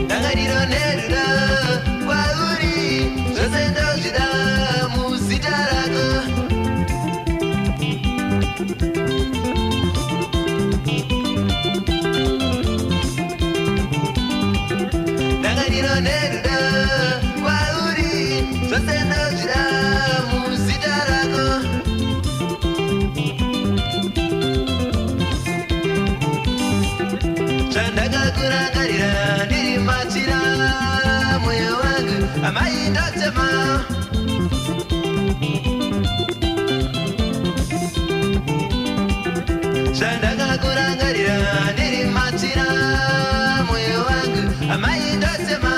Ndangariro nerudo kwauri, zvose ndozvida muzita rako. Ndangariro nerudo kwauri, zvose ndozvida muzita rako. Zvandakakurangarira ndiri machira, mwoyo wangu amai ndotema. Zvandakakurangarira ndiri machira, mwoyo wangu amai ndotema.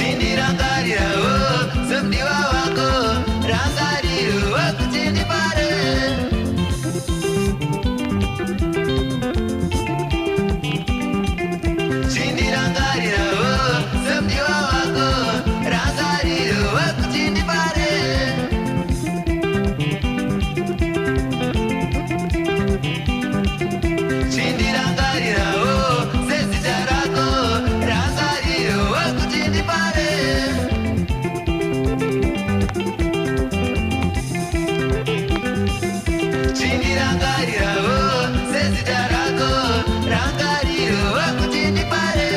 Chindirangarirawo semudiwa wako, rangariro kuti ndipare. Chindirangarirawo semudiwa wako, rangariro kuti ndipare. Chindirangarirawo sezita rako, rangariro kuti ndipare. Chindirangarirawo sezita rako, rangariro kuti ndipare.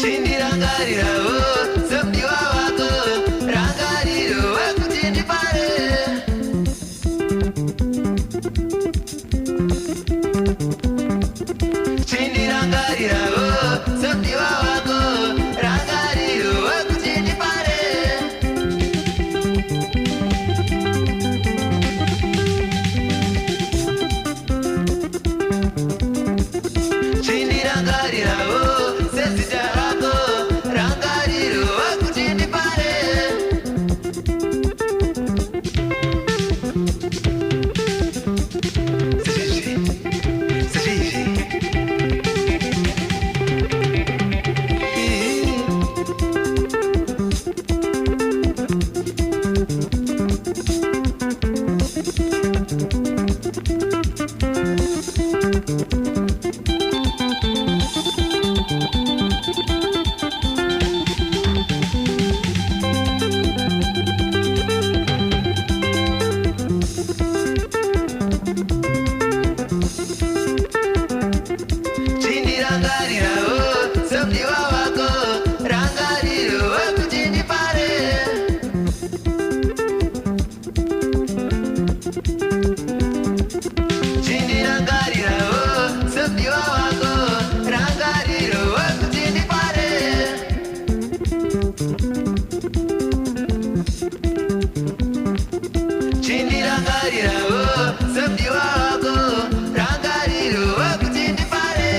Chindirangarirawo semudiwa wako, rangariro kuti ndipare. Chindirangarirawo semudiwa wako, rangariro kuti ndipare. Chindirangarirawo sezita rako, rangariro kuti ndipare. Sezvizvi, sezvizvi. Chindirangarirawo semudiwa wako, rangariro kuti ndipare. Chindirangarirawo semudiwa wako, rangariro kuti ndipare. Chindirangarirawo semudiwa wako, rangariro kuti ndipare.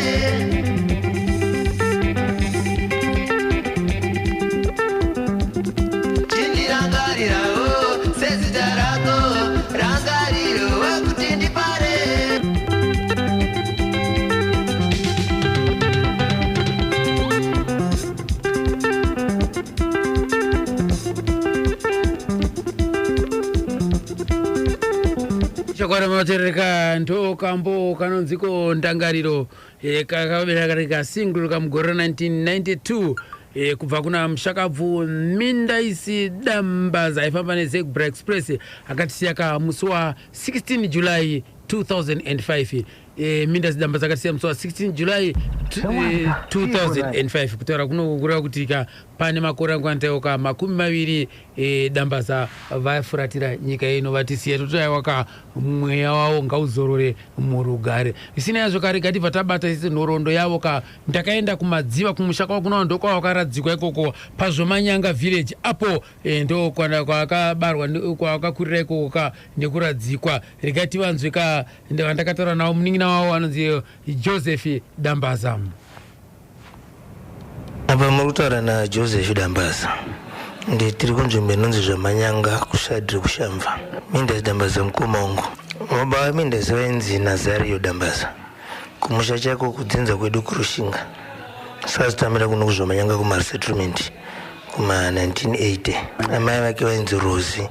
Vaterereka ndokambo kanonziko Ndangariro, kakabereka single kamugore ra 1992, kubva kuna mushakabvu Mindaisi Dambaza, aifamba neZebra Express, akatisiya ka musi wa16 July 2005. Mindaisi Dambaza akatisiya musi wa16 July 2005. Kutaura kuno kureva kuti ka pane makore angu 20, Dambaza vafuratira nyika ino, vatisiya. Totaiwa ka mweya wavo ngauzorore murugare. Zvisina yazvo kare, gatibva tabata isi nhoroondo yavo ka. Ndakaenda kuMadziva, kumusha kwavo kunova ndokwavakaradzikwa ikoko paZvomanyanga village apo, ndo kwaakabarwa, kwaakakurira ikoko ka nekuradzikwa. Regai tivanzwe ka vandakataura navo, munin'ina wavo anonzi Joseph Dambaza. Apa muri kutaura naJoseph Dambaza. Nditiri kunzvimbo inonzi Zvamanyanga, kusadhiri kuShamva. Mindasi Dambaza mukoma wangu. Baba vaMindasi vainzi Nazario Dambaza. Kumusha chako kudzinza kwedu kuRushinga. Saka kuno kuZvamanyanga kumaresettlement kuma1980. Amai vake vainzi Rosi,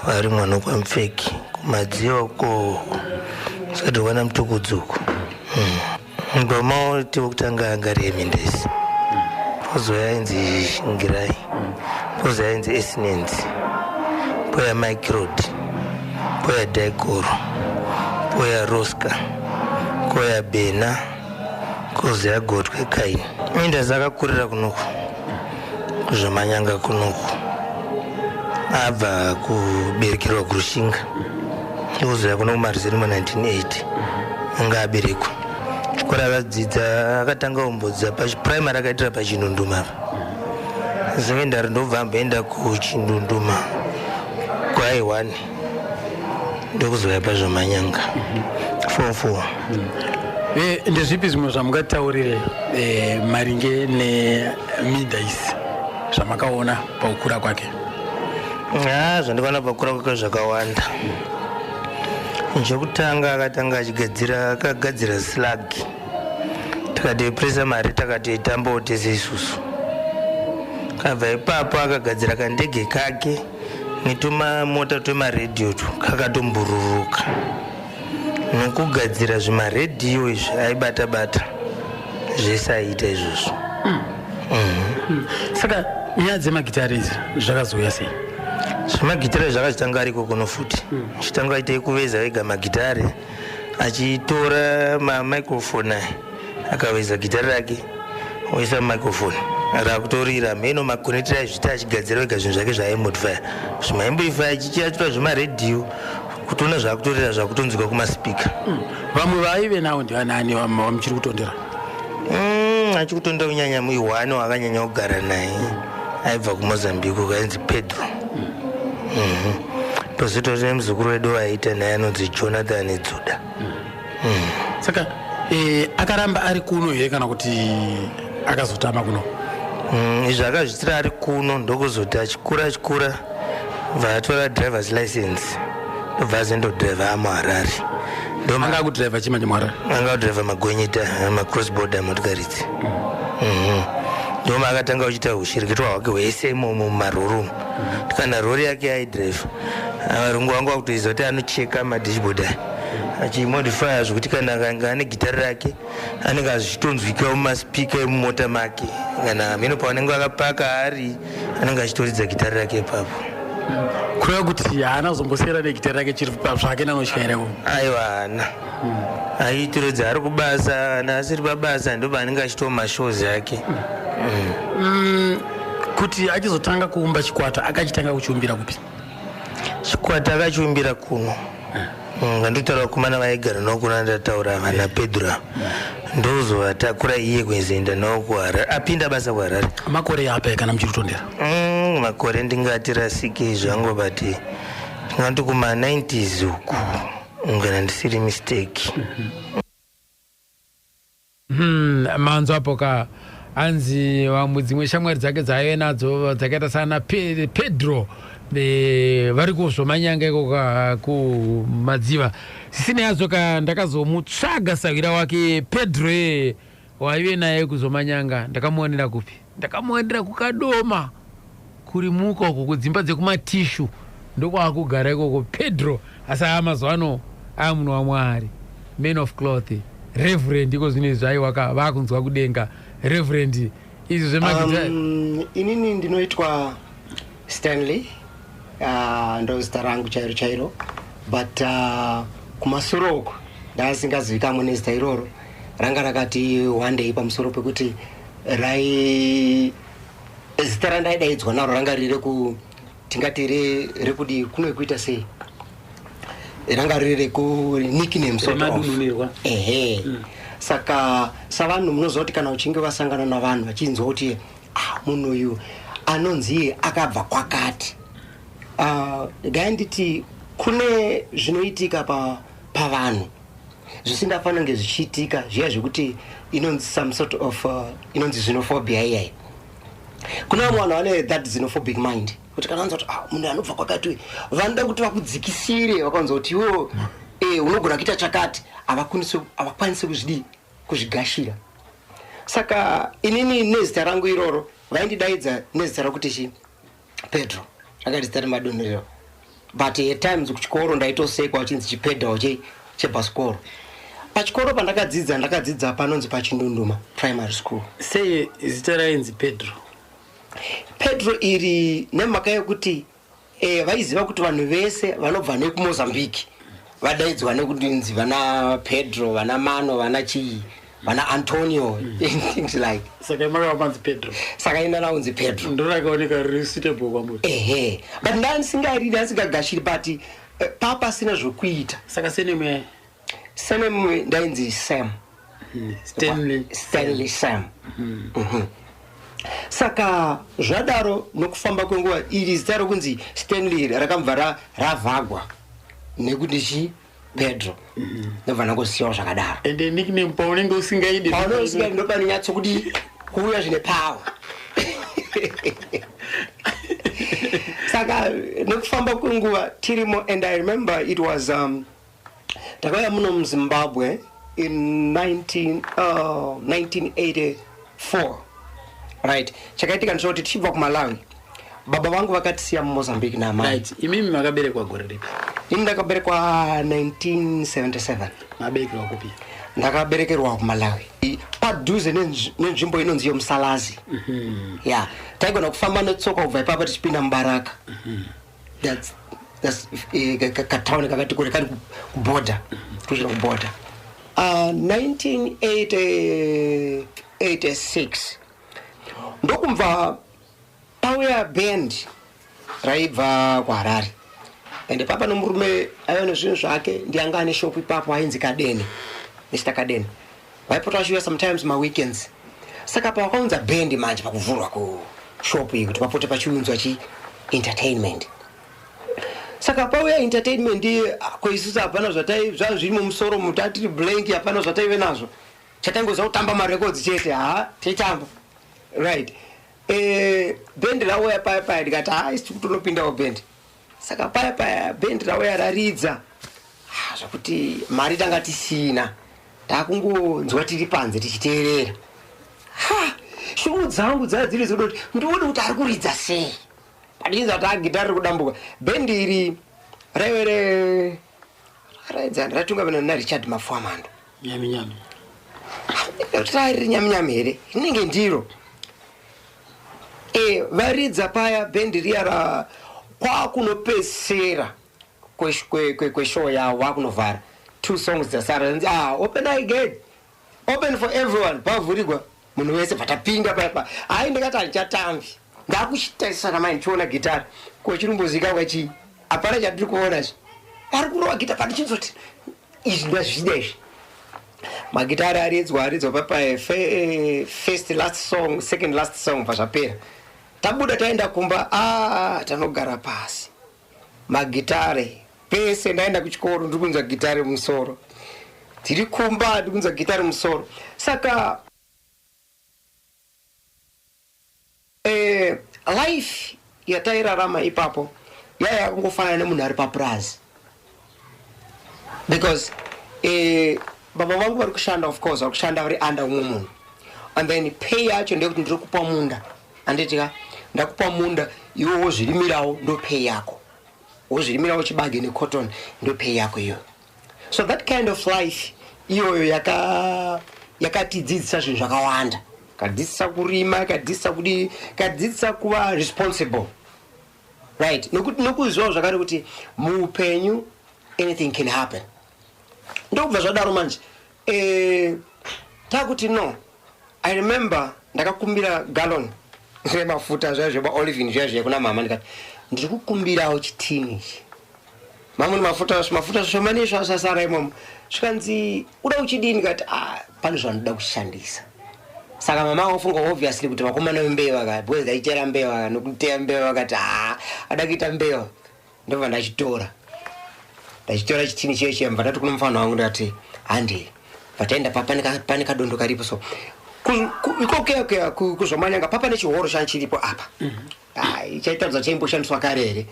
vari mwana kwaMupfeki kuMadziva ko sati wana Mutukudzuku. Ngoma wekutanga anga ari yeMindesi, pozoya yainzi Shingirai, pozoya yainzi Esinenzi, poya Microd, poya Daikoro, poya Rosca, koya Bena, kozoya Gotwe Kaini. Mindasi akakurira kunoku kuZvamanyanga kunoku, abva kuberekerwa kuRushinga, ozoya kuno kumarizeni ma1980 anga aberekwa. Chikoro akadzidza, akatanga kumbodza pachipuraimary, akaitira paChindunduma apa. Sekendari ndobva amboenda kuChindunduma kwai1, ndokuzoya paZvamanyanga form 4. Ndezvipi zvimwe zvamungataurire maringe neMindaisi zvamakaona pakukura kwake? Ha, zvandikaona pakukura kwake zvakawanda. Chekutanga, akatanga achigadzira, akagadzira slag, tikatoipresa mari, takatoitambawo tese isusu. Kabva ipapo akagadzira kandege kake netumamota twemaredhiyo tu kakatombururuka nokugadzira zvimaredhiyo izvi, aibata bata zvese, aiita izvozvo. Saka nyaya dzemagitari idzi zvakazouya sei? Zvemagitare zvakazvitanga ariko kuno futi. Chitanga aita kuveza vega magitare, achitora mamicrophone aya, akaveza gitare rake, oisa microphone, rakutorira mheno makonetera aizvita, achigadzira vega zvinhu zvake zvaaimodifya, zvimaimbify, achitora zvemaredhiyo, kutoona zvakutorira, zvakutonzwika kumaspeaker. Vamwe vaive navo ndivanani vamuchiri kutondera? Achikutondera kunyanya muihwani wakanyanya kugara naye, aibva kuMozambique, kainzi Pedro. Pozoita nemuzukuru wedu waiita naye anonzi Jonathan Dzuda. Saka akaramba ari kuno here kana kuti akazotama kuno? Izvi akazvitira ari kuno, ndokuzoti achikura achikura bva atora drivers license, ndobva azendodhiraivha amuHarare. Anga akudhiraivha chimanje muHarare? Anga kudhiraivha magonyeta, macross border motikari idzi. Ndoma akatanga kuchiita ushirikitwa hwake hwese imomo mumarori umu. Kana rori yake aidhiraivha, varungu vangu vakutoiziva kuti anocheka madashboard aya, achimodifya zvokuti kana akanga ane gitari rake anenge azvichitonzwika mumaspeaker emumota make, kana mhino pavanenge vakapaka ari, anenge achitoridza gitari rake ipapo. Kureva kuti haana kuzombosiyana negitari rake chiri zvake nanotyaireko? Aiwa, haana. Aitoridza ari kubasa, kana asiri pabasa ndopaanenge achitawo mashows ake. Kuti achizotanga kuumba chikwata, akachitanga kuchiumbira kupi? Chikwata akachiumbira kuno. Ngandotaura vakomana vaigara navo kuna ndataura vana Pedro ava, ndozovatakura iye kuzoenda navo kuHarare apinda basa kuHarare. Makore apa kana muchiri kutondera? Makore ndingati rasikei zvangu, but ndingati kuma90s uku kana ndisiri mistake. Manzwa apo ka, anzi vamwe dzimwe shamwari dzake dzaaive nadzo dzakaita sana Pedro, vari kuzvomanyanga iko kuMadziva. Zvisina yazvo ka, ndakazomutsvaga sawira wake Pedro waive naye kuzomanyanga. Ndakamuonera kupi? Ndakamuonera kuKadoma, kuri muka uko kudzimba dzekumatishu, ndokwaakugara ikoko Pedro. Asi haa, mazuva ano Amunhu waMwari, man of cloth, reverend, iko zvino izvi aiwaka vakunzwa kudenga. Reverend, izvi zvemagita. Inini ndinoitwa Stanley, ndo zita rangu chairo chairo, but kumasure uku ndasingazivikamwe nezita iroro. Ranga rakati one day pamusoro pekuti rai zita randaidaidzwa naro ranga riri reku, tingati rekudi kunoikuita sei, ranga riri reku nickname sort of. Remadununirwa. Ehe. Saka savanhu munoziva kuti kana uchinge vasangana navanhu vachinzwa kuti, ah, munhu uyu anonzi akabva kwakati. Gai nditi kune zvinoitika pavanhu zvisingafanira kunge zvichiitika, zviya zvekuti inonzi some sort of inonzi xenophobia iyai. Kune vamwe vanhu vane that xenophobic mind kuti kana vanzwa kuti, ah, munhu anobva kwakati uyu, vanoda kuti vakudzikisire. Vakanzwa kuti iwo unogona kuita chakati, havakwanisi kuzvidii, kuzvigashira. Saka inini nezita rangu iroro vaindidaidza nezita rokuti chi Pedro, rakati zita remadunhuriro. But at times kuchikoro ndaitosekwa uchinzi chiPedro chebhasikoro. Pachikoro pandakadzidza, ndakadzidza panonzi paChindunduma Primary School. Sei zita rainzi Pedro? Pedro iri nemhaka yekuti vaiziva kuti vanhu vese vanobva nekuMozambique vadaidzwa nekutinzi vana Pedro, vana Mano, vana chii, vana Antonio, things like. Saka makava manzi Pedro? Saka ina naunzi Pedro. Ndorakaoneka riri suitable kwamuri? Ehe, but ndandisingariri, ndandisingagashiri, but papasina zvokuita. Saka surname? Surname ndainzi Sam. Stanley. Stanley Sam. Saka zvadaro, nokufamba kwenguva, iri zita rokunzi Stanley iri rakambva ravhagwa nekuti chi Pedro, ndobva ndangosiyawo zvakadaro. Ende nickname paunenge usingaidi. Paunosingaidi ndopanonyatso-kuti kuuya zvine power. Saka nekufamba kwenguva tirimo, and I remember it was takauya muno muZimbabwe in 1984, right? Chakaitika ndechekuti tichibva kuMalawi, baba vangu vakatisiya muMozambique naamai. Right, imimi makaberekwa gore ripi? Ini ndakaberekwa 1977. Maberekerwa kupi? Ndakaberekerwa kuMalawi, padhuze nenzvimbo inonzi yoMusalazi. Ya, taigona kufamba netsoka kubva ipapo tichipinda muBaraka. That's katauni kakati kure kari kubhodha, kusvika kubhodha. 1986 ndokumva pauya band raibva kuHarare, ende papa nomurume aiva nezvinhu zvake, ndianga ane shopu ipapo, ainzi Kadene, Mr Kadene. Vaipota vachiuya sometimes maweekends. Saka pavakaunza bhendi manje pakuvhurwa kushopu iyi kuti papote pachiunzwa chi entertainment, saka pauya entertainment iye, ah, koisusu hapana zvatai zva zviri mumusoro, mutatiri blank, hapana zvataive nazvo. Chatangoziva kutamba marekodzi chete. Ha, tichitamba, right? Bhendi rauya paya paya, ndikati, ha, isi kutonopindawo bhendi. Saka paya paya bhendi rauya raridza. Ah, zvakuti mari tanga tisina, takungonzwa tiri panze tichiteerera. Ha, shungu dzangu dzaa dziri dzoda kuti ndione kuti ari kuridza sei. Pandichinzwa kuti agitari riri kudambuka, bhendi iri raive raidza ratungamira naRichard Mafuamando. Nyami nyami. Rari nyaminyami here? Rinenge ndiro. Varidza paya bhendi riya ra kwakunopedzisira kweshow yavo, vakunovhara, two songs dzasara, nzi, ah, open I gate, open for everyone. Pavhurigwa munhu wese, bvatapinda paya. Hai, ndikati handichatambi, ndakuchitarisana mai ndichiona gitari kochirumbozika chii, hapana chatiri kuona zve, vari kurova gita. Pandichinzoti izvi ndazvida izvi, magitari aridzwa, aridzwa papa, first last song, second last song, pazvapera tabuda taenda kumba. A, tanogara pasi, magitare pese. Ndaenda kuchikoro ndiri kunzwa gitare mumusoro, tiri kumba ndiri kunzwa gitare mumusoro. Saka life yatairarama ipapo yaya yakangofanana nemunhu ari papurazi, because baba vangu vari kushanda, of course vari kushanda vari under umwe munhu, and then pay yacho ndeyekuti ndiri kupa munda, handiti ka? Ndakupa munda, iwe wozvirimirawo, ndo pay yako. Wozvirimirawo chibage necotton, ndo pay yako iyoyo. So that kind of life iyoyo yakatidzidzisa zvinhu zvakawanda, ikadzidzisa kurima, ikadzidzisa kudii, ikadzidzisa kuva responsible, right? Nokuti nokuzivawo zvakare kuti muupenyu anything can happen. Ndokubva zvadaro manje, takuti no, I remember ndakakumbira gallon remafuta zviya zvemaolivin zviya zviya kuna mama. Ndikati ndiri kukumbirawo chitini ichi, mamuni mafuta, mafuta zvishomani zvasasara imomo. Zvikanzi, "Uda uchidini?" Ndikati, "Ah, pane zvandoda kushandisa." Saka mama vafunga obviously kuti vakomana vembeva ka, because ndaichera mbeva nokuteya mbeva. Vakati, "Ha, ada kuita mbeva." Ndobva ndachitora, ndachitora chitini chiye chiya. Mbva ndati kuno mufana wangu, ndati, "Handei." Bva taenda pane kadondo karipo. So ikokuya kuzvomanyanga papa nechihoro chani chiripo apa. Ai, chaitaridza chaimboshandiswa kare here.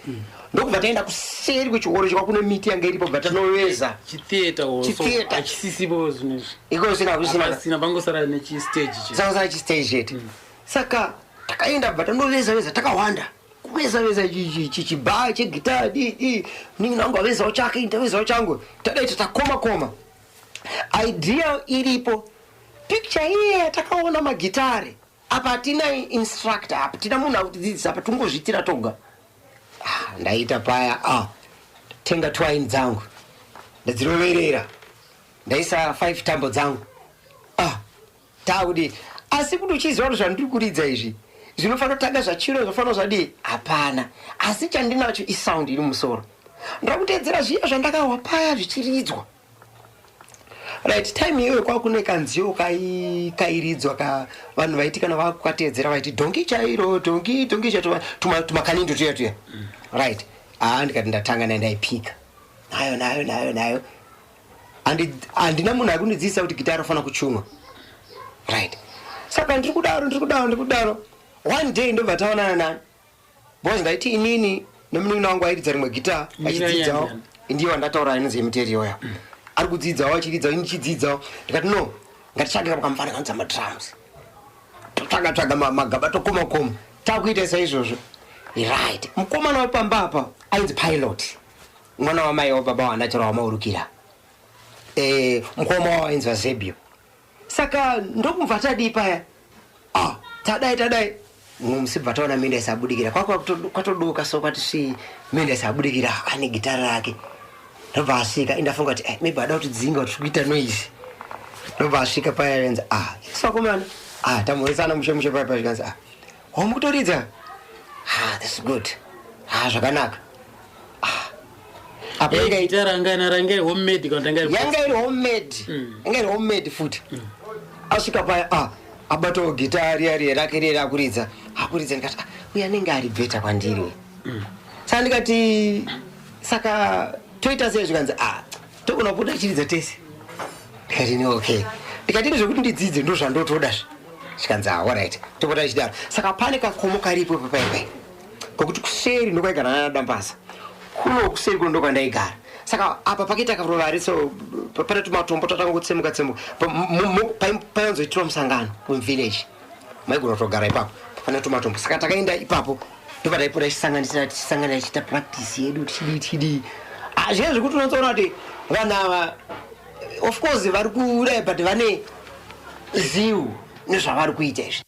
Ndokubva taenda kuseri kwechihoro chikwa kune miti yanga iripo, bva tanoveza. Chitheatre. Chitheatre. Hachisisipo zvinhu izvi. Iko sina kusina. Hapasina, pangosara nechistage che. Saka saka chistage chete. Saka takaenda, bva tandoveza veza takawanda, kuveza veza chibhaa chegita dii. Munin'ina wangu avezawo chake, ndavezawo changu. Tadaita takoma koma, idea iripo, picture iye yatakaona magitare apa. Hatina instructor apa, tina munhu akutidzidzisa apa, tongozviitira toga. Ah, ndaita paya, ah, tenga twine dzangu, ndadziroverera, ndaisa 5 tambo dzangu. Ah, takuti asi kuti uchiziva kuti zvandiri kuridza izvi zvinofanira kutanga zvachiro, zvinofanira zvadii, hapana. Asi chandinacho isound iri musoro, ndoda kuteedzera zviya zvandakahwa paya zvichiridzwa, right? Time iyoyo kwakune kanziyo kairidzwa ka vanhu vaiti kana vakukateedzera vaiti, "Dhongi chairo, dhongi, dhongi chairo," tumakanindo tuya tuya, right? Haa, ndikati ndatanga naye, ndaipika nayo nayo nayo nayo. Handina munhu akundidzidzisa kuti gitari rofanira kuchunwa, right? Saka ndiri kudaro, ndiri kudaro, ndiri kudaro. One day ndobva taonana nani, because ndaiti inini nomunin'ina wangu airidza rimwe gita achidzidzawo. Ndiyani? Ndiye wandataura inonzi yemuteriyoya, ari kudzidzawo, achiridzawo, ini ndichidzidzawo. Ndikati, "No, ngatitsvage kamufana kanodza madrums." Totsvaga tsvaga magaba, tokoma koma, takuita saizvozvo, right? Mukomana wepamba apa ainzi Pilot, mwana wamai wababa wandachora wamaurukira. Mukoma wavo ainzi Vazebio. Saka ndokubva tadii paya, ah, tadai tadai, mumwe musi bva taona minda isabudikira. Kwatoduka so kwati svi, minda isabudikira ane gitari rake. Ndobva asvika, indafunga kuti, eh, maybe ada kutidzinga kuti tiri kuita noise. Ndobva asvika paya, enzi, "Ah, sakomana." Ah, tamhoresana mushe mushe paya paya. Zvikanzi, "Ah, wamukutoridza? Ah, that's good. Ah, zvakanaka." Ah, apa inga Gitara ranga ranga iri homemade kana kuti ranga iri yanga iri homemade. Yanga iri homemade futi. Asvika paya, ah, abatawo gita riya riya rake riya rakuridza, akuridza. Ndikati, "Ah, uyu anenge ari better kwandiri uyu." Saka ndikati, "Saka toita sei?" Zvikanzi, "Ah, togona kupota tichiridza tese." Ndikati, "Ni okay." Ndikati, "Ini zvekuti ndidzidze ndo zvandotodazve." Zvikanzi, "Ah, alright, topota tichidaro." Saka pane kakomo karipo ipapaipai kokuti kuseri ndokwaigara nana Dambasa, kuno kuseri kuno ndokwandaigara. Saka apa pakaita karuvari, so pane tumatombo twatanga kutsemuka tsemuka. Painzoitirwa musangano muvillage, maigona kutogara ipapo pane tumatombo. Saka takaenda ipapo, ndopataipota tichisanganisira, tichisangana, tichiita practice yedu, tichidii tichidii. Ah, zviya zvekuti unotsoona kuti vanhu ava of course vari kudai, but vane ziu nezvavari kuita izvi.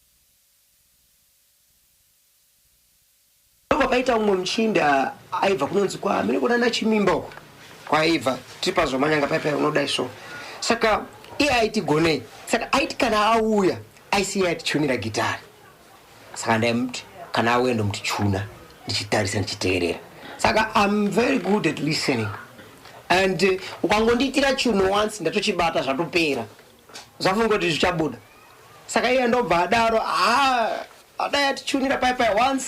Ndobva paita umwe muchinda aibva kunonzi kwamene kuna naChimimba uko kwaibva, tiri pazvomanyanga paipai unodai. So saka iye aiti gonei, saka aiti kana auya aisiya atichunira gitari. Saka ndaimuti kana auya ndomuti chuna, ndichitarisa, ndichiteerera. Saka I'm very good at listening and ukangondiitira chunhu once, ndatochibata, zvatopera, zvafunga kuti zvichabuda. Saka iye ndobva adaro, ha, adai atichunira pai pai once,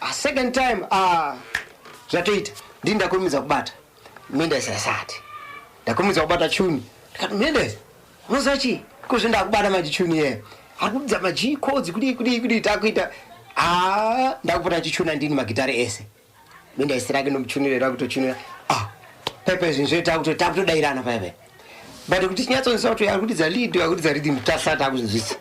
a second time, ah, zvatoita. Ndini ndakurumidza kubata Mendes, asati ndakurumidza kubata chuni. Ndikati, "Mendes, unoziva chii kozve ndakubata manje chuni iyeyo ari kuridza maG chords, kudii kudii kudii." Takuita, ha, ndakupota chichuna ndini magitari ese. Mendes rake ndomuchunira, rakutochunira. Ah, paipai zvinhu zvedu takutodairana paipai, but kuti tinyatsonzwa kuti ari kuridza lead, ari kuridza rhythm, tasati takuzvinzwisa.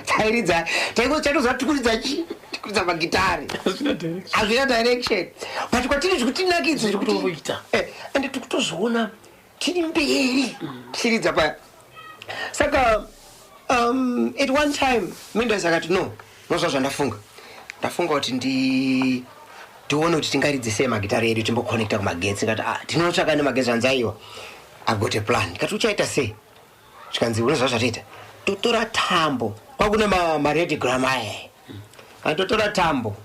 Tairidza, taitoziva tikuridza chi, tikuridza magitari. Hazvina direction. Hazvina direction, but kwatiri zvikutinakidza. Zvikutoita. Ende tikutozviona tiri mberi tichiridza paya. Saka at one time Mendes akati, "No, nozva zvandafunga, ndafunga kuti tione kuti tingaridze sei magitari edu, timboconnecta kumagetsi." Kati, "Ah, tinotsvaka nemagetsi." Anzi, "Aiwa, I've got a plan." Kati, "Uchaita sei?" Zvikanzi, "Unozva zvatoita, totora tambo." Kwakune maradiogram aya. Totora tambo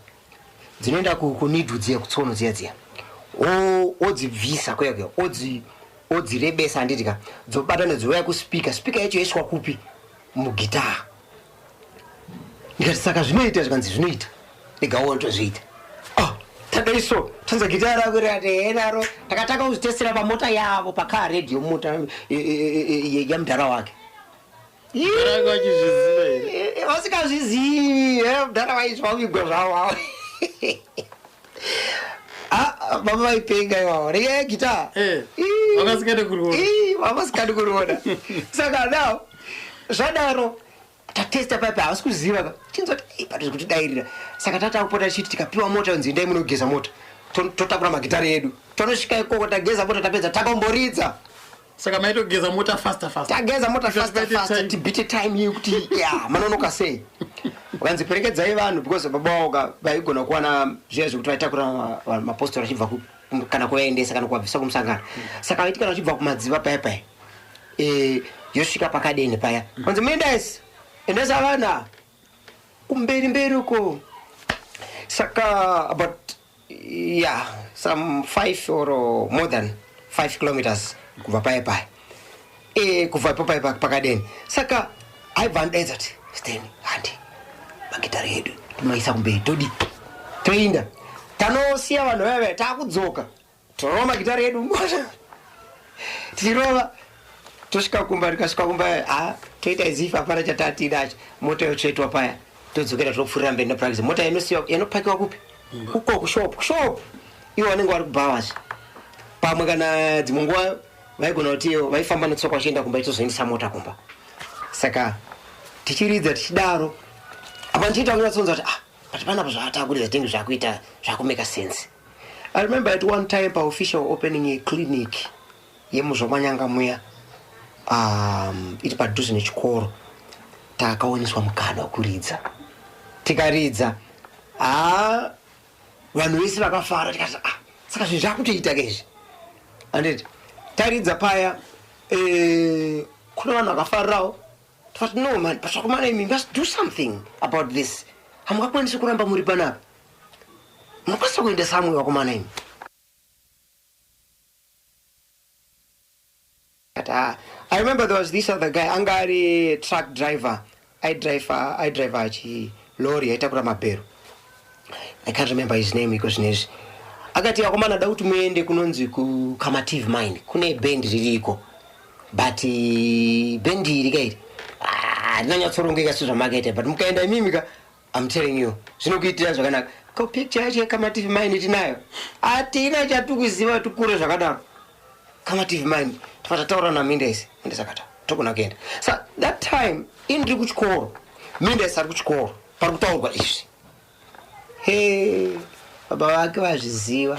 dzinoenda kunidhu dziya, kutsono dziya dziya, odzibvisa kuya kuya, odzirebesa, handiti ka? Dzobatana, dzouya kuspeaker. Speaker yacho yoiswa kupi? Mugitaa. Ndikati, "Saka zvinoita?" Zvikanzi, "Zvinoita, regawo tozviita." Ah, tadaiso tanza gitaa rako rikati henaro. Takatanga kuzvitestera pamota yavo, pacar radio, mota yamudhara wake. Mudhara wake vachizviziva here? Vasingazvizivi. Mudhara vaizvavigwa zvavo. Ah, baba vaipenga ivavo, regai gitaa. Vakasikade kuriona. Vavasikadi kuriona. Saka now zvadaro, tatesta paipa, havasi kuziva ka. Chinzwa kuti pato zvekutidairira. Saka tatakupota tichiti tikapiwa mota, nzi endai munogeza mota, totakura magitari edu, tonosvika ikoko, tageza mota, tapedza, takamboridza. Saka maitogeza mota faster faster? Tageza mota Because faster paite faster time. Tibite time yekuti ya manonoka sei. Vakanzi, "Perekedzai vanhu," because baba vavo ka vaigona kuwana zviya zvekuti vaitakura mapostori achibva kana kuvaendesa kana kuvabvisa kumusangano. Saka vaiti kana vachibva kumadziva paya paya, yosvika pakadeni paya, vanzi, "Muendesi, endesa vana kumberi mberi uko." Saka about, yeah, some 5 or more than 5 kilometers kubva paya paya, kubva ipo paya pakadeni. Saka aibva anodaidza kuti, "Steni, handi magitari edu tomaisa kumberi, todi toinda, tanosiya vanhu vaya vaya, taakudzoka, torova magitari edu." Tichirova, tosvika kumba. Tikasvika kumba, ha, toita izifa, hapana chatatinacho. Mota yotsvetwa paya, todzokera, topfuurira mberi nepractice. Mota inosiwa, inopakiwa kupi? Uko kushop, kushop. Ivo vanenge vari kubhawazve pamwe, kana dzimwe nguva vaigona kuti iyo vaifamba netsoka vachienda kumba, itozoendesa mota kumba. Saka tichiridza tichidaro, apa ndichiita kunyatsonza kuti, ah, but panapa zvaatakuridza tinge zvakuita, zvakumake sense. I remember at one time paofficial opening yeclinic yemuzvomanyanga muya, iri padhuze nechikoro, takaoneswa mukana wekuridza. Tikaridza, ha, vanhu vese vakafara. Tikati, "Ah, saka zvinhu zvakutoita keizvi," handiti? Taridza paya, kune vanhu vakafarirawo. Tikati, "No man, but vakomana imi must do something about this. Hamungakwanisi kuramba muri panapa, munokwanisa kuenda samwe, vakomana imi." But, I remember there was this other guy anga ari truck driver, aidrive achi lorry aitakura mabhero. I can't remember his name iko zvinezvi. Akati, "Akomana, da kuti muende kunonzi kuCamative Mine, kune band ririko, but band iri kairi rinonyatsorongeka sezvamakaita, but mukaenda imimi ka, I'm telling you, zvinokuitira zvakanaka." Ko picture yacho yeCamative Mine tinayo? Hatina chatikuziva tikure zvakadaro. Kamative Mine, tafata naMindes. Mindes akati, "Togona kuenda." Sa that time ini ndiri kuchikoro, Mindes ari kuchikoro, pari kutaurwa izvi. He, baba vake vazviziva.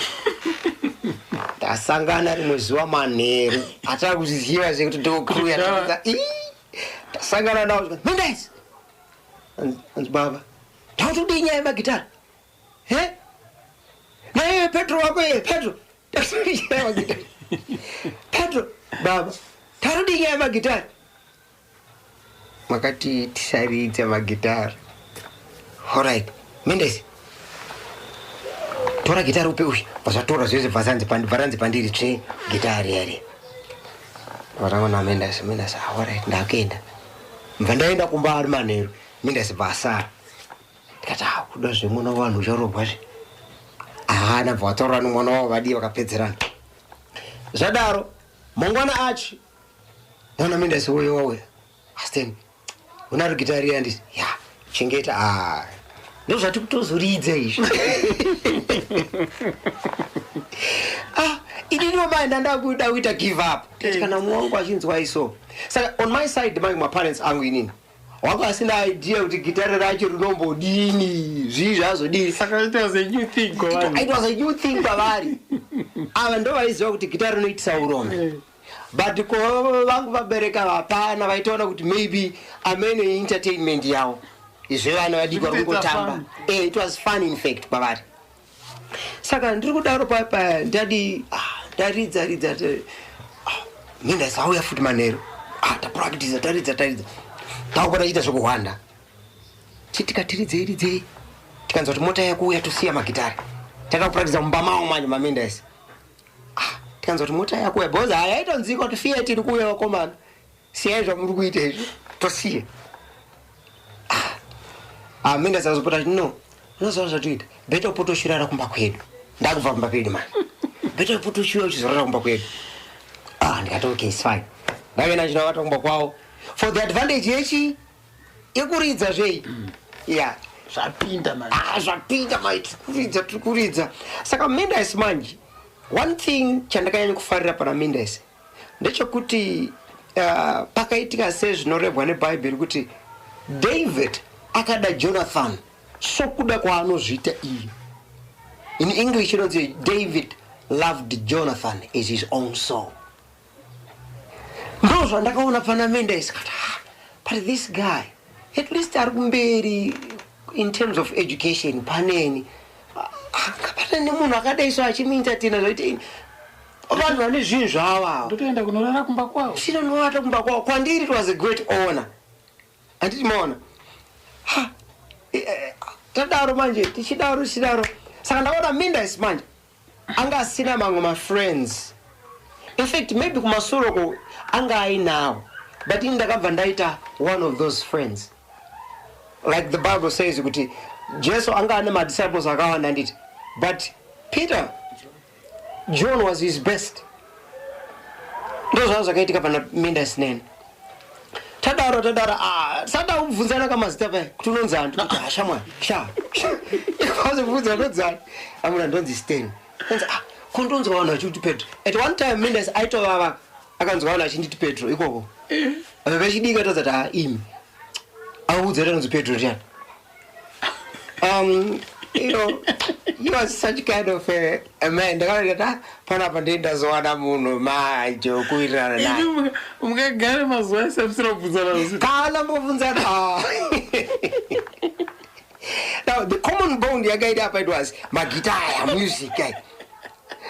Tasangana rimwe zuva manheru, hatava kuzviziva zvekuti ndokruya. Tasangana navo, "Mindes." Anzi, "Baba, tautodii nyaya yemagitari he naiye Petro wako ye Petro, nyaya yemagitari Petro, baba, tarudii nyaya yemagitari? Makati tisaridze magitari. Alright, Mendes, tora gitari upe uyu." Vazvatora zvese, bvaranzi pandiri tsve gitari yari. Vatangona Mendes. Mendes, "Alright, ndakuenda." Mbva ndaenda kumba ari manheru, Mendes bva asara. Ndikati, "Ah, kuda zvemwana wavanhu ucharobwazve." Haana bva vataura nomwana wavo, vadii, vakapedzerana. Zvadaro, mangwana acho ndaona Mendes uyo wauya. "Asten, unaro gitari riya?" Nditi, "Ya, chengeta." "A, ndozvati kutozoridza izvi." Ah, ininiwo mai ndandakuda kuita give up. Nditi kana mumwe wangu achinzwa iso. Saka on my side, mai, maparents angu inini Wanga asina idea kuti gitare racho rinombodini, zvii zvazodini. Saka it was a new thing kwavari. It was a new thing kwavari. Ava ndo vaiziva kuti gitare rinoitisa urombe. But ko vangu vabereka hapana vaitoona kuti maybe amene entertainment yavo, zvevana vadiki vari Zvikutoita kungotamba. fun. It was fun in fact kwavari. Saka ndiri kudaro papa, ndadi ndaridza ridza, mindasauya futi manheru. Tapractisa, taridza taridza, takupota chiita zvekuhwanda, tikatiridzei ridzei, tikanzwa kuti mota yakuuya, tosiya magitari. Tata kupractisa mumba mavo manje mamendasi. Tikanzwa kuti mota yakuuya, because hayaitonzika kuti fiya tiri kuuya, vakomana, siyai zvamuri kuita izvi, tosiye. Mendas azopota achiti, "No, unoziva zvatoita, beta upotoshirara kumba kwedu." Ndakubva kumba kwedu mani, "Beta upotoshira uchizorara kumba kwedu." Ndikati, "Okay, it's fine." Ndakaenda chinovata kumba kwavo for the advantage yechi yekuridza zvei, ya. Zvapinda manje. Zvapinda mai, tiri kuridza, tiri kuridza. Saka Mendes manje, one thing chandakanyanya kufarira pana Mendes ndechekuti pakaitika sezvinorebwa nebhaibheri kuti David akada Jonathan sokuda kwaanozviita iye. In English inonzi, "David loved Jonathan as his own soul." Ndo zvandakaona pana Mendes kati, but this guy at least ari kumberi in terms of education paneni. Pane nemunhu akadai so achimuentertaina zvaiti vanhu vane zvinhu zvavo ava. Ndotoenda kunorara kumba kwavo. Chinonovata kumba kwavo. Kwandiri it was a great honor, handiti maona? Ha, tadaro manje, tichidaro tichidaro, saka ndakaona Mendes manje anga asina mamwe mafriends. In fact, maybe kumasoroko anga ainawo, but ini ndakabva ndaita one of those friends. Like the Bible says kuti Jesu anga ane madisciples akawanda, handiti? But Peter, John was his best. Ndo zvava zvakaitika pana Mendes nene. Tadaro tadaro, sada kubvunzana kamazita paya kuti unonzi ani, kuti hashamwari sha azobvunza ndonzi ani, amuna ndonzi Stan. Onzi, kundonzwa vanhu vachikuti Pedro. At one time Mendes aitovava akanzwa vanhu achinditi Pedro ikoko. Vechidiki tozati, imi audza kuti anonzi Pedro ndiani?" You was such kind of a man. Ndakaona kuti panapa ndindazowana munhu manje wekuwirirana naye. Imi mungagare mazuva ese musina kubvunzana zita? Kana mbobvunzana. Now the common bond yakaita apa, it was magitaya, music ai.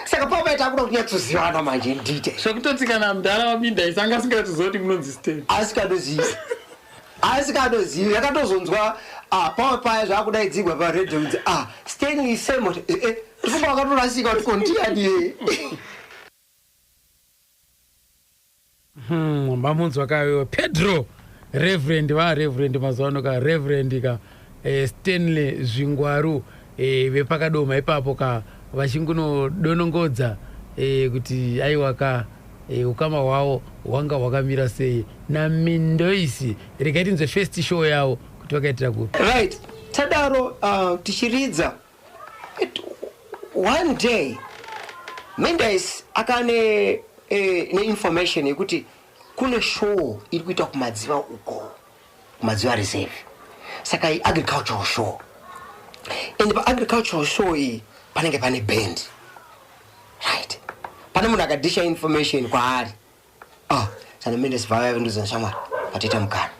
Saka papaita akuda kunyatsozivana manje ndite. Zvekutoti kana mudhara waminda anga asingatoziva kuti munonzi Stan. Asikatozivi, asikatozivi. Yakatozonzwa pamwe paya zvakudaidzigwa paredhio kunzi Stanley Semot. Ndifunga wakatorasika kuti kondiyani. Mamunzwa kayo Pedro, reverend, vareverend mazuva ano ka, reverend ka Stanley Zvingwaru, vepakadoma ipapo ka, vachingunodonongodza kuti aiwa ka, ukama hwavo hwanga hwakamira sei naMindoisi. Regai tinzwe first show yavo kuti vakaitira kupi. Right, tadaro tichiridza. One day Mendes akane neinformation yekuti kune show iri kuitwa kuMadziva uko, kuMadziva Reserve. Saka iagricultural show, and paagricultural show iyi panenge pane band, right? Pane munhu akadhisha information kwaari. Sana Mendes vavaya venduza, "Shamwari, patoita mukana,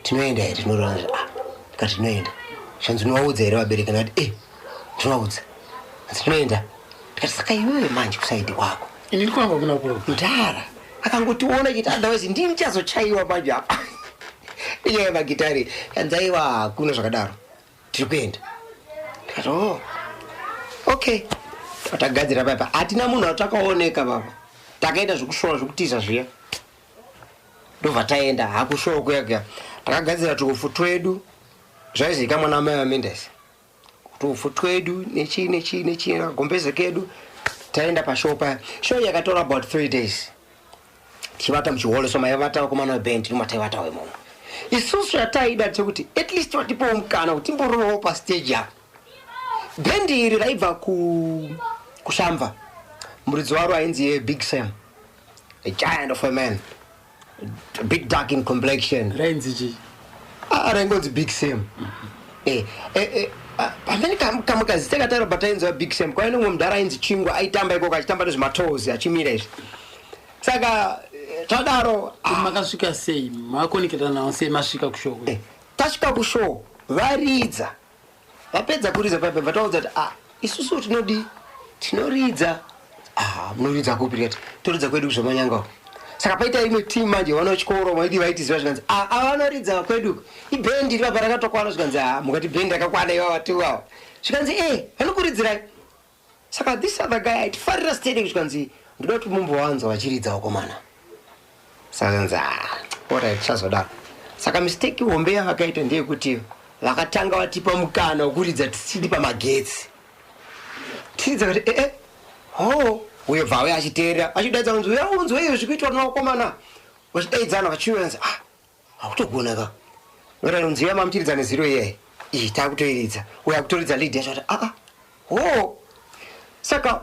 tinoenda here?" Tinorana, ndikati, "Tinoenda." Shanzi, "Unovaudza here vabereki?" Ndikati, "Ndinovaudza." Anzi, "Tinoenda." Ndikati, "Saka iwewe manje kusaidi kwako?" Ini ndikwanga kuna pro. Mudhara akangotiona chiti, otherwise ndini ndichazochaiwa manje apa inyaya yemagitari. Kanzi, "Aiwa, hakuna zvakadaro, tiri kuenda." Ndikati, "Oh, okay." Tagadzira papa, hatina munhu atakaoneka papa. Takaita zvekusvora, zvekutiza zviya, ndobva taenda hakushowa kuya kuya. Takagadzira tuupfu twedu, zvaizivikanwa namai vaMendes, tuupfu twedu nechii nechii nechii, kagombeze kedu. Taenda pashow paya. Show yakatora about 3 days, tichivata muchihoro. So maivata vakomana veband, nomataivatawo imomo. Isusu yataida tekuti at least vatipowo mukana kuti timborovawo pastage apa. Bhendi iri raibva kuShamva. Muridzi waro ainzi Big Sam, a giant of a man, a big dark in complexion. Rainzi chii? Ah, raingonzi Big Sam. Pamene kamwe kazita kataura patainzwa Big Sam, kwaive nomumwe mudhara ainzi Chingwa, aitamba ikoko achitamba nezvematozi achimira izvi. Saka tadaro, Makasvika sei? Makoneketa nawo sei masvika kushow? Tasvika kushow, varidza, vapedza kuridza paipa, vataudza kuti, ah, isusu tinodi tinoridza. Ah, munoridza kupi? Tikati toridza kwedu kuzvamanyanga uko. Saka paita imwe team manje, vana vechikoro vaidi vaitiziva, zvikanzi, ah, ava vanoridza kwedu, ibhendi iri papa rakatokwana. Zvikanzi, ah, mukati bhendi rakakwana ivava tiwawa. Zvikanzi, vanokuridzirai. Saka this other guy aitifarira sterek, zvikanzi, ndoda kuti mumbowanza vachiridza vakomana. Saka zvanzi, ah, alright, tichazodaro. Saka mistake hombe yavakaita ndeyekuti vakatanga vatipa mukana wekuridza tichiri pamagetsi, tiridza kuti ee ho, uye bva auya achiteerera, achidaidza kunzi, uya unzwe iyo zvikuitwa nevakomana, vachidaidzana vachiuya, nzi, ah, hakutogona ka nziyo yamamuchiridza neziro iyeye iyi takutoiridza, uye akutoridza lead yacho, ati aa ho. Saka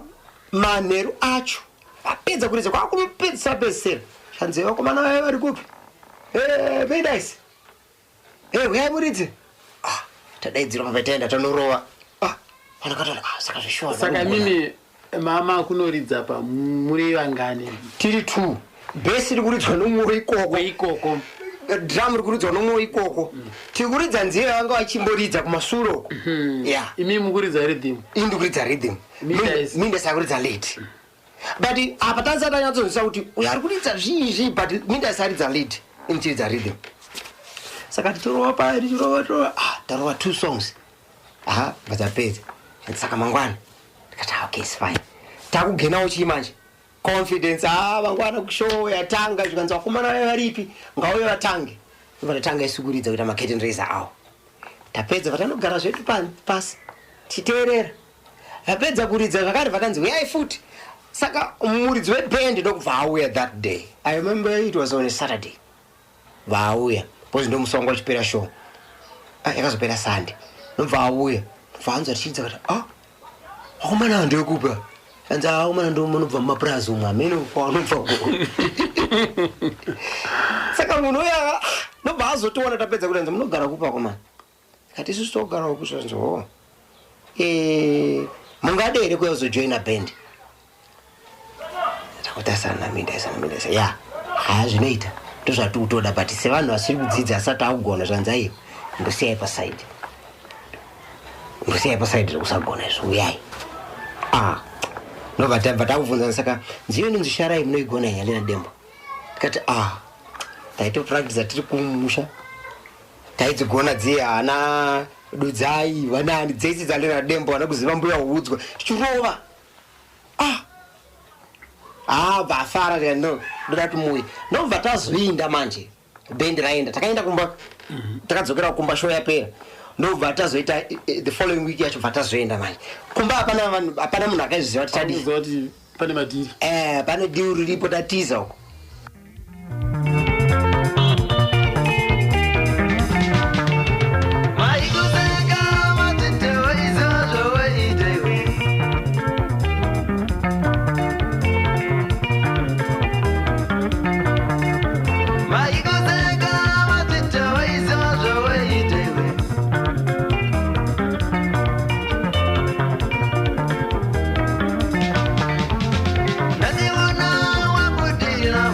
manheru acho vapedza kuridza, kwakumupedzisa pedzisera, zvanzi, vakomana vaya vari kupi? Vedaisi, huyai muridze. Ah, tadaidzirwa papa, taenda tanorova. Ah, vanakataura, ah, saka zveshuwa. Saka mimi mama kunoridza pa muri vangani? Tiri two. Bhesi riri kuridzwa nomumwe ikoko. Ikoko. Drum riri kuridzwa nomumwe ikoko. Tiri kuridza nziyo yavanga vachimboridza kumashure uko ya. Imi mukuridza rhythm? Ini ndikuridza rhythm. Minda. Minda akuridza lead, but apa tasati tanyatsonzwisa kuti uyo ari kuridza zvii zvii, but Minda asaridza lead, ini tiridza rhythm. Saka tichirova paya, tichirova, tirova, ah, tarova two songs, aha, bvatapedza. Saka mangwana ndikati, ah, okay, it's fine, takugenawo chii manje, confidence. Ah, mangwana kushow yatanga, zvikanzi, vakomana vaya varipi? Ngauye vatange. Vatatanga isu kuridza, kuita macurtain raiser awo. Tapedza, vatanogara zvedu pasi tichiteerera. Vapedza kuridza zvakare, vakanzi, uyai futi. Saka muridzi webhendi ndokubva auya that day. I remember it was on a Saturday vaauya, because ndo musi wanga uchipera show. Ah, yakazopera Sunday. Ndobva auya, ndobva anzwa tichiridza, kati, ah, vakomana ndekupa? Anzi, ah, vakomana ndo munobva mumapurazi umwe, hamene kwavanobva uko. Saka munhu uya ndobva azotiona tapedza kuti, anzi, munogara kupa vakomana? Kati, isusu togara uku. Zvanzi, ho, mungade here kuya kuzojoina band? Takutasana Minda, sana Minda, ya, haya, zvinoita, ndozvatikutoda, but sevanhu vasiri kudzidza asati akugona. Zvanzi, aiwa, ndosiyai paside, ndosiyai paside zvekusagona izvo, uyai. Ah, ndobva tabva takubvunzana. Saka nziyo inonzi Sharai munoigona yaLeonard Dembo? Tikati, ah, taitopractisa tiri kumusha, taidzigona dziye, hana Dudzai, vanani, dzese dzaLeonard Dembo, vana Kuziva Mbuya Udzwa, tichirova. Ah, ah, bvafara. Tikati, no, ndoda kuti muuye. Ndobva tazoinda manje, bhendi raenda, takaenda kumba, takadzokera kumba show yapera. Ndobva tazoita the following week yacho, bva tazoenda manje kumba, hapana vanhu, hapana munhu akaizviziva kuti tadii. Unoziva kuti pane madhiri. Pane deal riripo, tatiza uko. Vaikuseka matete, waiziva zvawaita iwe. Vaikuseka matete, waiziva zvawaita iwe. Ndasiona wabudira.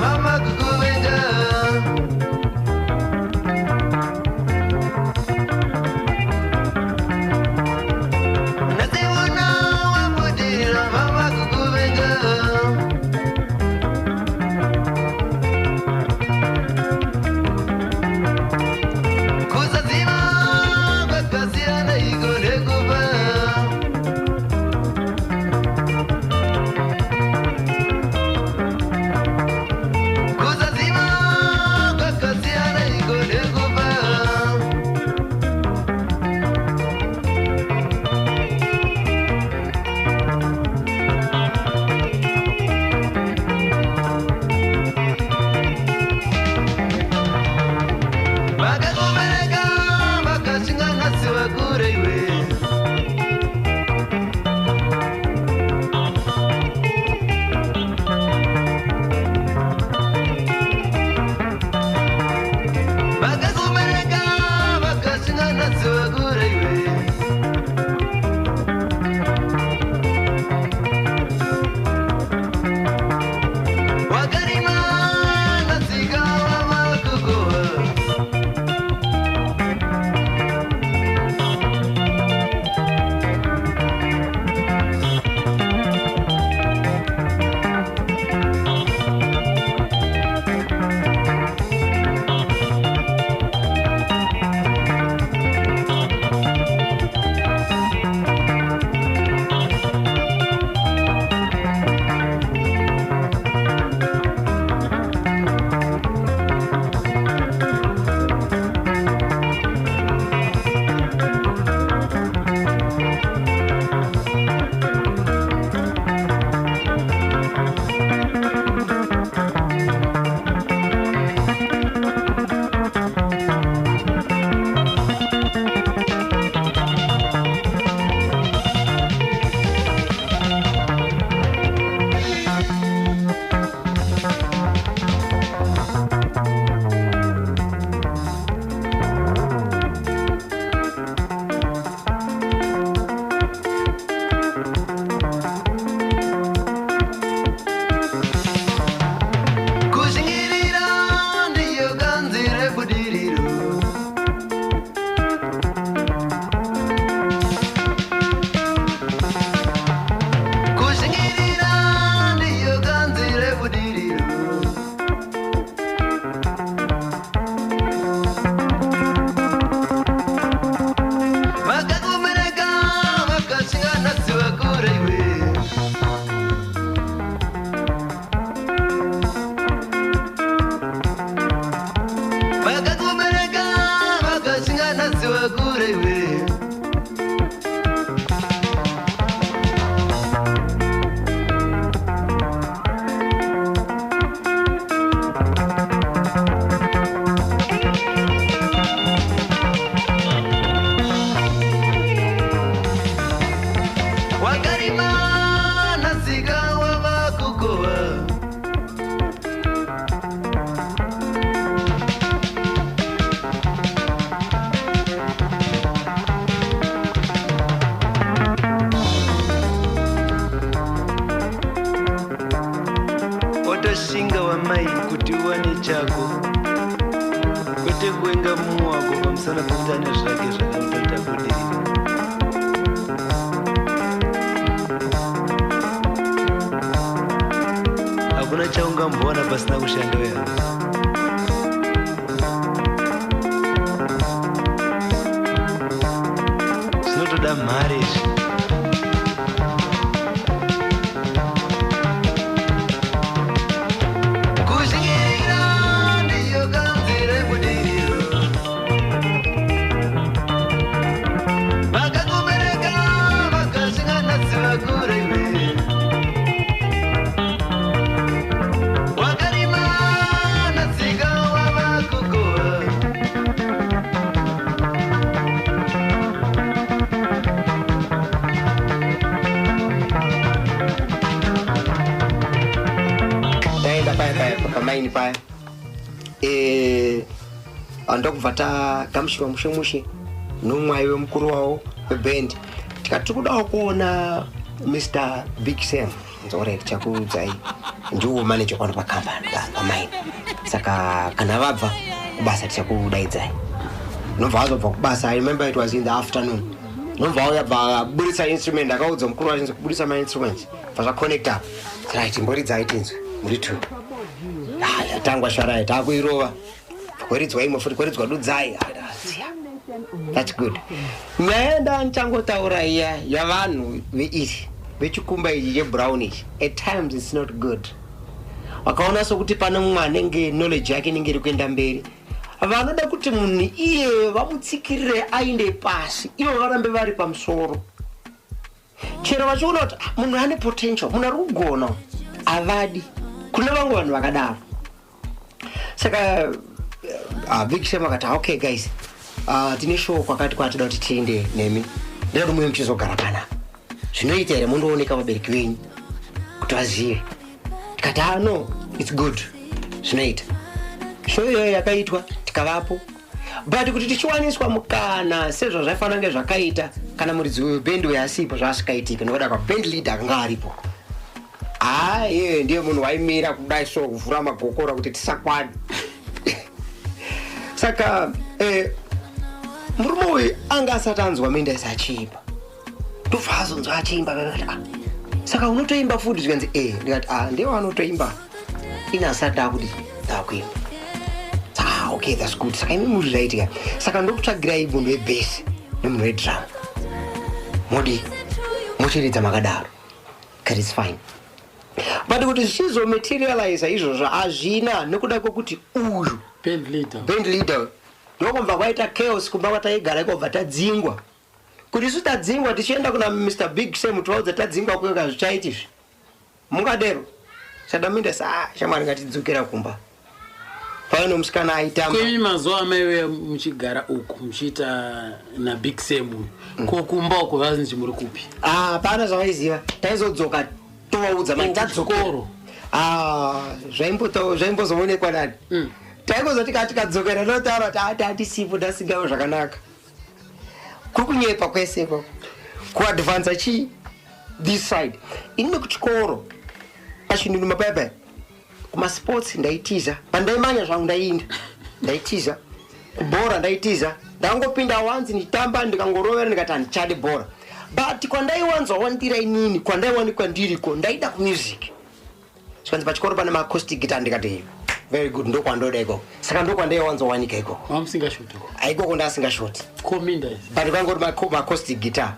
chako, kwete kuvenga mumwe wako pamusana pekuti ane zvake zvakamuita kuti abudirire. Hakuna chaungambowana pasina kushanda wehama. Zvinotoda mhare izvi. Kushingirira ndiyo kanzira yebudiriro. Vakakubereka vakashinga nhasi vakura iwe. Wakarima nhasika wava kukohwa. Taenda paya paya pamaini paya. Ndokubva tagamuchirwa mushe mushe nomwai wemukuru wavo webhendi, tikati tiri kudawo kuona Mr Big Sam. Nzoret chakuudzai, ndiwo manager kwano pakambani pamaini, saka kana vabva kubasa tichakudaidzai. Nobva vazobva kubasa, I remember it was in the afternoon, nobva auya, bva aburitsa instrument, akaudza mukuru wacho kubudisa mainstruments, bva zvaconnect up, right, mboridzai tinzwe muri two. Ah, yatangwa sharai, takuirova, kweridzwa imwe futi, kweridzwa dudzai. Ah, that's good. Nyaya ndandichangotaura iya yavanhu veiri vechikumba ichi chebrown ichi, at times it's not good. Wakaona sokuti pane mumwe anenge knowledge yake inenge iri kuenda mberi, vanoda kuti munhu iye vamutsikirire ainde pasi, ivo varambe vari pamusoro, chero vachiona kuti, "Ah, munhu ane potential, munhu ari kugona," havadi. Kune vamwe vanhu vakadaro. Saka Big Sam akati, "Ah, okay guys, tine show kwakati kwatida kuti tiende nemi, ndida kuti muye muchizogara panapa. Zvinoita here mundooneka vabereki venyu kuti vazive?" Tikati, "Ah, no, it's good, zvinoita." Show iyoyo yakaitwa, tikavapo, but kuti tichiwaniswa mukana sezvazvaifanira kunge zvakaita kana muridzi webhendi uyo asipo, zvaasikaitika nekuda kwaband leader akanga aripo. Ha, iye ndiye munhu waimira kudai so, kuvhura magokora kuti tisakwane. Saka murume uyu anga asati anzwa Mendes achiimba, ndobva azonzwa achiimba, akati, "Ah, saka unotoimba futi?" Zvikanzi, "E." Ndikati, "Ah, ndiye wanotoimba, ini asati ndakuti ndakuimba." Ah, okay, that's good. Saka imi muri zvaitika, saka ndokutsvagirai munhu webass nemunhu wedrum, modi muchiridza makadaro. Kati, "It's fine." But kuti zvichizomaterializa izvozvo hazvina, nekuda kwekuti uyu Band leader. Band leader, ndokumva kwaita chaos kumba kwataigara ikobva tadzingwa. Kuti isu tadzingwa, tichienda kuna Mr Big Sam, tivaudza tadzingwa kuyoka, zvichaiti izvi mungadero sadaminda sa, "Ah, shamwari, ngatidzokera kumba." Pano musikana aitamba. Kwenyu mazuva amaive muchigara uku muchiita naBig Sam uyu, ko kumba uko vazinji muri kupi? Ah, pana zvavaiziva, taizodzoka tovaudza mani tadzokera. Kuchikoro? Ah, zvaimbozoonekwa nani. Taingozoti kana tikadzokera notaura kuti ati hatisipo, tasingawo zvakanaka, kuri kunyepa kwese ikoko, kuadvansa chii this side. Inini kuchikoro pachindunduma paya kumasports ndaitiza, pandaimanya zvangu ndaiinda, ndaitiza kubhora, ndaitiza. Ndangopinda wanzi ndichitamba, ndikangorovera, ndikati handichadi bhora. But kwandaiwanzwa wandira inini, kwandaiwanikwa ndiriko, ndaida kumusic. Zvikanzi pachikoro pane maacoustic guitar, ndikati very good, ndokwandoda ikoko. Saka ndokwandaiwanzowanika ikoko. Mamusingashuti? Aikoko ndasingashoti. Ko minda izi? But kwangori maacoustic guitar.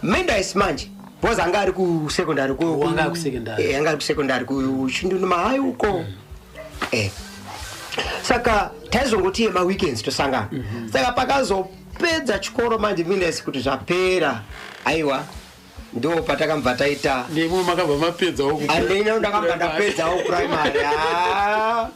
Mendas manje, because anga ari kusecondary. Anga ari kusecondary. Anga ari kusecondary kuchindunduma hai uko. Saka taizongoti yemaweekends tosangana. Saka pakazopedza chikoro manje Mendas, kuti zvapera, aiwa, ndo patakambva taita. Ndimwe makabva mapedzawo? Andina, ndakambva ndapedzawo primary. Ah,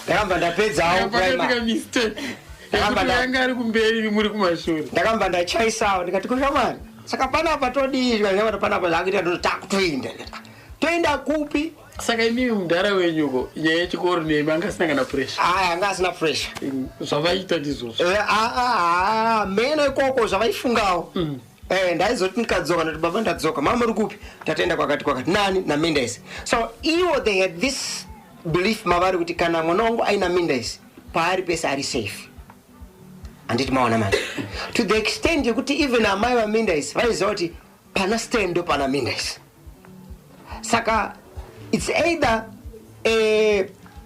ndakambva ndapedzawo Pakatika primary. mistake Ndakabva yekuti anga ari kumberi, muri kumashure. Ndakambva ndachaisawo, ndikati kushamwari, saka panapa todii? Zvikanzi panapa zvakuita ndoti takutoinda. Ndikati, "Ah, toenda kupi?" Saka imimi mudhara wenyuko, nyaya yechikoro nemi anga asina kana pressure? Aya, anga asina pressure. Zvavaita ndizvozvo. Meno ikoko zvavaifungawo. Ndaizoti ndikadzoka ndati, "Baba, ndadzoka." "Mama, muri kupi?" "Tataenda kwakati kwakati." "Nani?" "NaMendes." So iwo they had this belief mavari kuti kana mwana wangu aina Mindaisi, paari pese ari safe. Handiti maona manje, to the extent yekuti even amai vaMindaisi vaiziva kuti pana Stan ndo pana Mindaisi. Saka it's either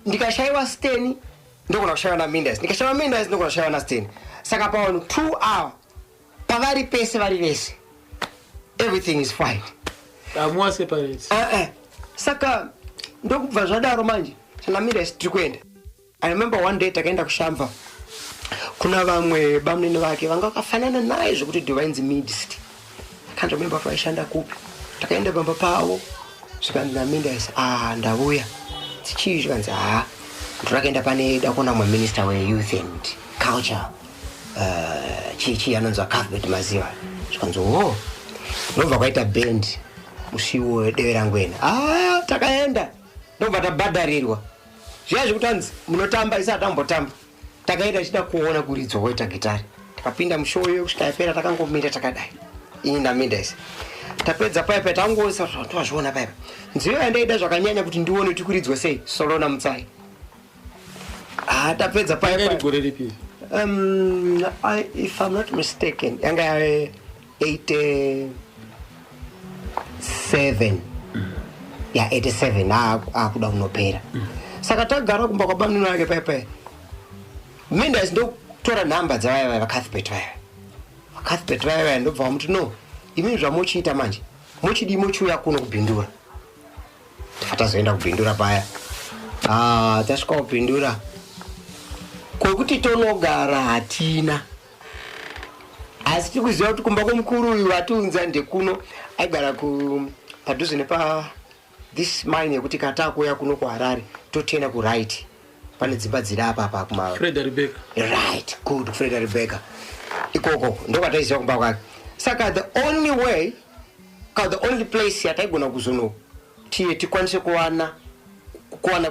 ndikashayiwa Stan ndogona kushayiwa naMindaisi, ndikashayiwa Mindaisi ndogona kushayiwa naStan. Saka pavanhu 2 hour pavari pese vari vese, everything is fine. Hamua separate. Saka ndokubva zvadaro manje, tanaMindaisi tiri kuenda. I remember one day takaenda kuShamva kuna vamwe bamunini vake vanga vakafanana naye zvekuti divainzi Midst. I can't remember kuti vaishanda kupi. Takaenda pamba pavo, zvikanzi naMindaisi, "Ah, ndavuya." Tichii, zvikanzi, "Ha, ndorakaenda pane da kuona mumwe minister weyouth and culture, chii chii, anonzi Cuthbert Maziva." Zvikanzi, "O." Ndobva kwaita band musiwo wedeve rangwena. Ah, takaenda, ndobva tabhadharirwa zviya zvekuti anzi munotamba. Isi atambotamba, takaenda tichida kuona kuridzwa kwaita gitari. Takapinda mushow iyo kusvika yapera, takangomira takadai, ini naMindaisi. Tapedza paipa, tangoisa twazviona paipa. Nziyo yandaida zvakanyanya kuti ndione kuti kuridzwa sei, "Solona Mutsai". Ah, tapedza Yanga iri paipa. gore ripi? If I'm not mistaken, yanga yave 87, ya 87 akuda kunopera. Saka tagara kumba kwabamunini wake paipai, Mindas ndokutora nhamba dzavaya vaCuthbert vaya, vaCuthbert vaya vaya. Ndobva vamuti, "No, imini zvamuchiita manje, muchidii muchiuya kuno kuBhindura?" Tafa tazoenda kuBhindura paya. Ah, tasvika kuBhindura, kwekuti tonogara hatina, asi tiri kuziva kuti kumba kwomukuru uyu atiunza ndekuno. Aigara padhuze nepa this mine yekuti kana taakuuya kuno kuHarare totena kuright, pane dzimba dziri apa apa kuma Frederick Baker. Right, good, Frederick Baker ikoko ndokwataiziva kumba kwake. Saka the only way ka the only place yataigona kuzono tiye tikwanise kuwana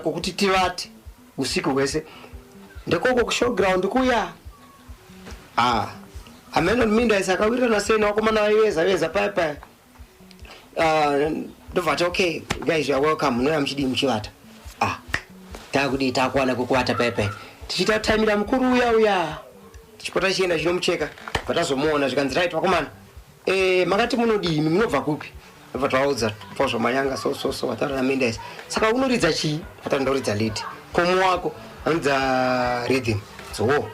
kwokuti tivate usiku hwese ndekoko kushowground kuya. Ah, ameno Mindaisi akawirirana sei nevakomana vaiveza veza paya paya. Ah, ndobva ati, "Okay guys, you are welcome, munoya muchidii muchivata." Ah, taakudii, taakuwana kwekuvata paya paya, tichiita taimira mukuru uya uya, tichipota chienda chinomucheka. Bva tazomuona, zvikanzi, "Right vakomana, makati munodii, munobva kupi?" Bva tavaudza pazvamanyanga, so so so, vataura naMindaisi. "Saka unoridza chii?" Vataura, "Ndoridza lead." "Komu wako anoridza rhythm." So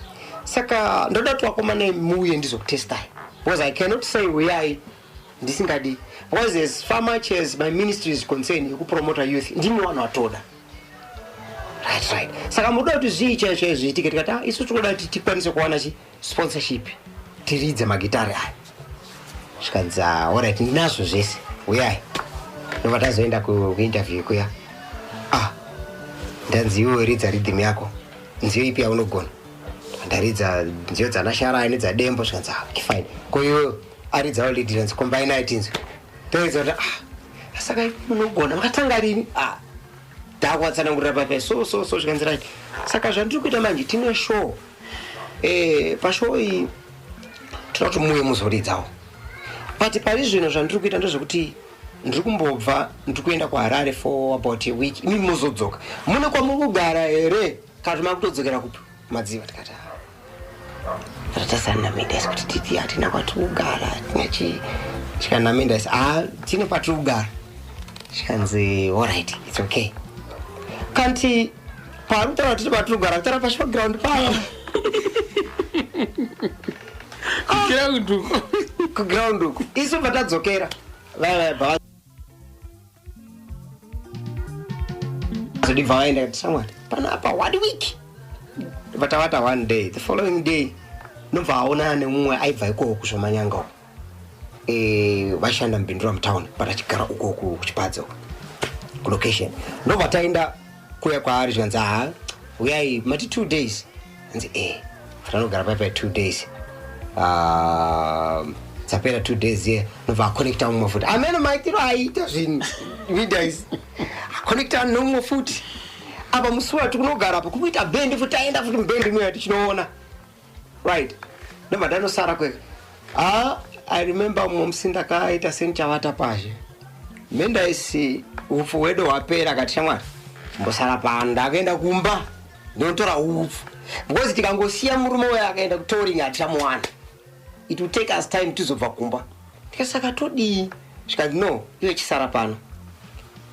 saka ndoda kuti vakomana muuye ndizokutestai, because I cannot say uyai ndisingadi, because as far much as my ministry is concerned yekupromota youth, ndimi vanhu vatoda. Right, saka munoda kuti zvii chaizvo chaizvo zviitike?" Tikati, "Ah, isu tinoda kuti tikwanise kuwana chi sponsorship tiridze magitari aya." Zvikanzi, "Ah, alright, ndinazvo zvese, uyai." Ndobva tazoenda kuinterview kuya. Ah, ndanzi, "Iwe ridza rhythm yako, nziyo ipi yaunogona?" Ndaridza nziyo dzana Sharai nedzadembo. Zvikanzi, "Ah, okay, fine. Ko iwe?" Aridzawo lead. Ndanzi, "Combine tinzwe." Toridza kuti, "Ah, saka munogona, makatanga rini?" Ah, ndakuvatsanangurira papa, so so so. Zvikanzi, "Right, saka zvandiri kuita manje, tine show. Pashow iyi toda kuti muuye muzoridzawo, but pari zvino zvandiri kuita ndezvekuti ndiri kumbobva, ndiri kuenda kuHarare for about a week. Imi muzodzoka mune kwamuri kugara here, kana kuti makutodzokera kupi Madziva?" Tikati, tatasana naMindaisi kuti titi hatina kwatiri kugara, hatina chii. Chikanzi naMindaisi, "A, tine patiri kugara." Chikanzi, "Alright, it's okay." Kanti paari kutaura titi patiri kugara, kutaura pashowground paya. Ground uko. Kuground uku. Isu bva tadzokera, vaya vaya bva zodibva vaenda. Kati, "Shamwari, panapa one week." Bva tavata one day, the following day nobva aonana nemumwe aibva ikoko kuZvomanyanga uko. Vaishanda muBindura mutown, but achigara uko kuChipadze uko kulocation. Ndobva taenda kuya kwaari. Zvikanzi, "Ha, uyai, mati 2 days?" Anzi, "E." Tanogara paipai 2 days. Ah, dzapera 2 days ye, nobva aconnecta mumwe futi. Amene maitiro aiita zvinhu Mindaisi, aconnecta nomumwe futi. Apa musi wati kunogara apa kukuita bhendi futi, taenda futi mubhendi muya tichinoona. Right, ndobva ndanosara kweka. Ah, I remember mumwe musi ndakaita senichavata pazhe, Mendaisi upfu hwedu hwapera. Akati, "Shamwari, Mbosara pano, ndakaenda kumba ndinotora upfu, because tikangosiya murume uyo akaenda kutouring hatichamuwana. It will take us time tizobva kumba. Ndikati, saka todii? Zvikanzi, no, iwe chisara pano,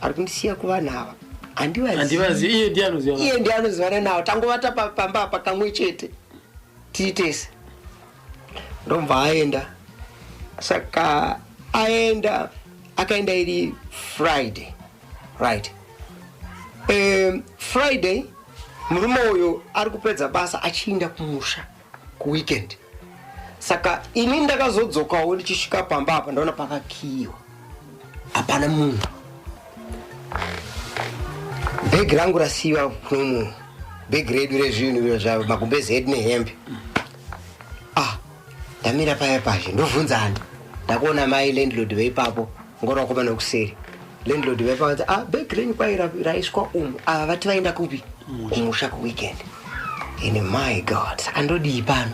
ari kundisiya kuvanhu ava handivazivi. Handivazi, iye ndiye anoziva. Iye ndiye anozivana nawo. Tangovata pamba apa kamwe chete tiri tese. Ndomva aenda. Saka aenda, akaenda iri Friday, right? Friday murume uyu ari kupedza basa achiinda kumusha kuweekend. Saka ini ndakazodzokawo, ndichisvika pamba apa ndaona pakakiyiwa, hapana munhu. Bhegi rangu rasiyiwa kunomu, bhegi redu rezvinhu zva magumbezi edu nehembe. Ah, ndamira paya pazhe, ndobvunzani, ndakuona mai landlord veipapo, ngoro vakomana kuseri. Landlord veipapo vati, ah, bhegi renyu kwai raiswa umu. Ava vati vaenda kupi? Kumusha kuweekend. Ine, my God, saka ndodii pano?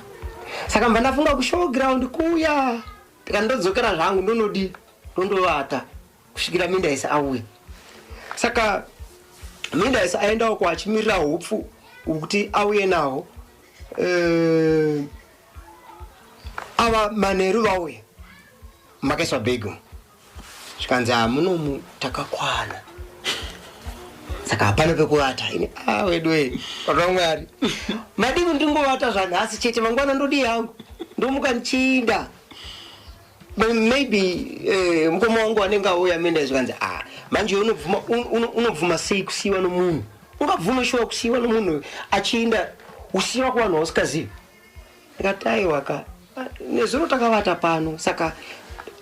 Saka mba ndafunga kushowground kuya, ndikandodzokera zvangu, ndonodii, ndondovata kusvikira Mindaisi auya. Saka Mindaisi aendawo kwachimirira hupfu kuti auye naho. Ava manheru vauya, makaiswa bhegi umu. Zvikanzi, hamunomu takakwana, saka hapana pekuvata. Ini, a wedu, baba Mwari, madini ndingovata zvanhasi chete, mangwana ndodii hangu, ndomuka ndichiinda. Maybe mukoma wangu anenge auya. Menda zvikanzi, a manje unobvuma unobvuma sei kusiyiwa nomunhu? Ungabvuma shuwa kusiyiwa nomunhu achiinda, usiyiwa kuvanhu vausikazivi? Ndikati, aiwa ka, nezuro takavata pano, saka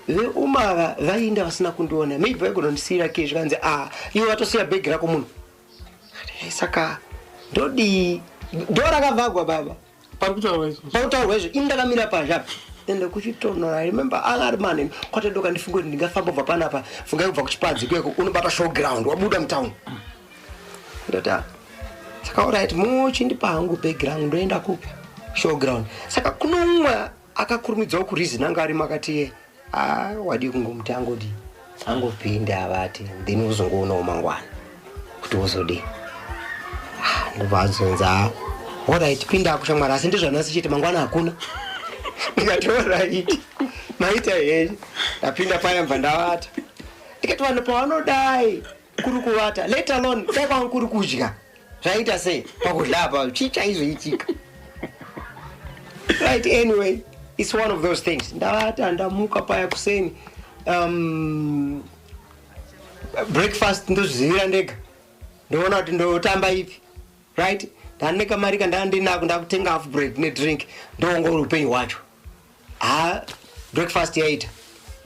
veumava vainda vasina kundiona, maybe vaigona kundisiyira ke. Zvikanzi, a iwe vatosiya bhegi rako muno. Ndikati, saka ndodii? Ndo rakavhagwa, baba. Pari kutaurwa izvozvo. Pakutaurwa izvo, ini ndakamira pazhe apa, ende kuchitonhora. I remember anga ari maneni kwatadoka. Ndifunge kuti ndingafamba kubva panapa, fungai kubva kuchipadzi kuyeko, unobata showground, wabuda mutown. Ndoti, ah, saka alright, muchindipa hangu bhegi rangu, ndoenda kupi? Showground. Saka kuno umwe akakurumidzawo kureason, anga arimo, akati, a wadii kungomuti angodi angopinda avati, then uzongoonawo mangwana kuti uzodii. Ah, ndobva adzonza, alright, pinda kushamwari, asi ndizvanhasi chete, mangwana hakuna. Ndikati, alright, maita henyu. Ndapinda paya, mbva ndavata. Ndikati, vanhu pavanodai kuri kuvata, let alone dai kwanga kuri kudya, zvaita sei pakudya apa? Chii chaizoitika? Right, anyway, it's one of those things. Ndavata, ndamuka paya kuseni, breakfast ndozvizivira ndega, ndoona kuti ndotamba ipi. Right, ndane kamari kandandinako, ndakutenga half bread nedrink, ndoongorora upenyu hwacho. Ha, breakfast yaita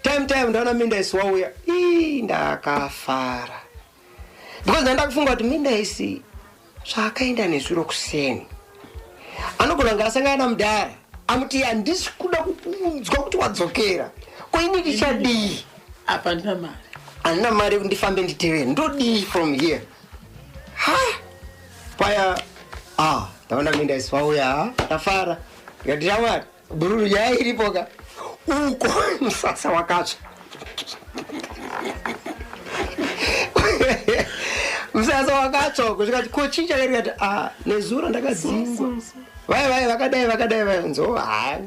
time time, ndaona Mindaisi wauya. Ii, ndakafara because ndandakufunga kuti Mindaisi zvaakaenda nezuro kuseni anogona kunge asangana namudhara amuti, handisi kuda kukunzwa kuti wadzokera. Ko ini ndichadii? Apa ndina mari. Handina mari yekuti ndifambe nditevere, ndodii from here? Ha, paya, ah, ndaona Mindaisi wauya. Ha, ndafara. Ndikati, shamwari, bhururu nyaya iripo ka, uko musasa wakatsva, musasa wakatsva uko. Zvikati, ko chii chakati? A nezuro ndakadzingwa, vai vai vakadai vakadai vanzo. Ha,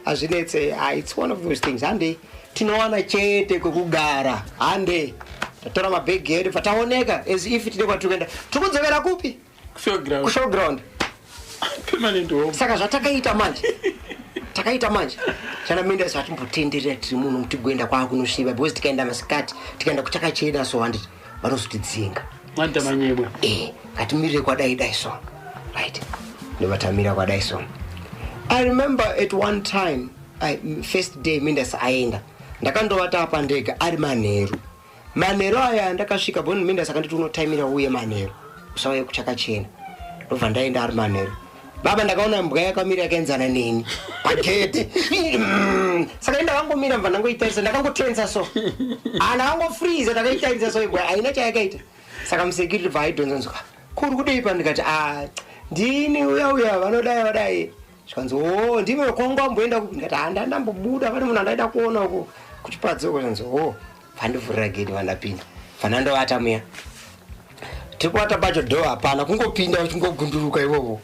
hazvinetse. Ah, it's one of those things. Hande, tinowana chete kwekugara. Hande, tatora mabhegi edu, pataoneka as if tine kwatiri kuenda. Tiri kudzokera kupi? Showground. Kushowground. Permanent home. Saka zvatakaita manje, takaita manje chana minda, zvatimbotenderera tiri muno, mutigoenda kwakunosviba, because tikaenda masikati, tikaenda kuchakachena so, handiti vanozotidzinga? Mwanda manyebwe. Eh, ngatimirire kwadai dai so. Right, ndovatamira kwadai so. I remember at one time, first day Mindas aenda, ndakandovata apa ndega, ari manheru. Manheru aya ndakasvika boni, Mindas akanditi, unotaimira uye manheru, usauye kuchakachena. Ndobva ndaenda ari manheru. Baba, ndakaona mbwa yakamira yakaenzana neni pagedhi. Saka indakangomira, mbva ndangoitarisa, ndakangotenza so, ndakangofreeza, ndakaitarisa so. Imbwa haina chayakaita. Saka musecurity bva aidhonzonzwa, kuri kudei pa? Ndikati, a ndini uya uya vanodai vadai. Zvikanzi, o ndime kwangu, amboenda kupi? Ndikati, handa ndambobuda, pane munhu andaida kuona uko kuchipadzi uko. Zvanzi, o vandivhurira gedhi, vandapinda, bva ndandovata muya. Tiri kuvata pacho dho hapana, kungopinda uchingogunduruka ivovo.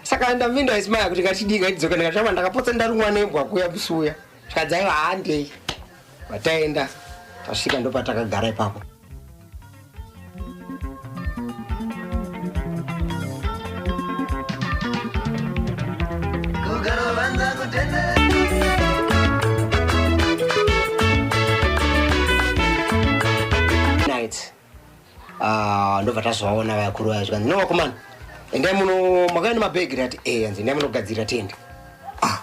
Saka ndaminda isimaya kuti ngatidii, ngatidzoke. Ndikati ndakapotsa ndarumwa nembwa kuya musi uya. Zvikanzi aiwa, handei. Vataenda, tasvika ndopatakagara ipapo. Kugarovanza kutendera. Night. Ah, ndobva tazovaona vakuru vaya, zvikanzi, "No vakomana, endai muno, makauya nemabhegi." Rati e, anzi, "Endai munogadzira tende." Ah,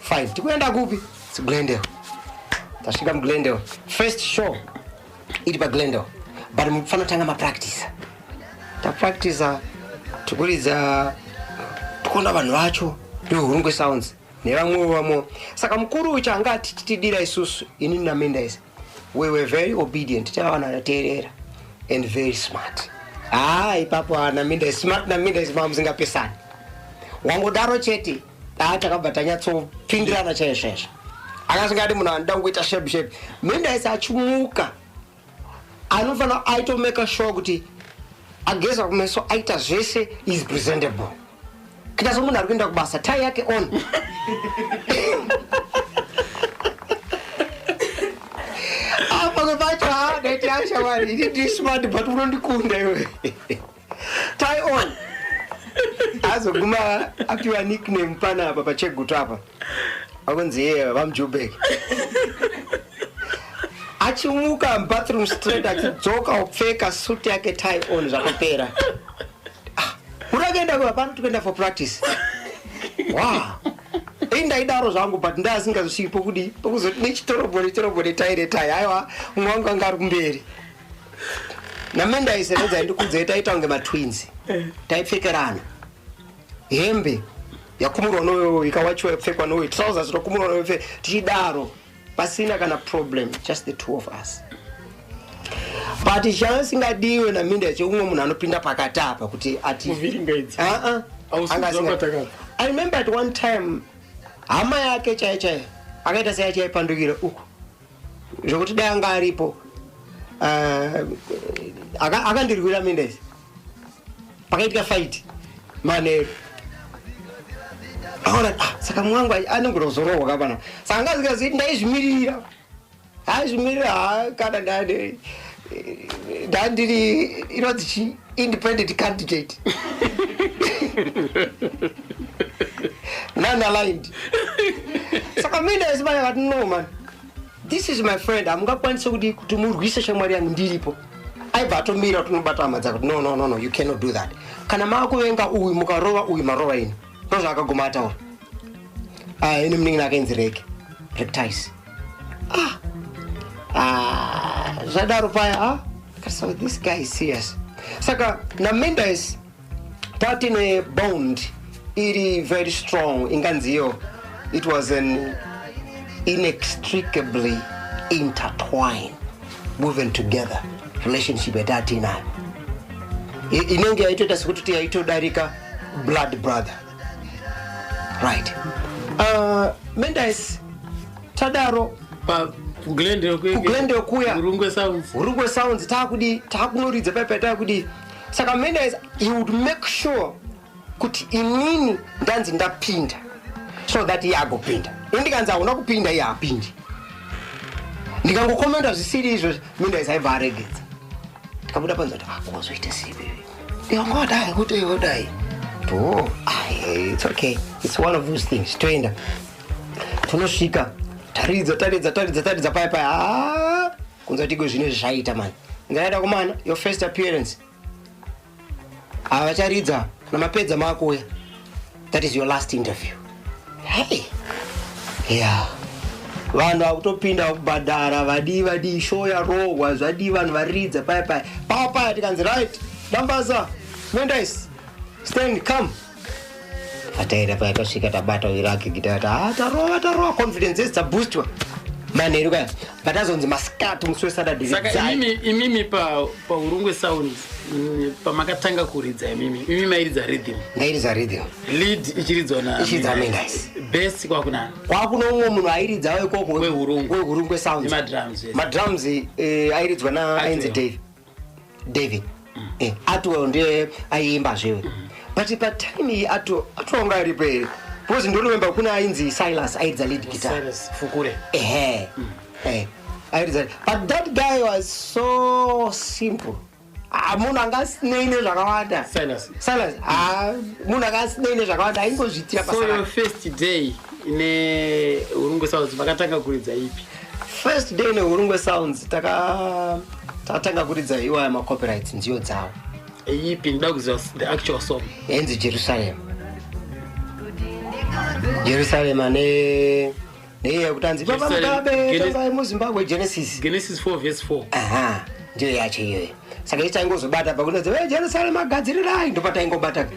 fine, tikuenda kupi? Glendale. Tasvika muGlendale, first show iri paGlendale, but mufanira kutanga mapractice. Tapractisa, tikuridza, tikuona vanhu vacho ndoHurungwe Sounds nevamwewo vamwewo. Saka mukuru uyu changa atitidira isusu, inini naMendaisi, we were very obedient, taiva vanhu vanoteerera and very smart. Haa, ipapo naMendaisi, smart naMendaisi mamusingapesani, wangodaro chete. Haa, takabva tanyatsopindirana chaizvo. Akasingadi munhu anoda kungoita shape shape. Mendaisi achimuka anofanira aitomeka sure kuti ageza kumeso, aita zvese, is presentable, kuita somunhu ari kuenda kubasa, tai yake on. Ah, pamwe pacho ha, ndaiti, "Ashamwari, ini ndiri smart, but unondikunda iwe." Tai on, azoguma apiwa nickname panapa paChegutu apa, akunzi iye vamuJubek. Achimuka mubathroom straight, achidzoka upfeka suit yake, tie on, zvakapera. Ah, uri akaenda hapana, tikuenda for practice. Wa ei, ndaidaro zvangu, but ndaasingazosviki pokudi pokuzoti nechitorobho nechitorobho netai netai. Aiwa, umwe wangu anga ari kumberi naMendaisi. Redzaindikudzei, taita kunge matwins, taipfekerana hembe yakumurwa noyo, ikawachiwa yapfekwa noyo, trousers tokumurwa noyo, tichidaro pasina kana problem, just the two of us. But chaasingadiwe naMinda cheumwe munhu anopinda pakati apa kuti ati Kuvhiringaidza. Ah, ah. Hausi Anga kuziva kwatakabva. I remember at one time hama yake chaiyo chaiyo akaita seyachaipandukira uku, zvokuti dai anga aripo, akandirwira Mendes. Pakaitika fight manheru, akaona, ah, saka mwangu anogona kuzorohwa kapana. Saka angazingazivi ndaizvimirira, aizvimirira. Ha, kana ndandiri inonzi chi independent candidate, non aligned. Saka Mendes vaya vati, "No man, this is my friend, hamungakwanisi kuti murwise shamwari yangu ndiripo." Aibva atomira, tinobata hama dzake kuti, "No, no, no, no, you cannot do that. Kana maakuvenga uyu, mukarova uyu, marova ini." Ndozvaakaguma ataura. Ah, ine munin'ina akainzi Reke Rectis. Ah, ah, zvadaro paya, ah, so this guy is serious. Saka naMendes tatine bond iri very strong, inganziyo it was an inextricably intertwined, woven together relationship yatatinayo. Inenge yaitoita sekuti yaitodarika blood brother, right? Mendes tadaro. KuGlendale. KuGlendale kuya. Hurungwe Sounds. Hurungwe Sounds, taakudi taakunoridza paipai, taakudi. Saka Mendes, he would make sure kuti inini ndanzi ndapinda, so that iye agopinda. Ini ndikanzi hauna kupinda, iye haapindi. Ndikangokomenda zvisiri izvo, Mendes aibva aregedza. Tikabuda panze kuti, "Ah, wazoita sei baby?" Ndikangodai kuti odai to, "Ah, it's okay, it's one of those things." Toenda, tonosvika, taridza, taridza, taridza, taridza paya paya. Ah, kunza kuti iko zvino zvaita mani, ndaida kumana your first appearance, havacharidza. Kana mapedza maakuuya, that is your last interview. Hey, yeah, vanhu vakutopinda kubhadhara, vadii vadii, show yarohwa, zvadii, vanhu varidza paya paya paa paya. Tikanzi, "Right, Dambaza, Mendes, stand, come." Ataenda paya, tasvika, tabata irake gita, ta tarova, tarova, confidence dzese dzaboostwa manheru kaya. But azonzi masikati musi weSaturday. Saka imimi paHurungwe Sounds, pamakatanga kuridza imimi mairidza rhythm? Ndairidza rhythm. Lead ichiridzwa na Ichiridza Mendes. Bass kwakunani? Kwakuno umwe munhu airidzawo ikoko. WeHurungwe. WeHurungwe Sounds. Nemadrums, yes. Madrums, airidzwa na ainzi Adriel. David. Atwell ndiye aiimba zvewe, but patime iyi Atwell anga aripo here? Because ndoremember kuna ainzi Silas airidza lead guitar. Silas Fukure. Ehe. Airidza, but that guy was so simple. Ah, munhu anga asinei nezvakawanda. Silas. Silas, ah, munhu anga asinei nezvakawanda, aingozviitira So basa your rake. first day neHurungwe Sounds, vakatanga kuridza ipi? First day neHurungwe Sounds, takatanga kuridza iwaya macopyrights, nziyo dzavo. Ipi? Ndoda kuziva the actual song. Yainzi Jerusalem, Jerusalem ane neiye yekuti anzi Baba Jerusalem, Mugabe, tongai muZimbabwe, Genesis. Genesis 4 verse 4. Aha, ndiyo yacho iyoyo. Saka ichi taingozobata pakunzi, "We Jerusalem agadzirirai," ndopataingobata.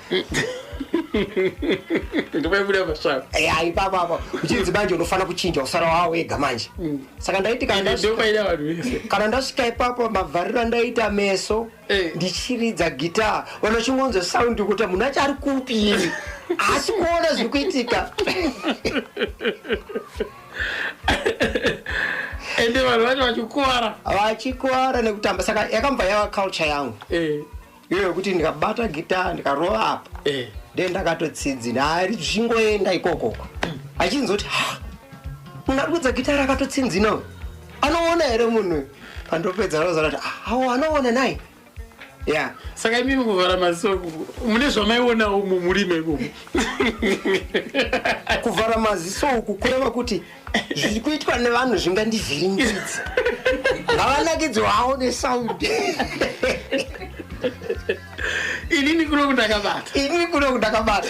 Ndopaibuda pasvako. Ya, ipapo apo uchinzi manje unofana kuchinja, usara wawo wega manje. Saka ndaiti kana ndasvika Ndopaida vanhu vese. Kana ndasvika ipapo, mavhariro andaita meso ndichiridza gitaa, vanhu vachingonzwa saundi kuti munhu acho ari kupi, haasi kuona zviri kuitika. Ende vanhu vacho vachikuwara. Vachikuwara nekutamba. Saka yakambva yava culture yangu iyo yekuti ndikabata gitaa, ndikarova apa, nde ndakatotsidzina hari zvichingoenda ikokoko, achinzoti, "Ha, munhu ari kuridza gitara akatotsinzina, anoona here munhu?" Pandopedza rozaona kuti, "Ah, awo anoona nai ya." Saka imimi kuvhara maziso mune zvamaionawo mumurima imomo? Kuvhara maziso uku kureva kuti zviri kuitwa nevanhu zvingandivhiringidza, ngavanakidzwe hawo nesaundi. Inini kuno kundakabata. Inini kuno ndakabata,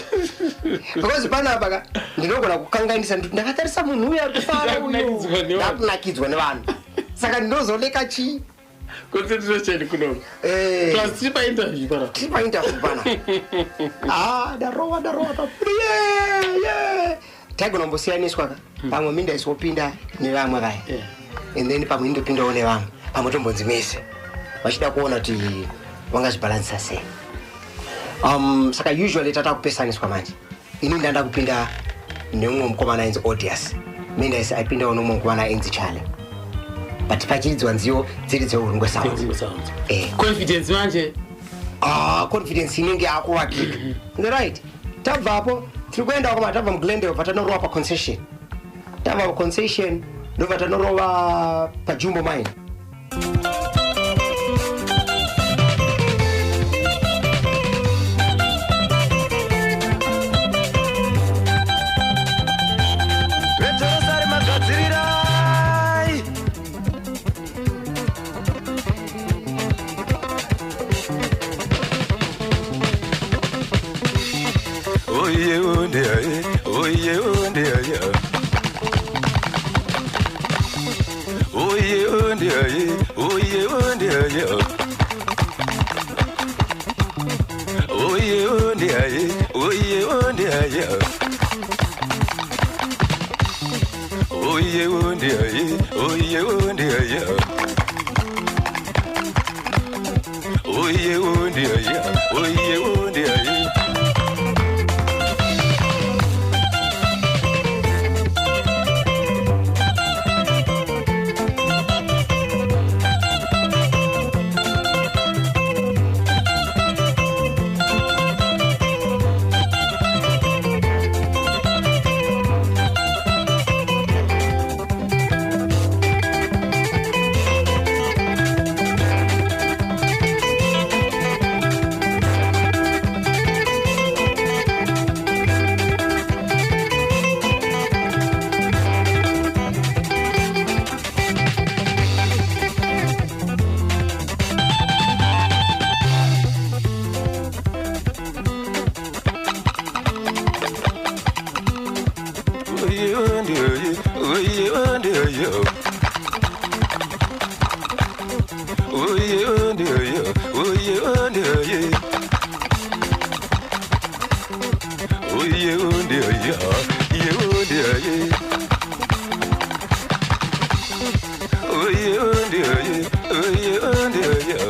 because panapa ka ndinogona kukanganisa, ndikuti ndakatarisa munhu uyu ari kufara uyu, Ndakunakidzwa nevanhu. ndakunakidzwa nevanhu, saka ndinozoleka chii? Concentration kuno. Plus tiri painterview pana. Tiri painterview pana. Ah, ndarova, ndarova, ye taigona kumbosiyaniswa ka, pamwe minda isopinda nevamwe vaya, and then pamwe indopindawo nevamwe, pamwe tombonzi mese, vachida kuona kuti vangazvibhalansisa sei. Saka usually tata kupesaniswa manje, ini ndanda kupinda nemumwe mukomana ainzi Odius, minda isi aipindawo nemumwe mukomana ainzi Chale, but pachiridzwa nziyo dziri dzeHurungwe Sounds. Confidence manje. Ah, confidence inenge yakuvakika. Right, tabvapo tiri kuenda koma, tabva muGlendale, bva tanorova paConcession, tabva paConcession ndobva tanorova paJumbo Mine. Vejerusarema gadzirirai. Oye onde aye, oye onde aye. Oye onde aye, oye onde aye. Oye onde aye, oye onde aye. Oye onde aye, oye onde aye. Oye onde aye, oye onde aye. Oye onde aye, oye onde aye. Oye onde aye, oye onde aye. Oye onde aye, oye onde aye. Oye onde aye, oye onde aye.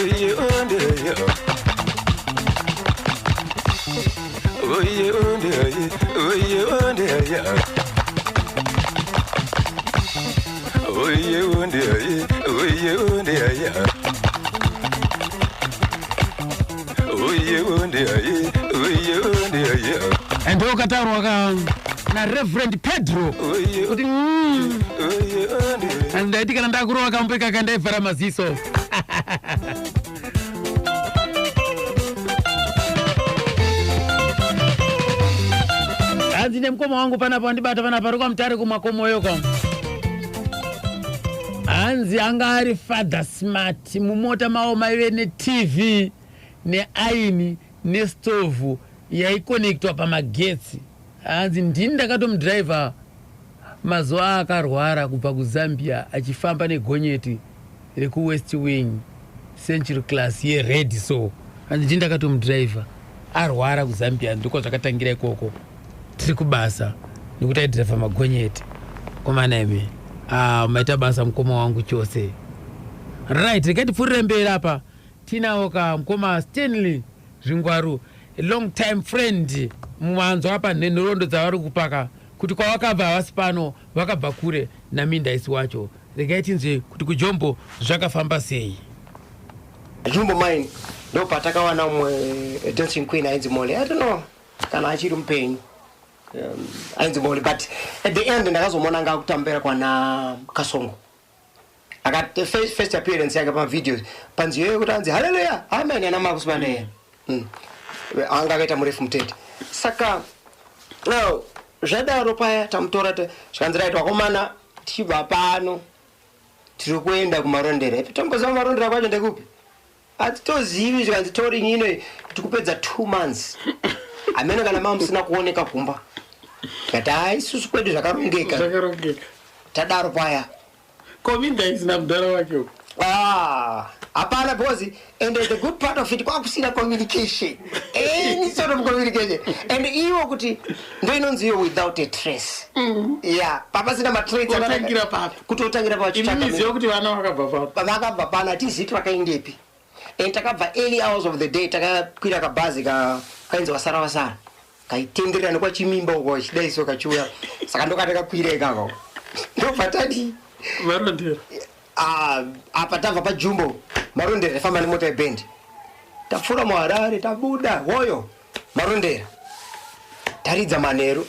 Oye onde aye. Oye onde aye. Oye onde aye. Oye onde aye. Oye onde aye. Oye onde aye. Oye onde aye. Ndokataurwa ka naReverend Pedro Oye kuti oye onde aye. Ndaiti kana ndakurova kambo ikaka ndaivhara maziso. Hanzi nemukoma wangu panapa wandibata panapa ari kwaMutare kumakomoyoko. Hanzi anga ari Father Smart, mumota mavo maive neTV neaini nestovhu yaikonektwa pamagetsi. Hanzi ndini ndakatomudhiraivha mazuva akarwara kubva kuZambia achifamba negonyeti rekuWest Wing Century Class yered. So hanzi ndini ndakatomudhiraivha arwara kuZambia, ndiko zvakatangira ikoko tiri kubasa nekuti aidhiraivha magonyeti. Komana imi, ah, maita basa mukoma wangu chose. Right, regai tipfuurire mberi. Apa tinawo ka mukoma Stanley Zvingwaru, a long time friend. Manzwa apa nenhoroondo dzavari kupaka kuti kwavakabva havasi pano, vakabva kure naMindaisi wacho. Regai tinzwe kuti kujombo zvakafamba sei. Jumbo Mine ndo patakawana umwe dancing queen ainzi Molly. I don't know kana achiri mupenyu. Ainzi Molly, but at the end ndakazomuona anga akutambira kwana Kasongo. Akati first appearance yake pamavideos panziyo yekuti anzi "Haleluya amen" ana makusibandeye anga akaita murefu mutete. Saka now zvadaro paya tamutora, zvikanzi, "Right, wakomana, tichibva pano tiri kuenda kuMarondera." Ipi tomboziva Marondera kwacho ndekupi? Hatitozivi. Zvikanzi, "Touring ino tikupedza 2 months, hamene kana maa musina kuoneka kumba." Tikati, "Hai, isusu kwedu zvakarongeka." Zvakarongeka. Tadaro paya. Kominda isina mudhara wake uko? Ah, hapana, because and the good part of it kwakusina communication, any sort of communication, and iwo kuti ndo inonzi iyo without a trace. Yeah, papasina matrace. Kutotangira papi? Kutotangira. Imi miziva kuti vana vakabva papi? Vakabva pano hatizivi vakaendepi, and takabva early hours of the day, takakwira kabhazi kainzi Wasara Wasara, kaitenderera nekwaChimimba uko chidai so kachiuya. Saka ndokatakakwira ikako, ndobva tadi Marondera. Ah, apa tabva paJumbo, Marondera, tafamba nemota yebhendi, tapfuura muHarare, tabuda hoyo Marondera, taridza manheru.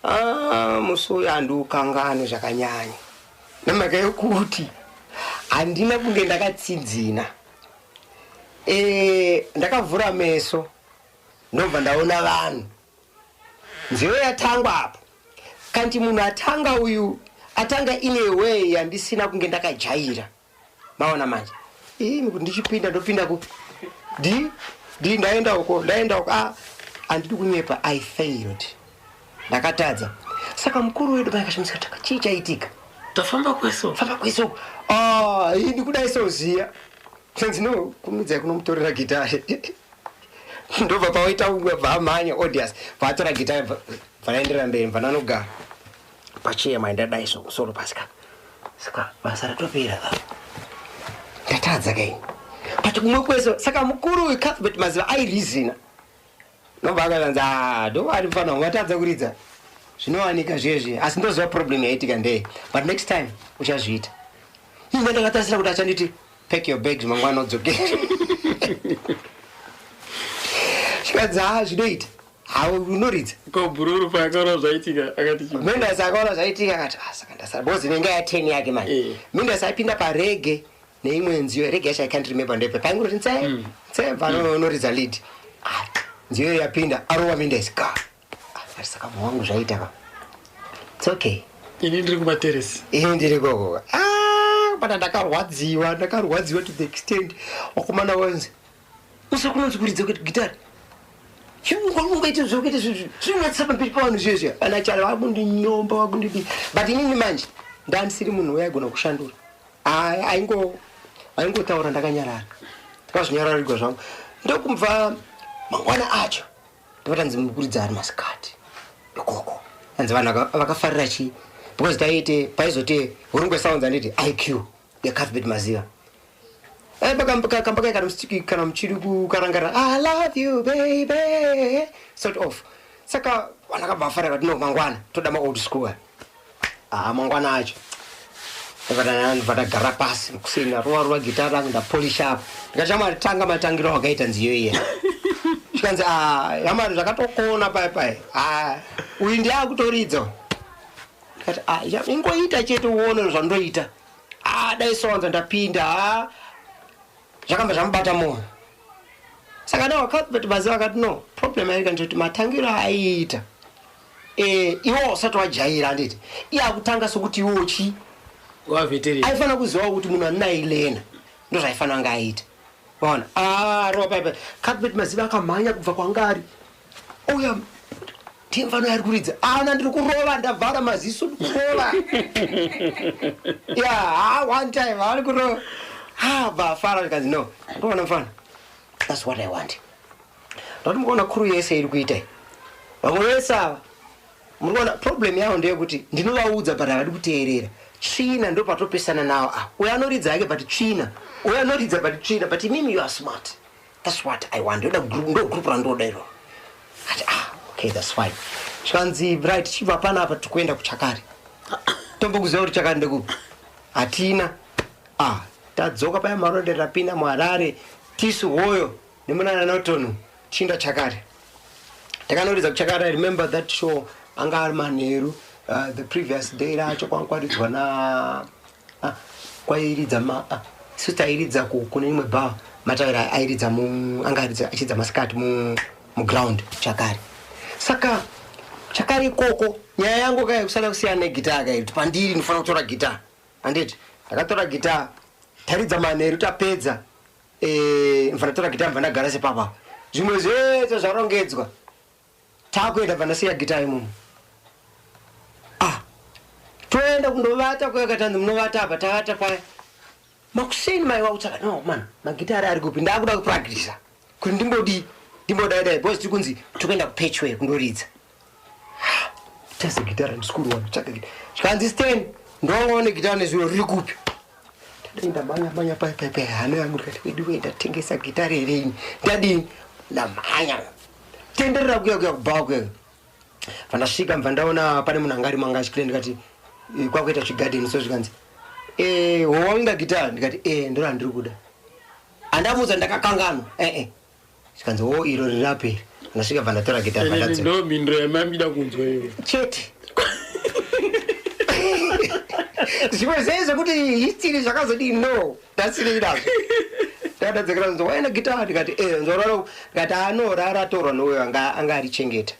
Ah, musi uyu handiukangani zvakanyanya nemhaka yekuti handina kunge ndakatsinzina. Ndakavhura meso, ndobva ndaona vanhu, nziyo yatangwa apa. Kanti munhu atanga uyu atanga in a way yandisina kunge ndakajaira. Maona manje imi kuti ndichipinda ndopinda kupi? Di ndaenda uko, ndaenda uko. Ah, handidi kunyepa, I failed, ndakatadza. Saka mukuru wedu maakashamisika, taka chii chaitika? Tafamba kweso. Famba kwese uko. Ah, ini kudai soziya senzi no kumidzai kunomutorera gitari. Ndobva pawaita umwe bva amhanya odias, bva gitari, bva naenderera mberi, bva nanogara pachiya. Mai ndadai so musoro pasi ka. Saka basa ratopera ka, ndatadza kaini, but kumwe kwese. Saka mukuru uyu Cuthbert Maziva airizina, nobva akatanzi, "Ah, ndovari mufana ungatadza kuridza, zvinowanika zvezvi, asi ndoziva problem yaitika ndei, but next time uchazviita." Ine ndakatarisira kuti achanditi, "Pack your bags, mangwana udzokere." Chikanzi, "Ha, zvinoita, ha, unoridza." Ko bhururu paakaona zvaitika akati chii? Mendas akaona zvaitika akati, "Ah, saka ndasara," because inenge ya10 yake manje. Mendas aipinda pareggae neimwe nziyo, reggae yacho I can't remember ndepe paingoti nse nse, bva unoridza lead. Ah, nziyo yapinda, arova Mendas ka. Ah, saka wangu zvaita ka, it's okay. Ini ndiri kumateresi. Ini ndiri koko. Ah, but ndakarwadziwa, ndakarwadziwa to the extent wakomana wanzi usakunonzi kuridza gitari ungaite zvokuita zvinonatisa pamberi pavanhu zvezvi. Ana charo vakundinyomba, vakundidi, but inini manje ndandisiri munhu uya aigona kushandura. Aingotaura ndakanyarara, ndakazvinyararigwa zvangu. Ndokumva mangwana acho ndovatanzi mukuridza ari masikati ikoko. Anzi vanhu vakafarira chii? Because taite paizoti Hurungwe Sounds, anditi IQ yaCuthbert Maziva. Kamba kai kana muchiri kukarangara, "I love you baby," sort of. Saka vanhu akabva afara kati, "No, mangwana toda maold school." Ah, mangwana acho ndobva ndagara pasi kuseni, rova rova gitara rangu, ndapolisha apo. Ndikati, "Shamwari, tanga matangiro wakaita nziyo iya." Zvikanzi, "A yamari, zvakatokona pai pai. A uyu ndiakutoridza." Ndikati, "A ingoita chete uone zvandoita." A dai sowanza ndapinda. A zvakamba zvamubata mwoyo. Saka nawo Cuthbert Maziva akati, "No problem." Aika ndikuti matangiro aiita, iwo usati wajaira, handiti? Iye akutanga sokuti iwo chi Waveteran. Aifanira kuziva kuti munhu aninailena ndo zvaifanira kunge aita. Waona rova paipai, Cuthbert Maziva akamhanya kubva kwangari ouya, ndiye mfano yari kuridza. Ana ndiri kurova, ndavhara maziso, ndikurova ya ha one time ari kurova. Ha, bvafara. Ndikanzi, "No, ndoona mfano, that's what I want." Ndati, "Mukaona crew yese iri kuita iyi, vamwe vese ava, muri kuona problem yavo ndeyekuti ndinovaudza but havadi kuteerera. Tsvina ndo patopesana nawo. Ah, uyo anoridza hake but tsvina, uyo anoridza but tsvina, but imimi you are smart. That's what I want. Ndoda group, ndo group randoda iro." Ati, "Ah, okay, that's fine." Zvikanzi, "Right, chibva panapa tikuenda kuchakari." Tombokuziva kuti chakari ndekupi? Hatina. Ah, tadzoka paya maronde, rapinda muHarare, tisu hoyo nemunana Norton, chiinda chakari. Takanoridza kuchakari. I remember that show anga ari manheru. The previous day racho kwanga kwaridzwa na kwairidza ma isu tairidza kune imwe bar. Mataura airidza anga achiridza masikati muground chakari. Saka chakari ikoko, nyaya yangu kaya kusada kusiyana negitaa kai, kuti pandiri ndinofanira kutora gitaa, handiti? Ndakatora gitaa, taridza manheru, tapedza, mfana tora gitaa, mva ndagara sepapa, zvimwe zvese zvarongedzwa, takuenda, bva ndasiya gitaa imomo. Ah, toenda kundovata kuya, katanzi munovata apa. Tavata paya makuseni, mai wakutsvaka, "No man, magitari ari kupi? Ndakuda kupractisa kuti ndimbodii, ndimbodaidai, because tiri kunzi tikuenda kupechwe kundoridza." Tase gitara ndisikuruwana tsvaka gitara. Zvikanzi, "Stan, ndongaone gitara nezviro riri kupi?" Tadai ndamhanya mhanya pai pai pai, hana yangu, ndikati, "Wedu we, ndatengesa gitari here ini? Ndadini?" Ndamhanya tenderera kuya kuya kubhawa kuya. Pandasvika, mva ndaona pane munhu anga arimo, anga achikire. Ndikati, "Kwakuita chigadheni so." Zvikanzi, "Howainga gitara?" Ndikati, "E, ndo randiri kuda." Andamuudza ndakakanganwa. Ee, zvikanzi, "O, iro riraperi." Ndasvika, bva ndatora gitara, bva ndadzoka. Ndo mhinduro yamamida kunzwa iwe. Chete. Zvimwe zvei zvekuti history zvakazodii, no, ndasinei nazvo. Ndakadadzikira nzo, "Waina gitara?" Ndikati, "E." Nzorora, ndikati, "Anorara atorwa nouyo anga arichengeta."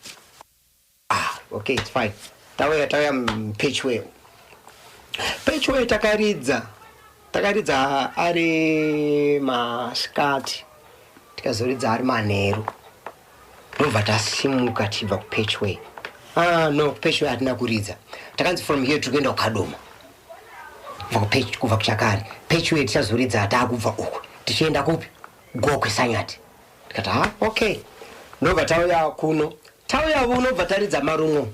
"Ah, okay, it's fine." Tauya, tauya mupechway. Pechway takaridza, takaridza ari masikati, tikazoridza ari manheru. Ndobva tasimuka tichibva kupechway. Ah, no, kupechway hatina kuridza. Takanzi from here tiri kuenda kukadoma. Kubva kuchakari, pechway tichazoridza taakubva uku tichienda kupi? Gokwe Sanyati. Ndikati, "Ha, okay." Ndobva tauya kuno, tauya kuno, bva taridza marumwo,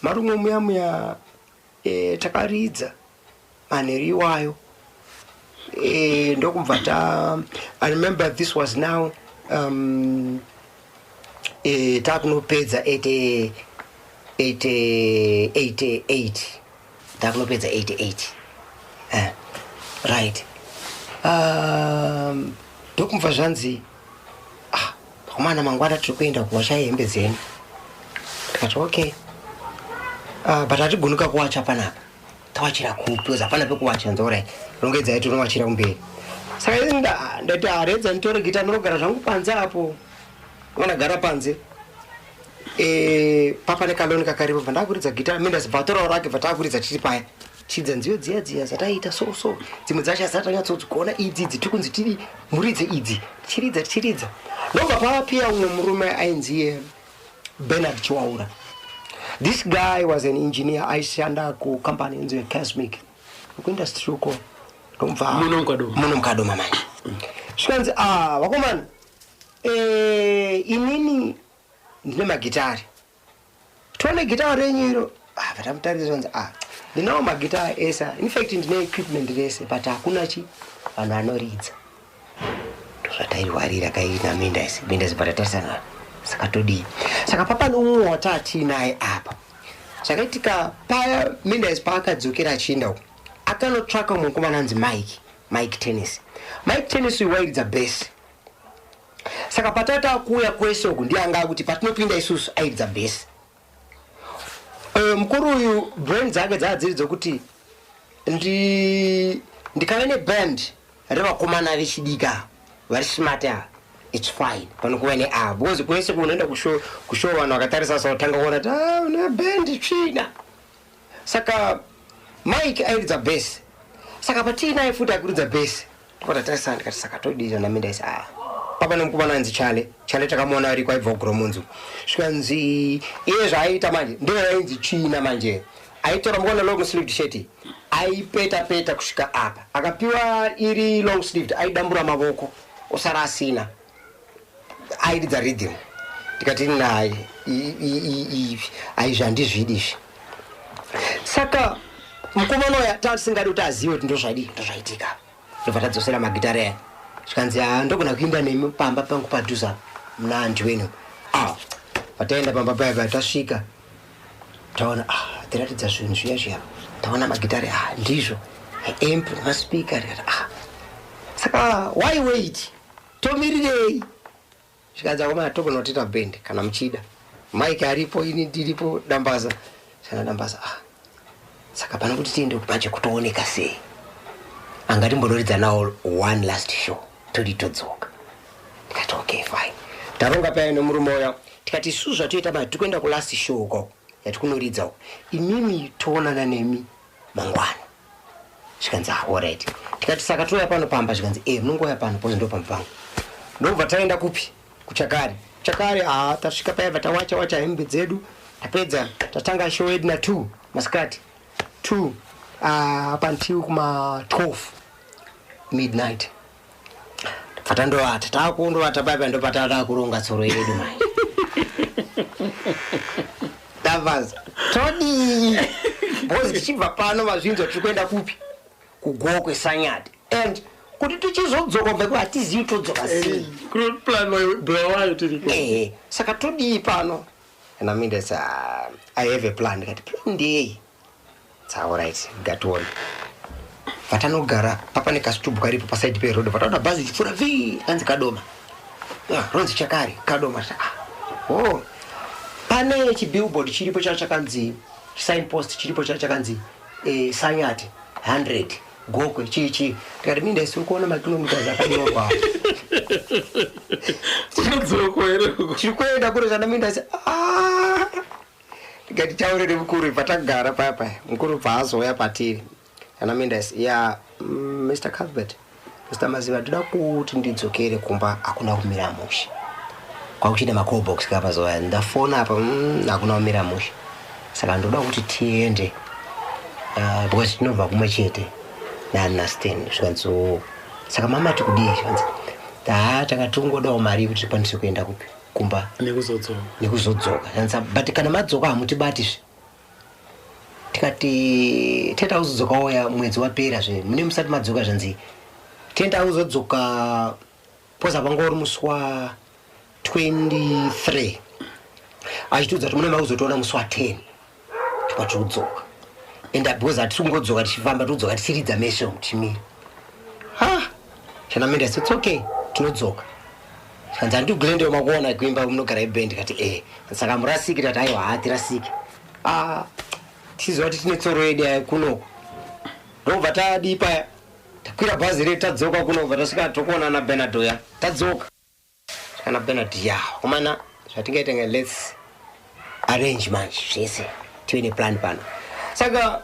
marumwo muya muya. Takaridza manheru iwayo. Ndokubva ta, I remember this was now takunopedza 80 80 88, takunopedza 88. Right, ndokumva zvanzi, "Ah, vakomana, mangwana tiri kuenda kuwacha hembe dzenyu." Ndikati, "Okay, but hatigunuka kuwacha panapa, tawachira kupi? Because hapana pekuwacha." Nzorai, rongedzai, tinowachira kumberi. Saka ini ndati, "Haredza nditore gita, ndinogara zvangu panze apo." Vanagara panze, papa nekaloni kakaripo. Bva ndakuridza gita, mendas bva atorawo rake, bva taakuridza tiri paya, tichiridza nziyo dziya dziya dzataiita. So dzimwe dzacho hazatanyatsodzigona, idzi idzi tiri kunzi tiri muridze idzi. Tichiridza, tichiridza, ndobva pavapiya umwe murume ainzi Bernard Chiwaura. This guy was an engineer, aishanda kucompany inzi Casmic, kuindustry uko. Ndobva Muno muKadoma. Muno mukadoma manje. Zvikanzi, "Ah, vakomana, inini ndine magitari, tione gitari renyu iro." Ah, vatamutarisa, zvanzi, "Ah, ndinawo magitari ese, in fact ndine equipment rese, but hakuna chi Vanhu vanoridza. Ndozvatairwarira kaina Mendes. Mendes patatarisana saka todii? Saka papa nomumwe watatiinaye apa. Zvakaitika paya Mendes paakadzokera achienda uko, akanotsvaka mumwe mukomana anzi Mike, Mike Tennis. Mike Tennis uyu wairidza bass. Saka patata kuuya kwese uku ndiye anga akuti patinopinda isusu airidza bass. Mukuru uyu brain dzake dzaa dziri dzokuti ndikave neband revakomana vechidiki ava vari smart ava, it's fine pano kuva neava, because kwese kunoenda kushow vanhu vakatarisa sautanga kuona kuti, "Ah, une band tsvina." Saka Mike airidza bass, saka patiinaye futi akuridza bass, ndopatatarisa ndikati, "Saka todii?" Namindaisi, "Ah, papa nemukomana anzi Chale." Chale takamuona ariko, aibva kuGoromonzi. Zvikanzi iye zvaaita manje ndo yainzi tsvina manje. Aitora mukuona long sleeved shirt, aipeta peta kusvika apa. Akapiwa iri long sleeved, aidambura mavoko osara asina, airidza rhythm. Ndikati, "Naye aizvi handizvidi izvi." Saka mukomana uya tasingadi kuti azive kuti ndozvadii, ndozvaitika. Ndobva tadzosera magitare aya. Zvikanzi, "Ha, ndogona kuimba nemi pamba pangu padhuze apa muna andiweni." Ah, pataenda pamba paya paya, tasvika taona, ah, tiratidza zvinhu zviya zviya, taona magitare, ah, ndizvo, amp nemaspeaker. Tikati, "Ah, saka why wait? Tomirirei?" Zvikanzi, "Akomana, togona kutoita band kana muchida. Mike aripo, ini ndiripo, Dambaza sana Dambaza. Ah, saka pana kuti tiende manje kutooneka sei, angatimbonoridza nawo one last show, todi todzoka." Ndikati, "Okay, fine." Taronga paya nemurume uya, tikati, "Isusu zvatoita manje, tikuenda kulast show ukoko yatikunoridza uko. Imimi toonana nemi mangwana." Zvikanzi, "Ah, alright." Tikati, "Saka touya pano pamba?" Zvikanzi, "E, munongouya pano pozi ndo pamba pangu." Ndobva taenda kupi? Kuchakari. Chakari, ha, tasvika payabva tawacha wacha hembe dzedu, tapedza, tatanga show yedu na2 masikati, 2 up until kuma 12 midnight. Bva tandovata, taakundovata paipa, ndopatata kuronga tsoro yedu manje. Ndabvaza, todii? Because tichibva pano, mazvinzwa, tiri kuenda kupi? KuGokwe Sanyati. And kuti tichizodzoka kubva ku hatizivi todzoka sei. Bulawayo tiriko. Ehe, saka todii pano? And amindati, "I have a plan." Ndikati, "Plan ndei?" "Alright, ngatione." Vatanogara papa nekasitubu karipo pasaidi peroad, vataona bhazi ichipfuura vi, anzi Kadoma. Ah, ronzi Chakari Kadoma. Ah, oh, pane chibillboard chiripo chacho chakanzi, signpost chiripo chacho chakanzi Sanyati 100, Gokwe chii chii. Tikati, "Minda, isi kuona makilometers akanyorwa." Tinodzokwa here uko? Tiri kuenda kure zvana minda isi. "Ah." Tikati, "Taurire mukuru." Patagara paya paya, mukuru paazouya patiri ana minda isi, "Ya, Mr Cuthbert, Mr Maziva, ndoda kuti ndidzokere kumba, hakuna kumira mushe." Kwakuchida macallbox kapazoya, "Ndafona apa, hakuna kumira mushe, saka ndoda kuti tiende, because tinobva kumwe chete naStan." Zvikanzi, "Oh, saka mama tikudii?" Zvikanzi, "Ha, takatongodawo mari yekuti tikwanise kuenda kupi? Kumba." Nekuzodzoka. Nekuzodzoka. Zvikanzi, "But kana madzoka hamutibatizve." Tikati, "Tenda uzodzoka oya mwedzi wapera zve, mune musati madzoka." Zvanzi, "Tenda uzodzoka poza panga uri musi wa23." Achitiudza kuti mune makuzotoona musi wa10 tikwati kudzoka, and because hatisi kungodzoka tichifamba, tikudzoka tichiridza meso tichimira. Ha, chanamenda, "It's okay, tinodzoka." Zvikanzi, "Handi Glendale makuona kuimba munogara iband?" Kati, "E." "Saka murasiki?" Tati, "Aiwa, hatirasiki." Ah, tichiziva kuti tine tsoro yedu aya kunoko. Ndobva tadii paya, takwira bhazi redu, tadzoka kunobva tasvika, tokuona naBernard uya. Tadzoka kana Bernard, "Ya komana, zvatingaita nga, let's arrange manje zvese, tive neplan pano." Saka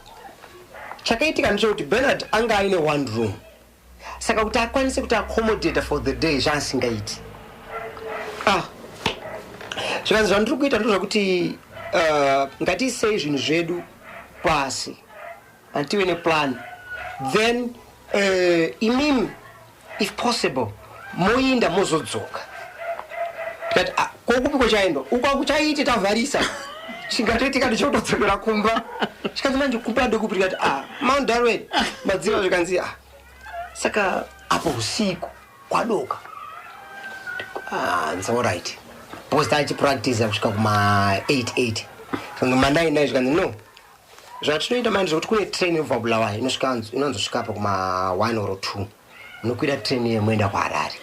chakaitika ndechekuti Bernard anga aine one room, saka kuti akwanise kuti accommodate for the day zvaasingaiti. Ah, zvikanzi, "Zvandiri kuita ndozvakuti ngatiisei zvinhu zvedu pasi and tive neplan, then imimi, if possible, moinda mozodzoka." Tikati, "Ah, kokupi kwechaendwa uko? Akuchaiti tavharisa, chingatoitika ndichotodzokera kumba." Chikanzi, "Manje kumba ndekupi?" Tikati, "Ah, Mount Darwin, Madziva." Zvikanzi, "Ah, saka Apo usiku kwadoka. Ah, it's all right, because tachipractice kusvika kuma 88, ma 9 9. Zvikanzi, "No, zvatinoita manje zvekuti kune train inobva Bulawayo, inonzosvika pa kuma 1 or 2. Munokwira train iye, moenda kuHarare,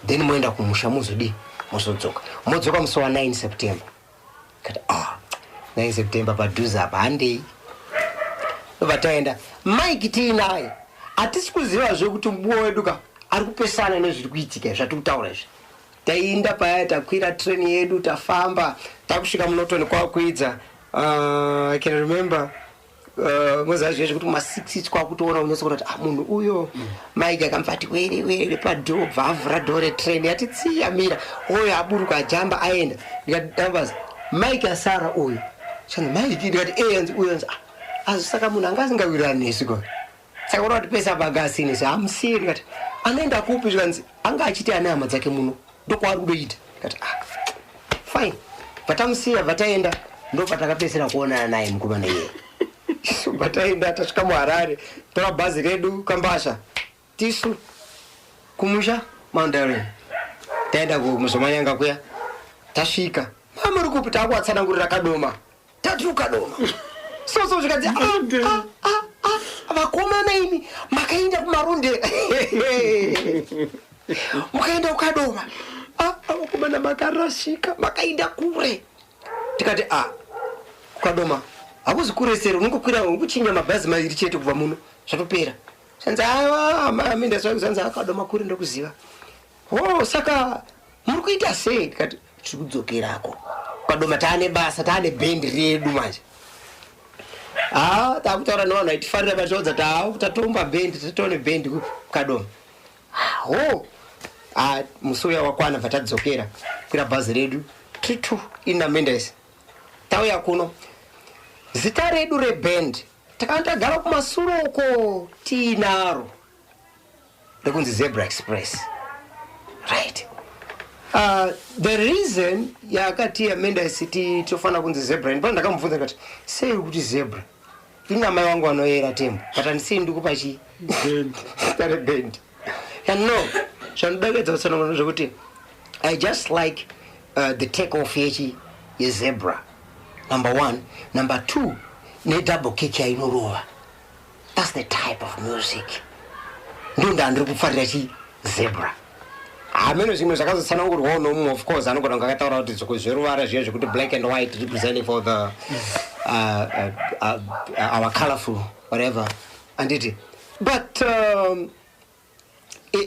then moenda kumusha, muzodii, muzodzoka, modzoka musi wa9 September." Kati, "Ah, 9 September padhuze apa, handei." Ndobva taenda. Mike tiinaye, hatisi kuzivazve kuti mubuwo wedu ka ari kupesana nezviri kuitika zvatiri kutaura izvi. Tainda paya, takwira treni yedu, tafamba, takusvika muNorton kwakuidza. I can remember, moziva zviye zvekuti kuma6 kwakutoona unyatsokuona kuti, ah, munhu uyo. Mike akamufati were were padhoo, bva avhura dhoo retrain, yati tsiyamira, uyo aburuka, ajamba, aenda. Ndikati, "Numbers, Mike asara uyu." Chanzi, "Mike?" Ndikati, "E." Anzi, "Uyo." Anzi, "Ah, asi saka munhu anga asingawirirani nesu ko, saka ura kuti pese apa anga asini se hamusiye." Ndikati, "Anoenda kupi?" Zvikanzi, "Anga achiti ane hama dzake muno, ndokwaari kudoita." Ndikati, "Ah, fine." Bvatamusiya, bvataenda. Ndo patakapedzisira kuonana naye mukomana iyeye. Bvataenda, tasvika muHarare, tora bhazi redu kambasha, tisu kumusha Mount Darwin. Taenda kuMuzomanyanga kuya, tasvika, "Mamuri kupi?" Takuvatsanangurira Kadoma, tati uKadoma soso. Zvikanzi, "Ah, ah, ah, ah, vakomana imi makaenda kuMarondera, mukaenda kuKadoma. Ah, ah, vakomana makarashika, makaenda kure." Tikati, "A, kuKadoma hakuzi kure seri, unongokwira ungochinya mabhazi maviri chete kubva muno, zvatopera." Zvanzi, "Aiwa, minda." Zvanzi, "Akadoma kure, ndokuziva ho. Saka muri kuita sei?" Tikati, "Tiri kudzokerako Kadoma, taane basa, taane bhendi redu manje." Ha, takutaura nevanhu vaitifarira, vachiudza, "Tatomba bhendi, tatone bhendi kuKadoma." Ho, ha, musi uya wakwana, bva tadzokera, kwira bhazi redu, tiri two inamendes, tauya kuno. Zita redu reband takanga tagara kumasuro uko tiinaro, rekunzi Zebra Express, right? The reason yakati Amendasi tofanira kunzi Zebra, ndipo ndakamubvunza ndikati, "Sei uri kuti Zebra?" Ina mai vangu vanoyera tembo, but handisei ndikupa chi zita reband. And no, zvanodakedza kutsanangura zvekuti I just like the take off yechi yezebra, number one. Number two, nedouble kick yainorova. That's the type of music ndo ndandiri kufarira, chi zebra. Hameno zvimwe zvakazotsanangurwawo nomumwe, of course anogona kunge akataura kuti zveruvara zviya zvekuti black and white representing for the our colorful whatever, anditi? But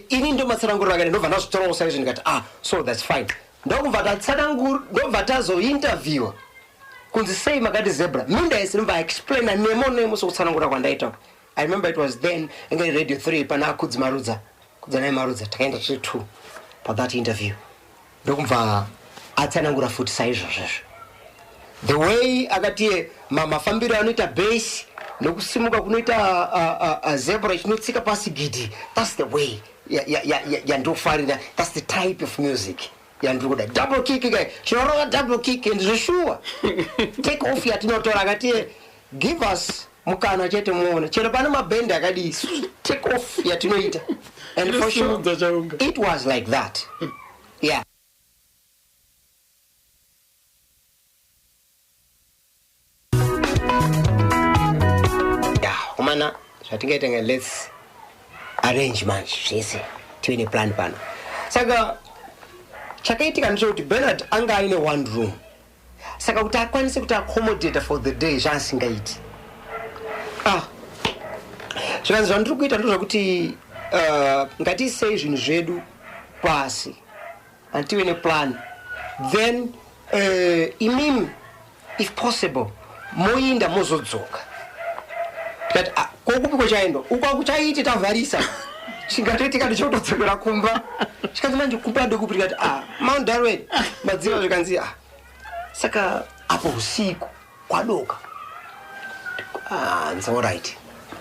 ini ndo matsananguriro akati, ndobva ndazvitorawo saizvo, ndikati, "Ah, so that's fine." Ndokubva tatsanangura, ndobva tazointerviewa kunzi, "Sei makati Zebra?" Mindaisi ndobva explaina nemo nemo sokutsanangura kwandaita. I remember it was then inge Radio 3 pana Kudzi Marudza, Kudzanai Marudza. Takaenda tiri two pathat interview, ndokubva atsanangura futi saizvozvezvo, the way akati mafambiro anoita base nokusimuka kunoita zebra ichinotsika pasi gidi. That's the way yandofarira, that's the type of music yandiri kuda, double kick kai, chinorova double kick and zveshuwa take off yatinotora. Akati, "Give us mukana chete muone, chero pane mabhendi akadii, isusu take off yatinoita." And for sure Inosimudza chaunga. it was like that, yeah. Yeah, kumana zvatingaita nge let's arrange manje zvese, tive neplan pano. Saka chakaitika ndechekuti Bernard anga aine one room, saka kuti akwanise kuti accommodate for the day zvaasingaiti. Ah, zvikanzi, "Zvandiri kuita ndozvekuti ngatiisei zvinhu zvedu pasi, anditive neplan, then imimi, if possible, moinda mozodzoka." Tikati, "Ah, kokupi kwechaendwa uko? Akuchaiti tavharisa, chingatoitika ndichotodzokera kumba." Chikanzi, "Manje kumba ndekupi?" Tikati, "Ah, Mount Darwin, madziva." Zvikanzi, "Ah, saka apo usiku kwadoka." Ah, it's all right,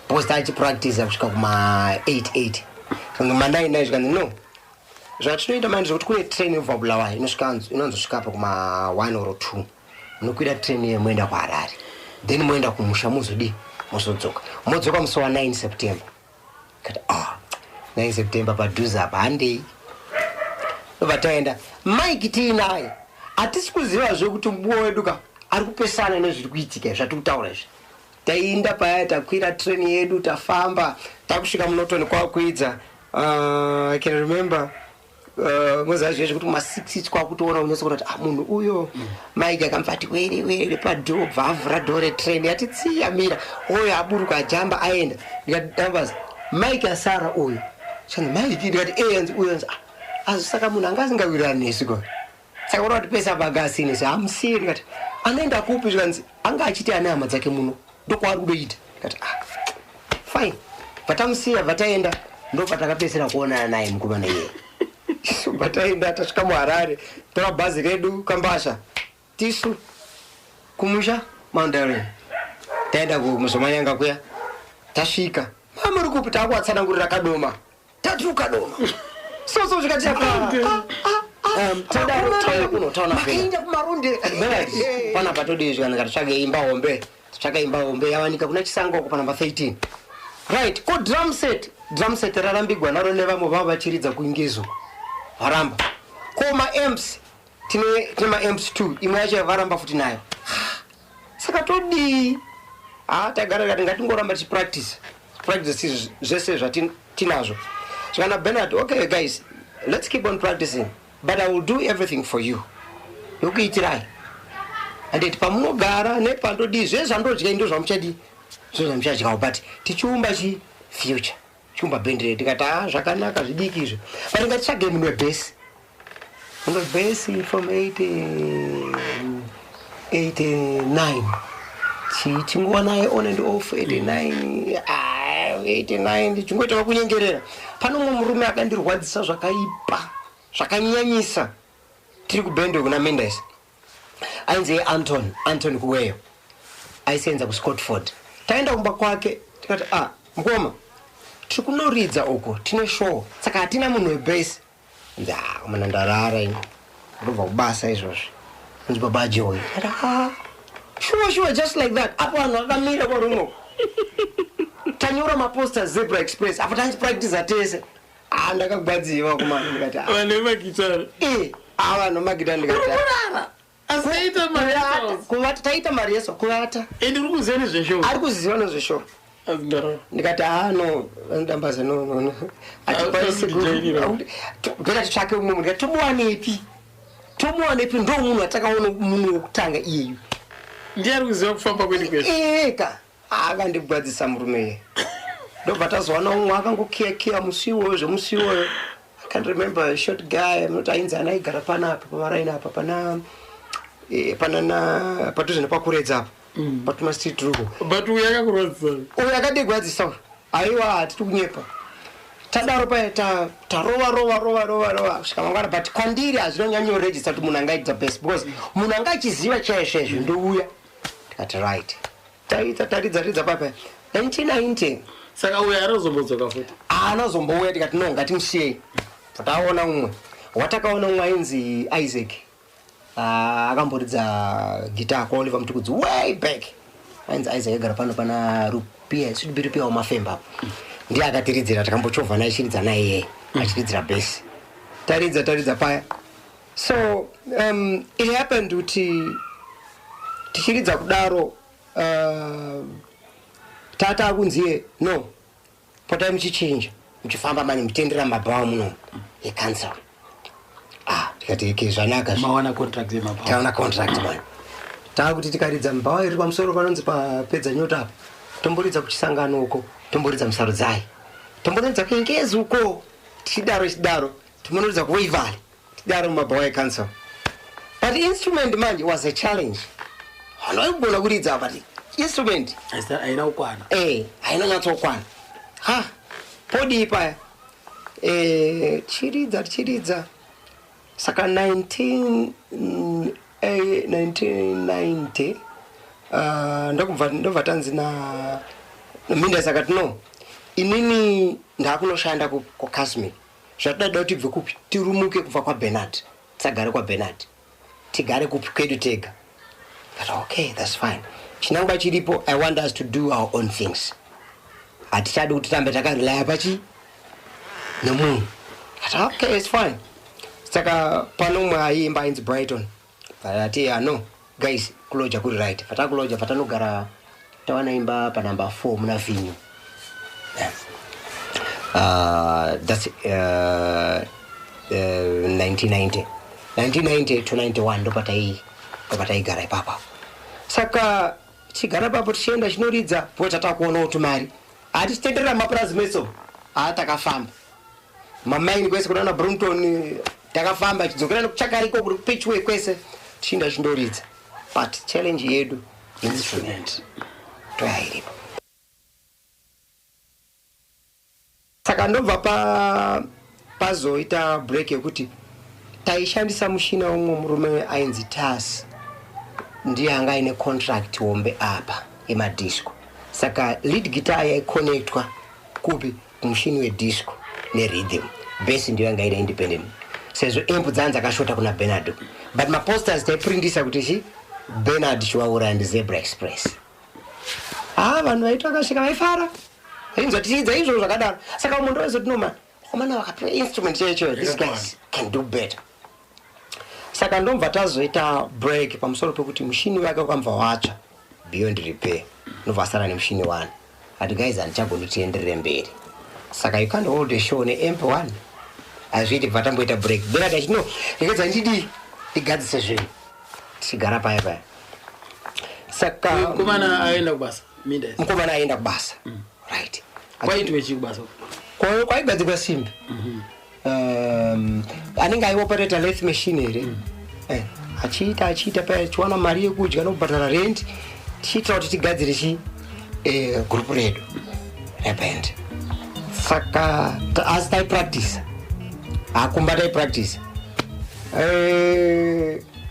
because tachipractice kusvika kuma 88, ma 9 9. Zvikanzi, "No, zvatinoita manje zvekuti kune train inobva Bulawayo, inonzosvika pa kuma 1 or 2. Munokwira train iye, moenda kuHarare, then moenda kumusha, muzodii, muzodzoka, modzoka musi wa9 September." Kati, "Ah, 9 September padhuze apa, handei. Ndobva taenda, Mike tiinaye. Hatisi kuzivazve kuti mubuwo wedu ka ari kupesana nezviri kuitika zvatiri kutaura izvi. Tainda paya, takwira treni yedu, tafamba, takusvika muNorton kwakuidza. I can remember, moziva zvezvo kuti kuma6 kwakutoona unyatsokuona kuti ah, munhu uyo. Mike akamufati were were padhoo, bva avhura dhoo retrain, yati tsiyamira, uyo aburuka, ajamba, aenda. Ndikati, "Dambas, Mike asara uyo." Chanzi, "Mike?" Ndikati, "E." Anzi, "Uyo." Anzi, "Ah, asi saka munhu anga asingawirirani nesu ko, saka ura kuti pese apa anga asine se hamusiye." Ndikati, "Anoenda kupi?" Zvikanzi, "Anga achiti ane hama dzake muno, ndokwaari kudoita." Ndikati, "Ah, fine." Bvatamusiya, bvataenda. Ndo patakapedzisira kuonana naye mukomana iyeye. Bvataenda, tasvika muHarare, tora bhazi redu kambasha, tisu kumusha Mount Darwin. Taenda kumuzomanyanga kuya, tasvika, "Mamuri kupi?" Taakuvatsanangurira Kadoma, tatiri kuKadoma soso. Zvikati tauya kuno, taona Makaenda kuMarunde. Panapa todii? Zvikanaka, titsvage imba hombe. Titsvage imba hombe, yawanika kuna Chisangoko panamba 13, right? Ko drum set? Drum set rarambigwa naro nevamwe vava vachiridza kuingezo, varamba. Ko maamps? Tine maamps 2, imwe yacho yavaramba futi nayo. Saka todii? Ha, tagara tikati ngatingoramba tichipractice, practice zvese zvatinazvo. Zvikana Bernard, "Okay guys, let's keep on practicing, but I will do everything for you." Yokuitirai anditi pamunogara nepandodii, zvese zvandodya ndo zvamuchadii, zvo zvamuchadyawo, but tichiumba chi future, chiumba bhendi redu. Tikati, "Ha, zvakanaka, zvidiki izvo, but ngatitsvage munhu webhesi." Munhu webhesi from 80 89, chinguva naye on and off 89. Ah, 89 chingoita kunyengerera. Pane umwe murume akandirwadzisa zvakaipa, zvakanyanyisa, tiri kubhendo kuna Mendes, ainzi Anton, Anton Kuweyo, aisenza kuScotford. Taenda kumba kwake, tikati, "Ah, mukoma, tiri kunoridza uko, tine show, saka hatina munhu webhesi." Nzi, "Ah, mana, ndarara ini, ndobva kubasa izvozvi." Nzi, "Baba Joy." Ati, "Ah, sure, just like that." Apo vanhu vakamira kwarumoko, tanyora maposter Zebra Express, apo tanchipractiza tese. Ah, ndakagwadziwa kumana, ndikati, "Ah." Vanhu vemagitare. Eh, ah, vanhu vemagitare, ndikati, Kurara asi taita kuvata, kuvata, taita mari yeso, kuvata. Ende uri kuziva nezveshow. Ari kuziva nezveshow. Asi ndarara. Ndikati, "Ah, no, Dambaza, no, no, no, hatikwanisi." Kujairira. Bhera titsvake umwe munhu. Ndikati, "Tomuwanepi? Tomuwanepi?" Ndo munhu atakaona, munhu wokutanga iyeyu. Ndiye ari kuziva kufamba kwedu kwese. Eka akandigwadzisa murume iye. Ndobva tazowana umwe akangokiyakiya musi iwoyo, zvemusi iwoyo. I can't remember, a short guy, munoti ainzi ana, aigara panapa pamaraini apa, pana panana padhuze nepakuredza apa, patuma street ruko. But uyu akakurwadzisa. Uyu akadigwadzisa uyu, aiwa, hatiti kunyepa. Tadaro paya, tarova rova rova rova rova kusvika mangwana, but kwandiri hazvinonyanyoregista kuti munhu angaita best, because munhu anga achiziva chaizvo ndouya. Tikati, "Right." Taita, taridza ridza papa 1990. Saka uyu arizombodzoka futi? Haana zombouya. Tikati, "No, ngatimusiyei." Taona umwe, watakaona umwe ainzi Isaac. Ah, akamboridza gita kwaOliver Mutukudzi way back, ainzi Isaac, agara pano pana Rupia, should be Rupia wamafemba apo. Ndiye akatiridzira, takambochovha naye, achiridza naye iyeye, achiridzira bhesi. Taridza taridza paya. So it happened kuti tichiridza kudaro, tata akunziye, "No, potai muchichinja, muchifamba mani, muchitendera mabhawa munomu ecouncil." Ah, tikati, "Ke zvanaka." Mawana contract yemabhawa? Taona contract man. Taakuti tikaridza mubhawa iri pamusoro panonzi papedza nyota apa, tomboridza kuchisangano uko, tomboridza musarudzai, tomboridza kuingezi uko, tichidaro tichidaro, tombonoridza kuWaverley, tidaro mumabhawa ecouncil. But instrument manje was a challenge. Vanhu vaigona kuridza, but instrument haina kukwana. Hainonyatsokwana. Ha, podii paya? Tichiridza tichiridza, saka 1990, ndokubva ndobva tanzi na Mindas, akati, "No, inini ndaakunoshanda kuCasmic. Zvatinoda kuti tibve kupi? Tirumuke kubva kwaBernard, tisagare kwaBernard, tigare kupi? Kwedu tega." But okay, that's fine. Chinangwa chiripo, I want us to do our own things. Hatichadi kuti tambe takarelaya pachi Nemunhu ati, "Okay, it's fine." Saka panomwe aiimba ainzi Brighton, ati, "Ano guys, kuloja kuri right." Fatakuloja, fatanogara, tawana imba panumber 4 muna Vinyu. Yeah. That's 1990, 1990 to 91, ndopataigara ipapa. Saka tichigara papo, tichienda chinoridza po, tatakuonawo tumari, hatichitenderera mapurazi meso. Haa, takafamba mamaini kwese kunana Brunton, takafamba chidzokera nekuchakariko kuri kuPitchway kwese, tichienda chindoridza. But challenge yedu, instrument toyairipo. Saka ndobva pazoita break yekuti taishandisa mushina umwe murume ainzi Tas, ndiye anga aine contract hombe apa yemadisco. Saka lead guitar yaiconnectwa kupi? Kumushini wedisco nerhythm. Bass ndiyo yanga ine independent, sezvo amp dzanzi akashota kuna Bernard. But maposters taiprintisa kuti chi Bernard Chiwaura and Zebra Express. Ha, vanhu vaiti vakasvika vaifara, vainzwa tichiidza izvozvo zvakadaro. Saka munhu waizoti, "No man, komana vakapiwa instrument chaicho, these guys can do better." Saka ndobva tazoita break pamusoro pekuti mushini wake wakambva watsva beyond repair, ndobva asara nemushini one. Ati, "Guys, handichagoni tienderere mberi." Saka you can't hold a show neamp one, hazviiti. Bva tamboita break. Bernard achiti, "No, rekedza ndidii, ndigadzise zvinhu." Tichigara paya paya, saka Mukomana aenda kubasa, minda? Mukomana aenda kubasa, right. Kwaitwe chii kubasa? Kwaigadzirwa simbi. Anenge aioperata lathe machine here. Achiita achiita paya, achiwana mari yekudya nokubhadhara rent, tichiitira kuti tigadzire chi gurupu redu reband. Saka asi taipractisa, hakumba taipractisa.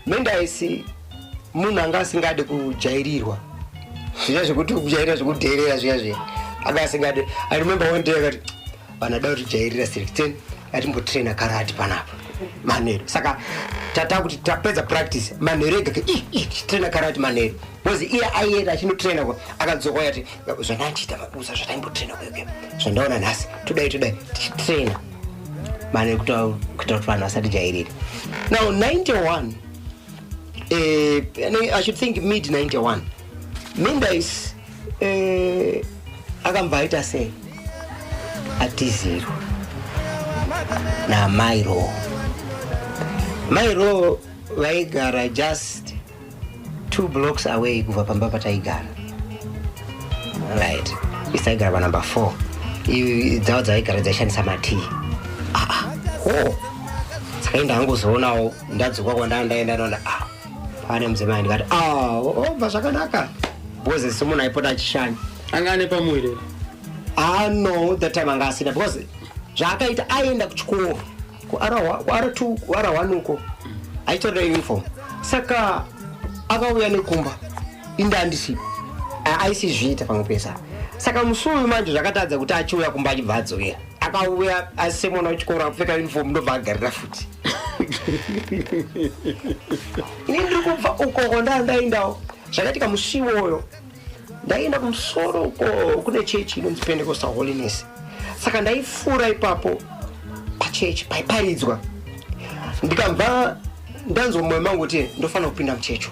Mendaisi munhu anga asingade kujairirwa zviya zvekuti kujairira zvekudherera zviya zviya, anga asingade. I remember one day akati, "Vanada kutijairira selekten, atimbotraina karate panapa manheru." Saka tata kuti tapedza practice manheru ega, tichitraina karate manheru, because iye aienda achinotraina kwa, akadzoka ati, "Zvandandichiita mabusa, zvataimbotraina kwekwe, zvandaona nhasi, todai todai." Tichitraina manheru kuita kuti vanhu vasatijairire. Now 91, I should think mid 91, Mindais akambva aita sei, atizirwa namairo. Mairo vaigara just two blocks away kubva pamba pataigara, right? Isaigara panumber 4, dzavo dzaigara dzaishandisa matii. Aa, ho, saka indangozoonawo ndadzoka kwandanga ndaenda, noona, ah, pane mudzimai. Ndikati, "Ah, obva zvakanaka," because semunhu aipota achishanya. Anga ane pamuviri here? Ah, no, that time anga asina, because zvaakaita, aenda kuchikoro kuR2, kuR1 uko, aitorera uniform. Saka akauya nekumba, indandisipo, aisizviita pamwe pesa. Saka musi uyu manje zvakatadza kuti achiuya kumba achibva adzokera, akauya asemwana wechikoro akapfeka uniform, ndobva agarira futi. Ini ndiri kubva ukoko ndandaendawo. Zvakaitika musi iwoyo, ndaenda kumusoro uko kune chechi inonzi Pentecostal Holiness. Saka ndaifura ipapo pachechi paiparidzwa, ndikabva ndanzwa mumwoyo mangu kuti ndofanira kupinda muchechi.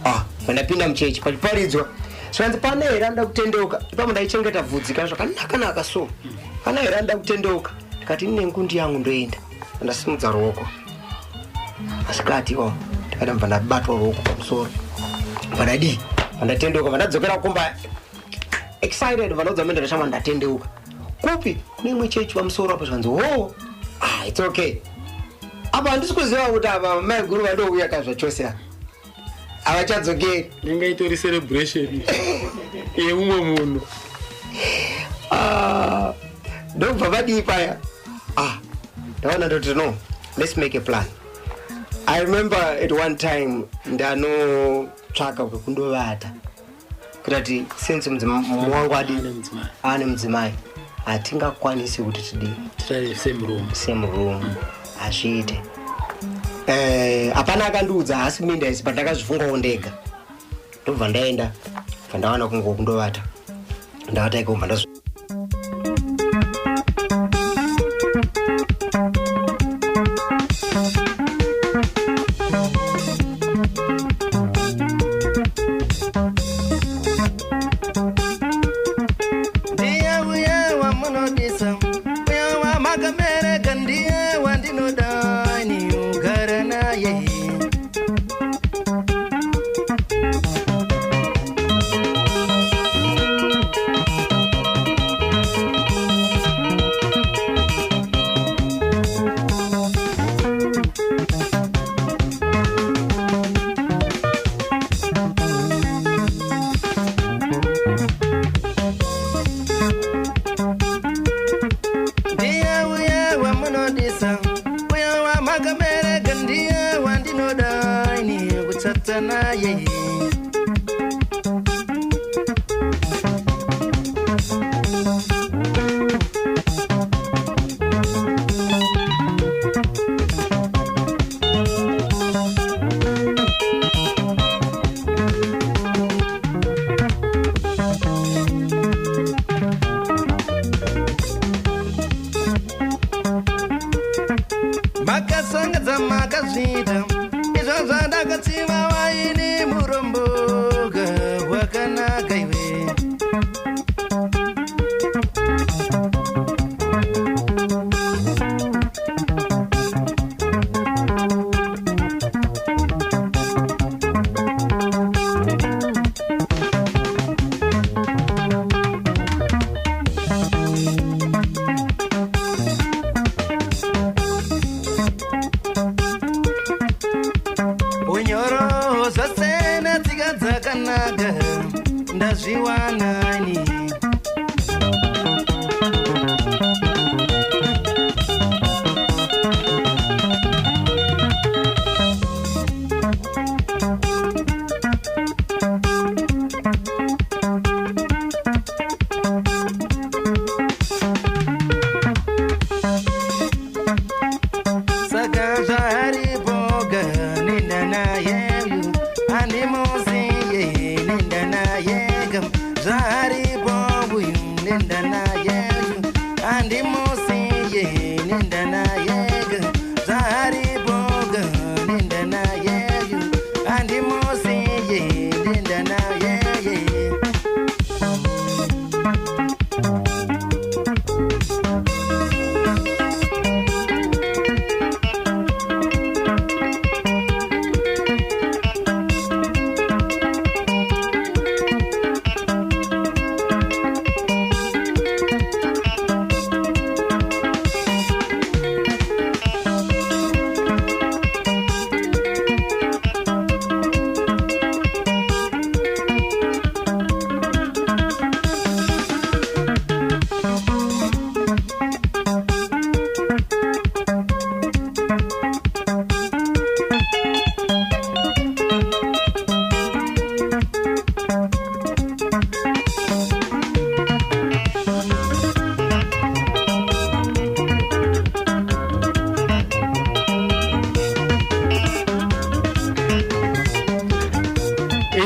Ah, pandapinda muchechi pachiparidzwa, zvikanzi, "Pane here anoda kutendeuka?" Ipapo ndaichengeta bvudzi kana zvakanaka-naka. So, "Pane here anoda kutendeuka?" Ndikati, "Ine ngundi yangu, ndoenda." Ndasimudza ruoko asikati o, ndikati, mbva ndabatwa ruoko pamusoro, vandadii, vandatendeuka. Vandadzokera kumba excited, vandaudza mendera shama, "Ndatendeuka." "Kupi?" "Kune imwe chechi pamusoro apo." Zvikanzi, "Ho, ah, it's okay." Apa handisi kuziva kuti apa mai guru vandouya ka zvachose apa havachadzokeri. Inga itori celebration yeumwe munhu. Ah, ndobva vadii paya, ah, ndaona ndoti, "No, let's make a plan." I remember at one time ndanotsvaka kwekundovata, kutati since mudzimai wangu adi Ane mudzimai. Ane mudzimai, hatingakwanisi kuti tidii. Titari same room. Same room hazviite. Hapana akandiudza, haasi minda isi, but ndakazvifungawo ndega. Ndobva ndaenda, bva ndawana kungo kundovata, ndavata iko, bva. Ndiye uye wamunodisa, uye wamakabereka, ndiye wandinoda ini kugara naye. Ndiye uye wamunodisa, uye wamakabereka, ndiye wandinoda ini kuchata naye. Makasangadza, makazviita izvo zvandakatsiva waini muromboga wakanaka iwe. Unyoro zvose netsika dzakanaka ndazviwanani. Saka zvaaripoga nenda nayeyu handimuziye, nenda nayega zvaaripo uyu, nenda nayeyu handimusiye, nenda nayega zvaaripoga, nenda nayeyu handimusiye, nenda nayeye.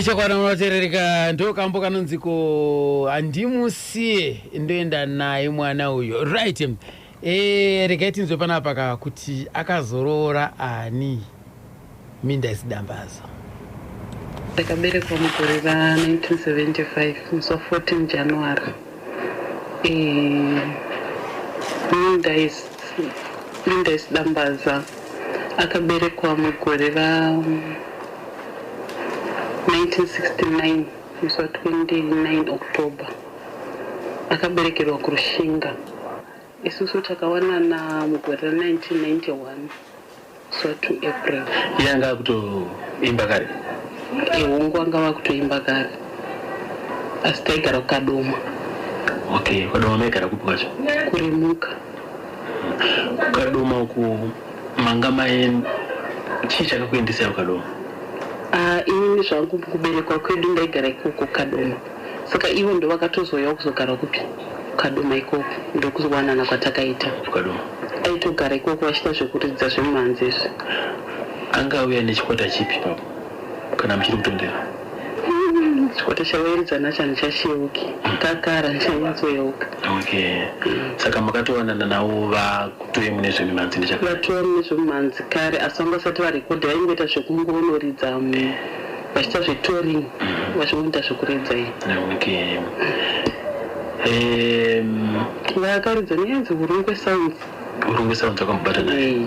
Ichokwadi, munoteerereka, ndo kambo kanonzi ko "Handimusiye, ndoenda naye mwana uyo". Right, regai tinzwe panapa ka kuti akazoroora ani Minda Dambaza. Ndakaberekwa mugore ra1975 musi wa14 January. Mindais Dambaza akaberekwa mugore ra1969 musi wa29 October. Akaberekerwa kuRushinga. Isusu takawanana mugore ra1991 musi wa2 April. Iye anga akutoimba kare? Ehongu, anga vakutoimba kare, asi taigara kuKadoma. Okay, Kadoma maigara kupi kwacho? Kuremuka. Kukadoma uku manga mae chii chakakuendesai kuKadoma? Ah, inini zvangu kuberekwa kwedu ndaigara ikoko Kadoma, saka ivo ndo vakatozouyawo kuzogara kupi, Kadoma ikoko, ndokuzowanana kwatakaita. Kukadoma. Aitogara ikoko vachiita zvekuridza zvemumhanzi izvi. Anga auya nechikwata chipi papo kana muchiri kutondera? Chikwata chavairidza nacho handichachiyeuki, kakara handichanyatsoyeuka. Okay, saka makatowanana navo vakutove mune zvemimhanzi nechakare? Vatova mune zvemumhanzi kare, asi vanga vasati varekodha, vaingoita zvekungonoridza vachiita zvetouring, vachingoita zvekuridza iyi. Okay. Vakaridza neyanzi Hurungwe Sounds. Hurungwe Sounds vakambobata naye?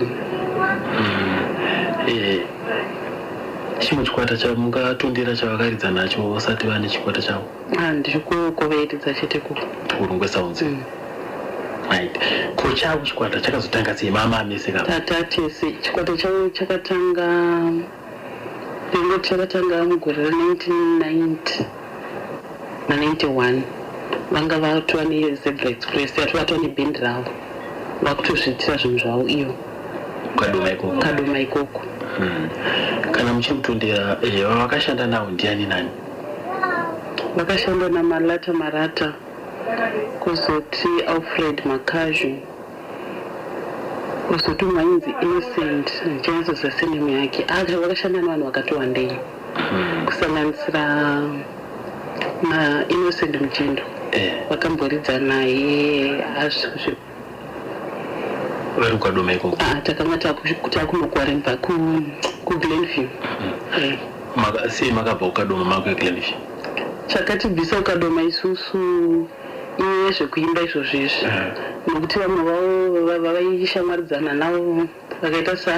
Chimwe chikwata chamungatondera chavakaridza nacho vasati vane chikwata chavo? Handikukovairidza chete kuko. Hurungwe Sounds. Right, ko chavo chikwata chakazotanga sei, mama amese ka? Tatatese chikwata chavo chakatanga, ndingoti chakatanga mugore ra1990 na91. Vanga vatova neZebra Express, yatovatova nebhendi ravo, vakutozviitira zvinhu zvavo ivo. Kadoma ikoko? Kadoma ikoko. Kana muchiri kutondera, vavakashanda navo ndiani nani? Vakashanda naMalata Marata, kuzoti Alfred Makazhu, kuzoti umwe ainzi Innocent, ndichanyatsoziva senemu yake. Vakashanda nevanhu vakati wandei, kusanganisira naInnocent Muchindo. Vakamboridza naye. Vari kuKadoma ikoko? Takanga takunoKwarimba, kuGlenview. Sei makabva kuKadoma makuya Glenview? Chakatibvisa kuKadoma isusu inyaya yezvekuimba izvozvo izvi, nokuti vamwe vavo vavaishamwaridzana navo vakaita sa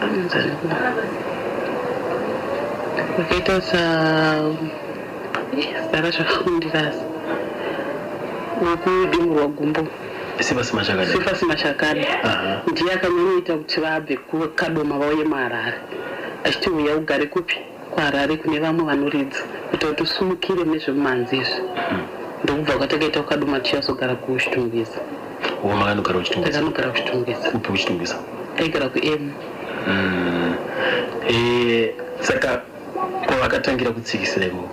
anonzi vakaita sa zita racho rakundirasa, wekudimurwa gumbo. Sifasi Machakada. Sifasi Machakada ndiye akanyanyoita kuti vabve kuKadoma vauye muHarare, achiti uya ugare kupi, kuHarare kune vamwe vanoridza, kuita kuti usumukire nezvemumhanzi izvi. Ndokubva kwatakaita kuKadoma tichazogara kuChitungwiza. Uko makanogara kuChitungwiza? Takanogara kuChitungwiza. Kupi kuChitungwiza? Taigara kuM. Saka kwavakatangira kutsikisira ikoko?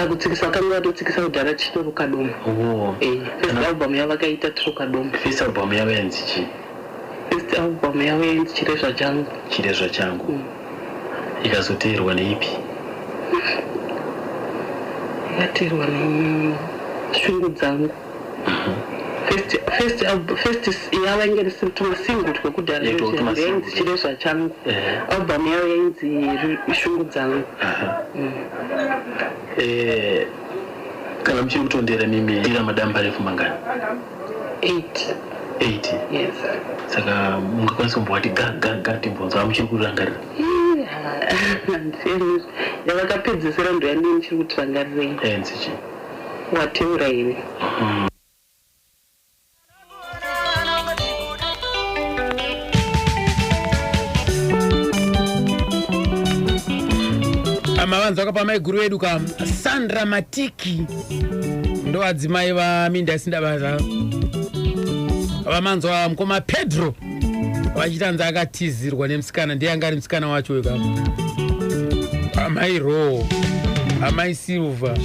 Kutsikisa vakanga vatotsikisa kudhara tichitori kuKadoma. First album yavakaita tiri kuKadoma. First album yavo yainzi chii? First album yavo yainzi Chirezva Changu. Chirezva Changu. Ikazoteerwa neipi? Yakateerwa neShungu Dzangu. First yava inge risiri tumasingle twekudhara, yainzi Chirezva Changu. Album yavo yainzi Shungu Dzangu. Kana muchiri kutondera mimi, ira madamba refu mangani? 8. 8? Yes. Saka mungakwanisa kumbowati ga ga ga timbonzwa muchiri kurangarira? Yavakapedzisira ndo yandii ndichiri kutirangarirei. Yainzi chii? Wateura Here. Mavanzwa kapa maiguru vedu ka, Sandra Matiki, ndo vadzimai vaMinda Sindabata. Vamanzwa mukoma Pedro vachitanzi akatizirwa nemusikana, ndiye anga ari musikana wacho weka, amai Ro, amai Silver.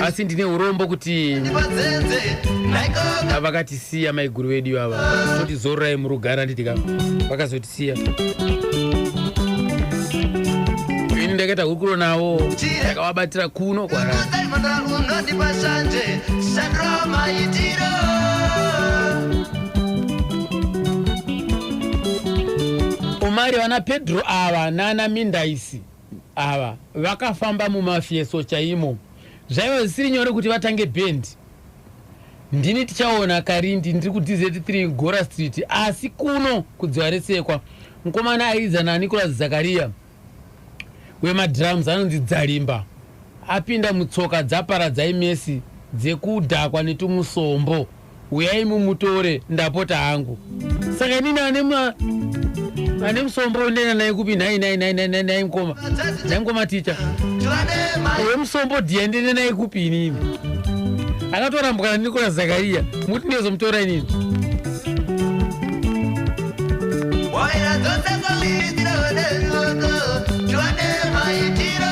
Asi ndine urombo kuti vakatisiya maiguru vedu ava. Toti zororai murugara, nditika vakazotisiya. Ini ndakaita hurukuro navo, ndakavabatira kuno kwarari. Unondipa shanje, shandro maitiro. Umari vana Pedro ava nana Mindaisi ava vakafamba mumafieso chaimo. Zvaiva zvisiri nyore kuti vatange bhendi. Ndini Tichaona Karindi, ndiri kuDZ3 Gora Street, asi kuno kudziva resekwa mukomana airidza naNicolas Zakaria wemadrums anonzi Dzalimba apinda mutsoka dzaParadzai Mesi dzekudhakwa netumusombo. Uyai mumutore, ndapota hangu. Saka inini ane musombo ndenda naye kupi? Nhai nhai nhai nhai nhai mukoma, nhai mukoma ticha wemusombo dhiya, ndende naye kupi inini? Akatorambwa naNicolas Zakaria, muti ndiyozomutora inini? Waira dzose kwamiitiro neruoko, tiwane maitiro.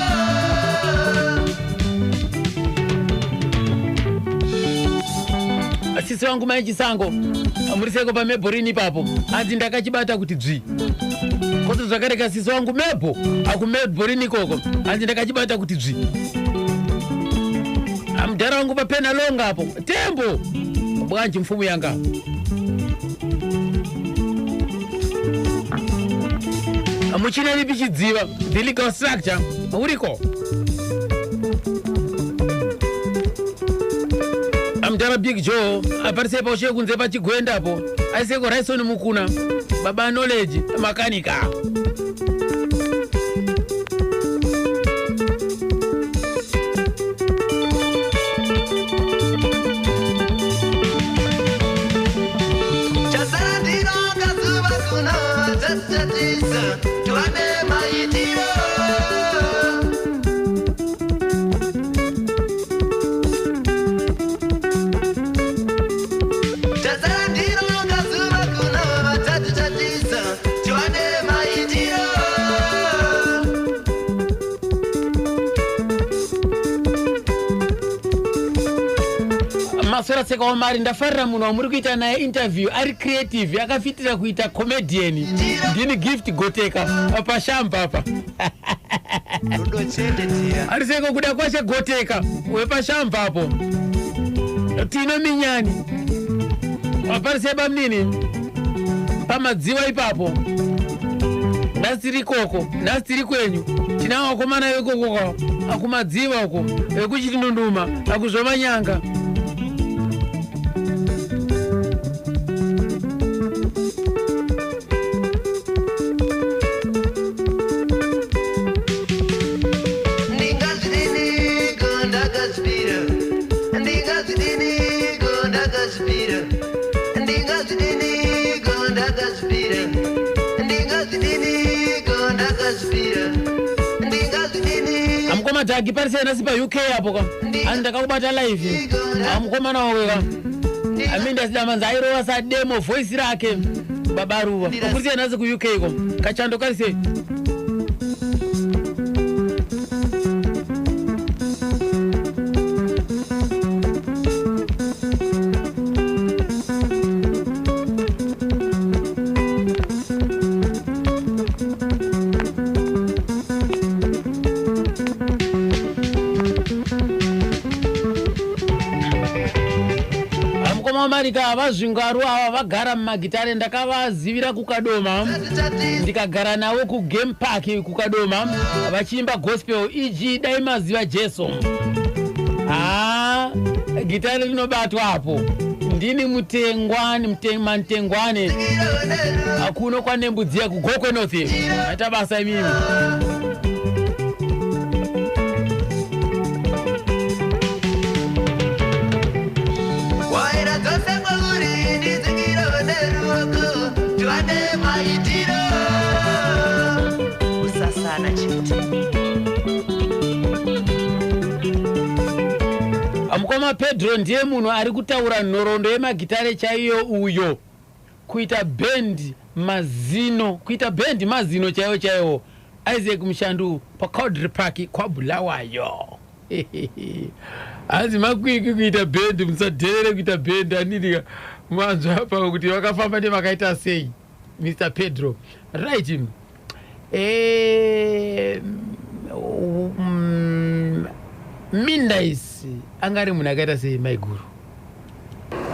Sisi vangu mai Chisango, muri seko pamebhorini ipapo? Hanzi ndakachibata kuti dzvi. Koto zvakareka sisi wangu Mebho akumebhorini ikoko, hanzi ndakachibata kuti dzvi. Amudhara wangu papena longa apo, Tembo bwanji mfumu yanga. Muchina lipi chidziva the legal structure uriko. Amudhara Big Joe aparise paushe kunze pachigwendapo, aiseko Raison Mukuna, baba Knowledge makanika. Chasara ndinoga zuva kuno vatatisa tiwane maitiro. Chasara ndinoga zuva kuno vatatisa tiwane maitiro. Maswera seka wamari, ndafarira munhu wamuri kuita naye interview, ari creative, akafitira kuita comedian. Ndini Gift Goteka pashamba apa. Rudo chete tiya. Ari seko kuda kwashe Goteka wepashamba apo. Tino minyani apariseba munini pamadziwa ipapo. Nhasi tiri ikoko, nhasi tiri kwenyu. Tina vakomana vekoko akumadziva uko, vekuchitindunduma akuzvomanyanga. Ndingazvidiniko ndakazvipira, ndingazvidiniko ndakazvipira, ndingazvidiniko ndakazvipira, ndingazvidiniko ndakazvipira, ndingazvidini. Amukoma Dhagi, parisei nhasi paUK apo ka? Ani ndakakubata live amukomana waweka aminda airova sademo voice rake baba Ruva. Kurisei nhasi kuUK ko kachando karisei? Amukoma Marika, vazvingaru ava vagara mumagitare, ndakavazivira kuKadoma, ndikagara navo kugame park kuKadoma vachiimba gospel, eg dai maziva Jesu. Ha, gitare rinobatwa apo. Ndini Mutengwani Mantengwane kuno kwaNembudziya kuGokwe North. Maita basa imimi. Waira dzose kwauri nditsikiro neruoko tiwane maitiro. Kusasana chete. Mukoma Pedro ndiye munhu ari kutaura nhoroondo yemagitare chaiyo uyo. Kuita bhendi mazino, kuita bhendi mazino chaiwo chaiwo. Isaac Mushandu paCowdray Park kwaBulawayo. Hanzi makwikwi kuita bhendi, musadherere kuita bhendi. Anini manzwa apa kuti vakafamba nevakaita sei Mr Pedro. Right. Mindaisi anga ari munhu akaita sei, maiguru?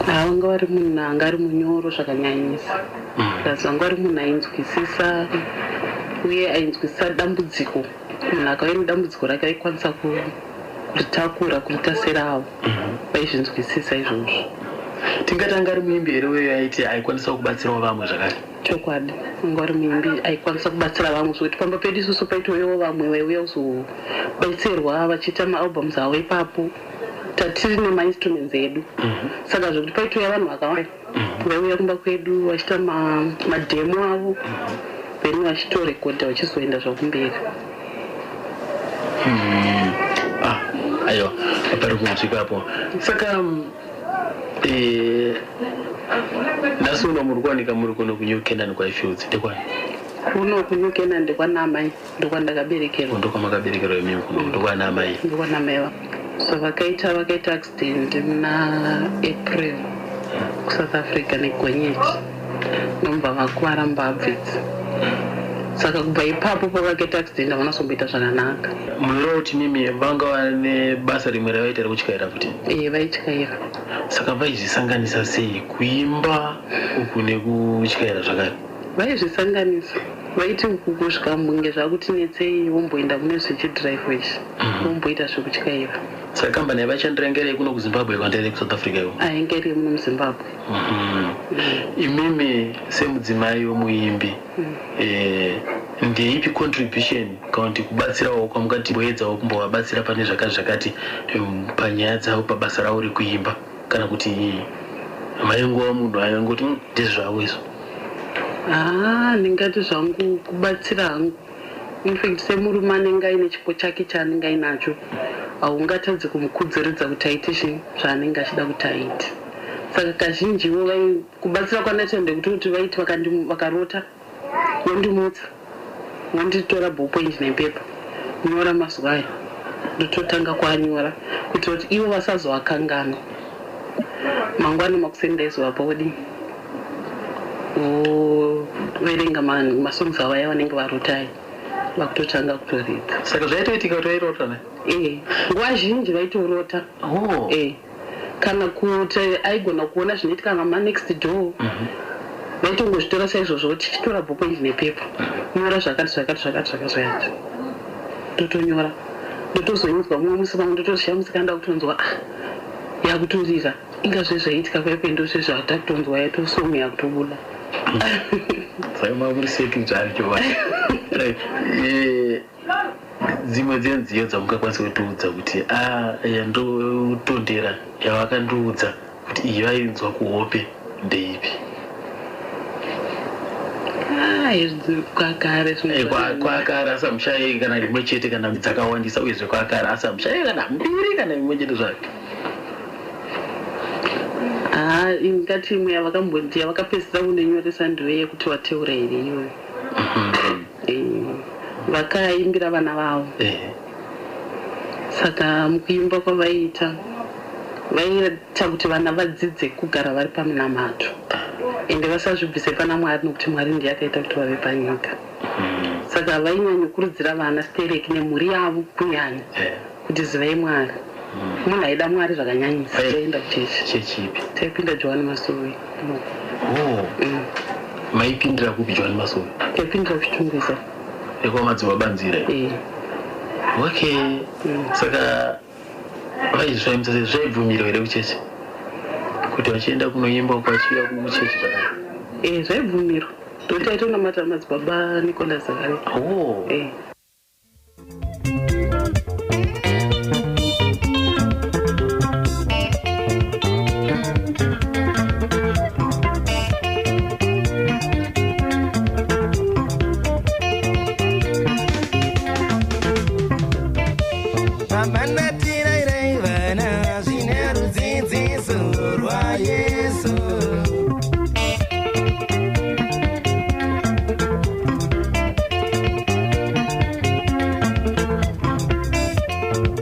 Ha, vanga vari munhu anga ari munyoro zvakanyanyisa. Plus vanga vari munhu ainzwisisa uye ainzwisisa dambudziko. Munhu akauya nedambudziko rake aikwanisa kuritakura, kuriita seravo. Vaizvinzwisisa izvozvo. Tingati anga ari muimbi here uyo aiti aikwanisa kubatsirawo vamwe zvakare? Chokwadi, vanga vari muimbi aikwanisa kubatsira vamwe, zvokuti pamba pedu isusu paitouyawo vamwe vaiuya kuzobetserwa vachiita maalbums avo ipapo. Tatiri nemainstruments edu, saka zvokuti paitouya vanhu vakawanda vaiuya kumba kwedu vachiita mademo avo, then vachitorekodha vachizoenda zvakumberi. Ah, aiwa, pari kunzwika apo. Saka nhasi uno muri kuwanika muri kuno kuNew Canaan kwaIfields, ndekwani? Kuno kuNew Canaan ndekwanamai, ndokwandakaberekerwa. Ndokwamakaberekerwa imimi kuno, ndokwanamai? Ndokwanamai. So vakaita accident muna April. kuSouth Africa negonyeti, ndomubva vakuvara mbabvu idzi. Saka kubva ipapo pavakaita accident havana kuzomboita zvakanaka. Munoreva kuti mimi vanga vane basa rimwe ravaita rekutyaira futi? Ee, vaityaira. Saka vaizvisanganisa sei kuimba uku nekutyaira zvakare? Vaizvisanganisa, vaiti uku kusvika mbunge zvakutinetsei, vomboenda kune zvechidhiraivho ichi, vomboita zvekutyaira. Saka kambani yavaishandira inga iri kuno kuZimbabwe kana iri kuSouth Africa iko? Ainge iri muno muZimbabwe. Imimi semudzimai wemuimbi, ndeipi contribution kana kuti kubatsirawo kwamungati mboedzawo kumbovabatsira pane zvakati zvakati panyaya dzavo, pabasa ravo rekuimba, kana kuti maingova munhu aingoti, ndezvavo izvo"? Haa, ndingati zvangu kubatsira hangu, infact semurume anenge aine chipo chake chaanenge ainacho, haungatadzi kumukudzuridza kuti aite chinhu zvaanenge achida kuti aite. Saka kazhinjiwo kubatsira kwandaita ndekuti vaiti vakarota, vondimutsa, vonditora ballpoint nepepa, nyora mazuva aya, ndototanga kuanyora kuitira kuti ivo vasazoakanganwa. Mangwana makuseni ndaizovapa, odii, voverenga masongs avo aya vanenge varotai, vakutotanga kutoridza. Saka zvaitoitika kuti vairota ne? Ee, nguva zhinji vaitorota. Oh. E, kana kuti aigona kuona zvinoitika namanext door, vaitongozvitora saizvozvo, tichitora ballpoint nepepa, nyora zvakati zvakati zvakati zvakati zvakati, ndotonyora, ndotozoinzwa mumwe musi. Pamwe ndotozvishamusika, nda kutonzwa, ah, yakutorira, inga zvezvaiitika kwaipendo zvezvatakutonzwa, yatosong yakutobuda. Saka muri secretary chokwadi. Right. Dzimwe dzenziyo dzamungakwanisa kutiudza kuti a yandotondera yavakandiudza kuti iyi vainzwa kuhope ndeipi? Ah, izvi kwakare. Kwakare asi hamushayi kana rimwe chete kana dzakawandisa, uyezve kwakare asi hamushayi kana mbiri kana imwe chete zvayo? Haa, ingati imwe yavakamboti yavakapedzisira kundinyoresa ndiyo yekuti "Wateura Here" iyoyo. Vakaimbira vana vavo. Saka mukuimba kwavaiita, vaiita kuti vana vadzidze kugara vari pamunamato, ende vasazvibvise pana Mwari, nokuti Mwari ndiye akaita kuti vave panyika. Saka vainyanyokurudzira vana stereki nemhuri yavo kunyanya kuti zivai Mwari. Munhu aida Mwari zvakanyanyisa. Taienda kuchechi. Chechipi? Taipinda Johani Masowe. Oh. Maipindira kupi Johani Masowe? Taipindira kuChitungwiza. Ekwamadzibaba Nzira? E. Okay, saka vaizvifambisa sei? Zvaibvumirwa here kuchechi kuti vachienda kunoimba uko vachiuya kuchechi zvakare? E, zvaibvumirwa, tokuti aitonamata madzibaba Nicolas Zakaria. Oh. E. Pamanatirairei vana, zvine rudzidziso rwaYesu.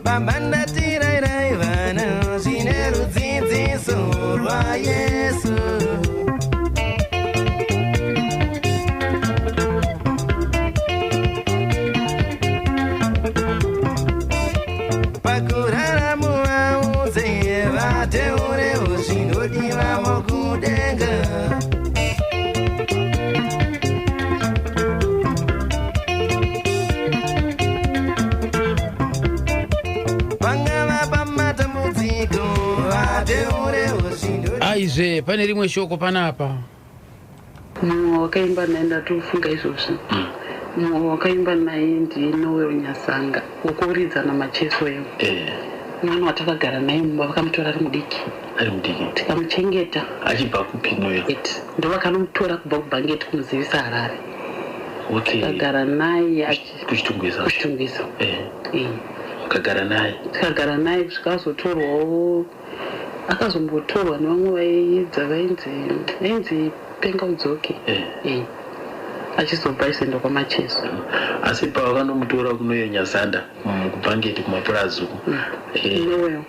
Pamanatirairei vana, zvine rudzidziso rwaYesu. Pakurara muvaudze vateurewo zvinodiwamo kudenga. Pangava pamatambudziko, vateurewo zvinodiwa. Aizve, pane rimwe shoko panapa. Mumwe wakaimba naye, ndatofunga izvozvi, mumwe wakaimba naye ndiNoel Nyasanga wokuridza namacheso ewo. Mwana watakagara naye mumba, vakamutora ari mudiki. Ari mudiki. Tikamuchengeta. Achibva kupi Noel? Ndo vakanomutora kubva kuBhangeti kumuzivisa Harare. Tikagara naye KuChitungwiza? KuChitungwiza. Ukagara naye? Tikagara naye kusvika azotorwawo, akazombotorwa nevamwe vaiidza, vainzi Penga Udzoke. Achizobva aizoenda kwaMacheso. Asi pavakanomutora kunoyo Nyazanda, kuBhangeti kumapurazi uku, Noel.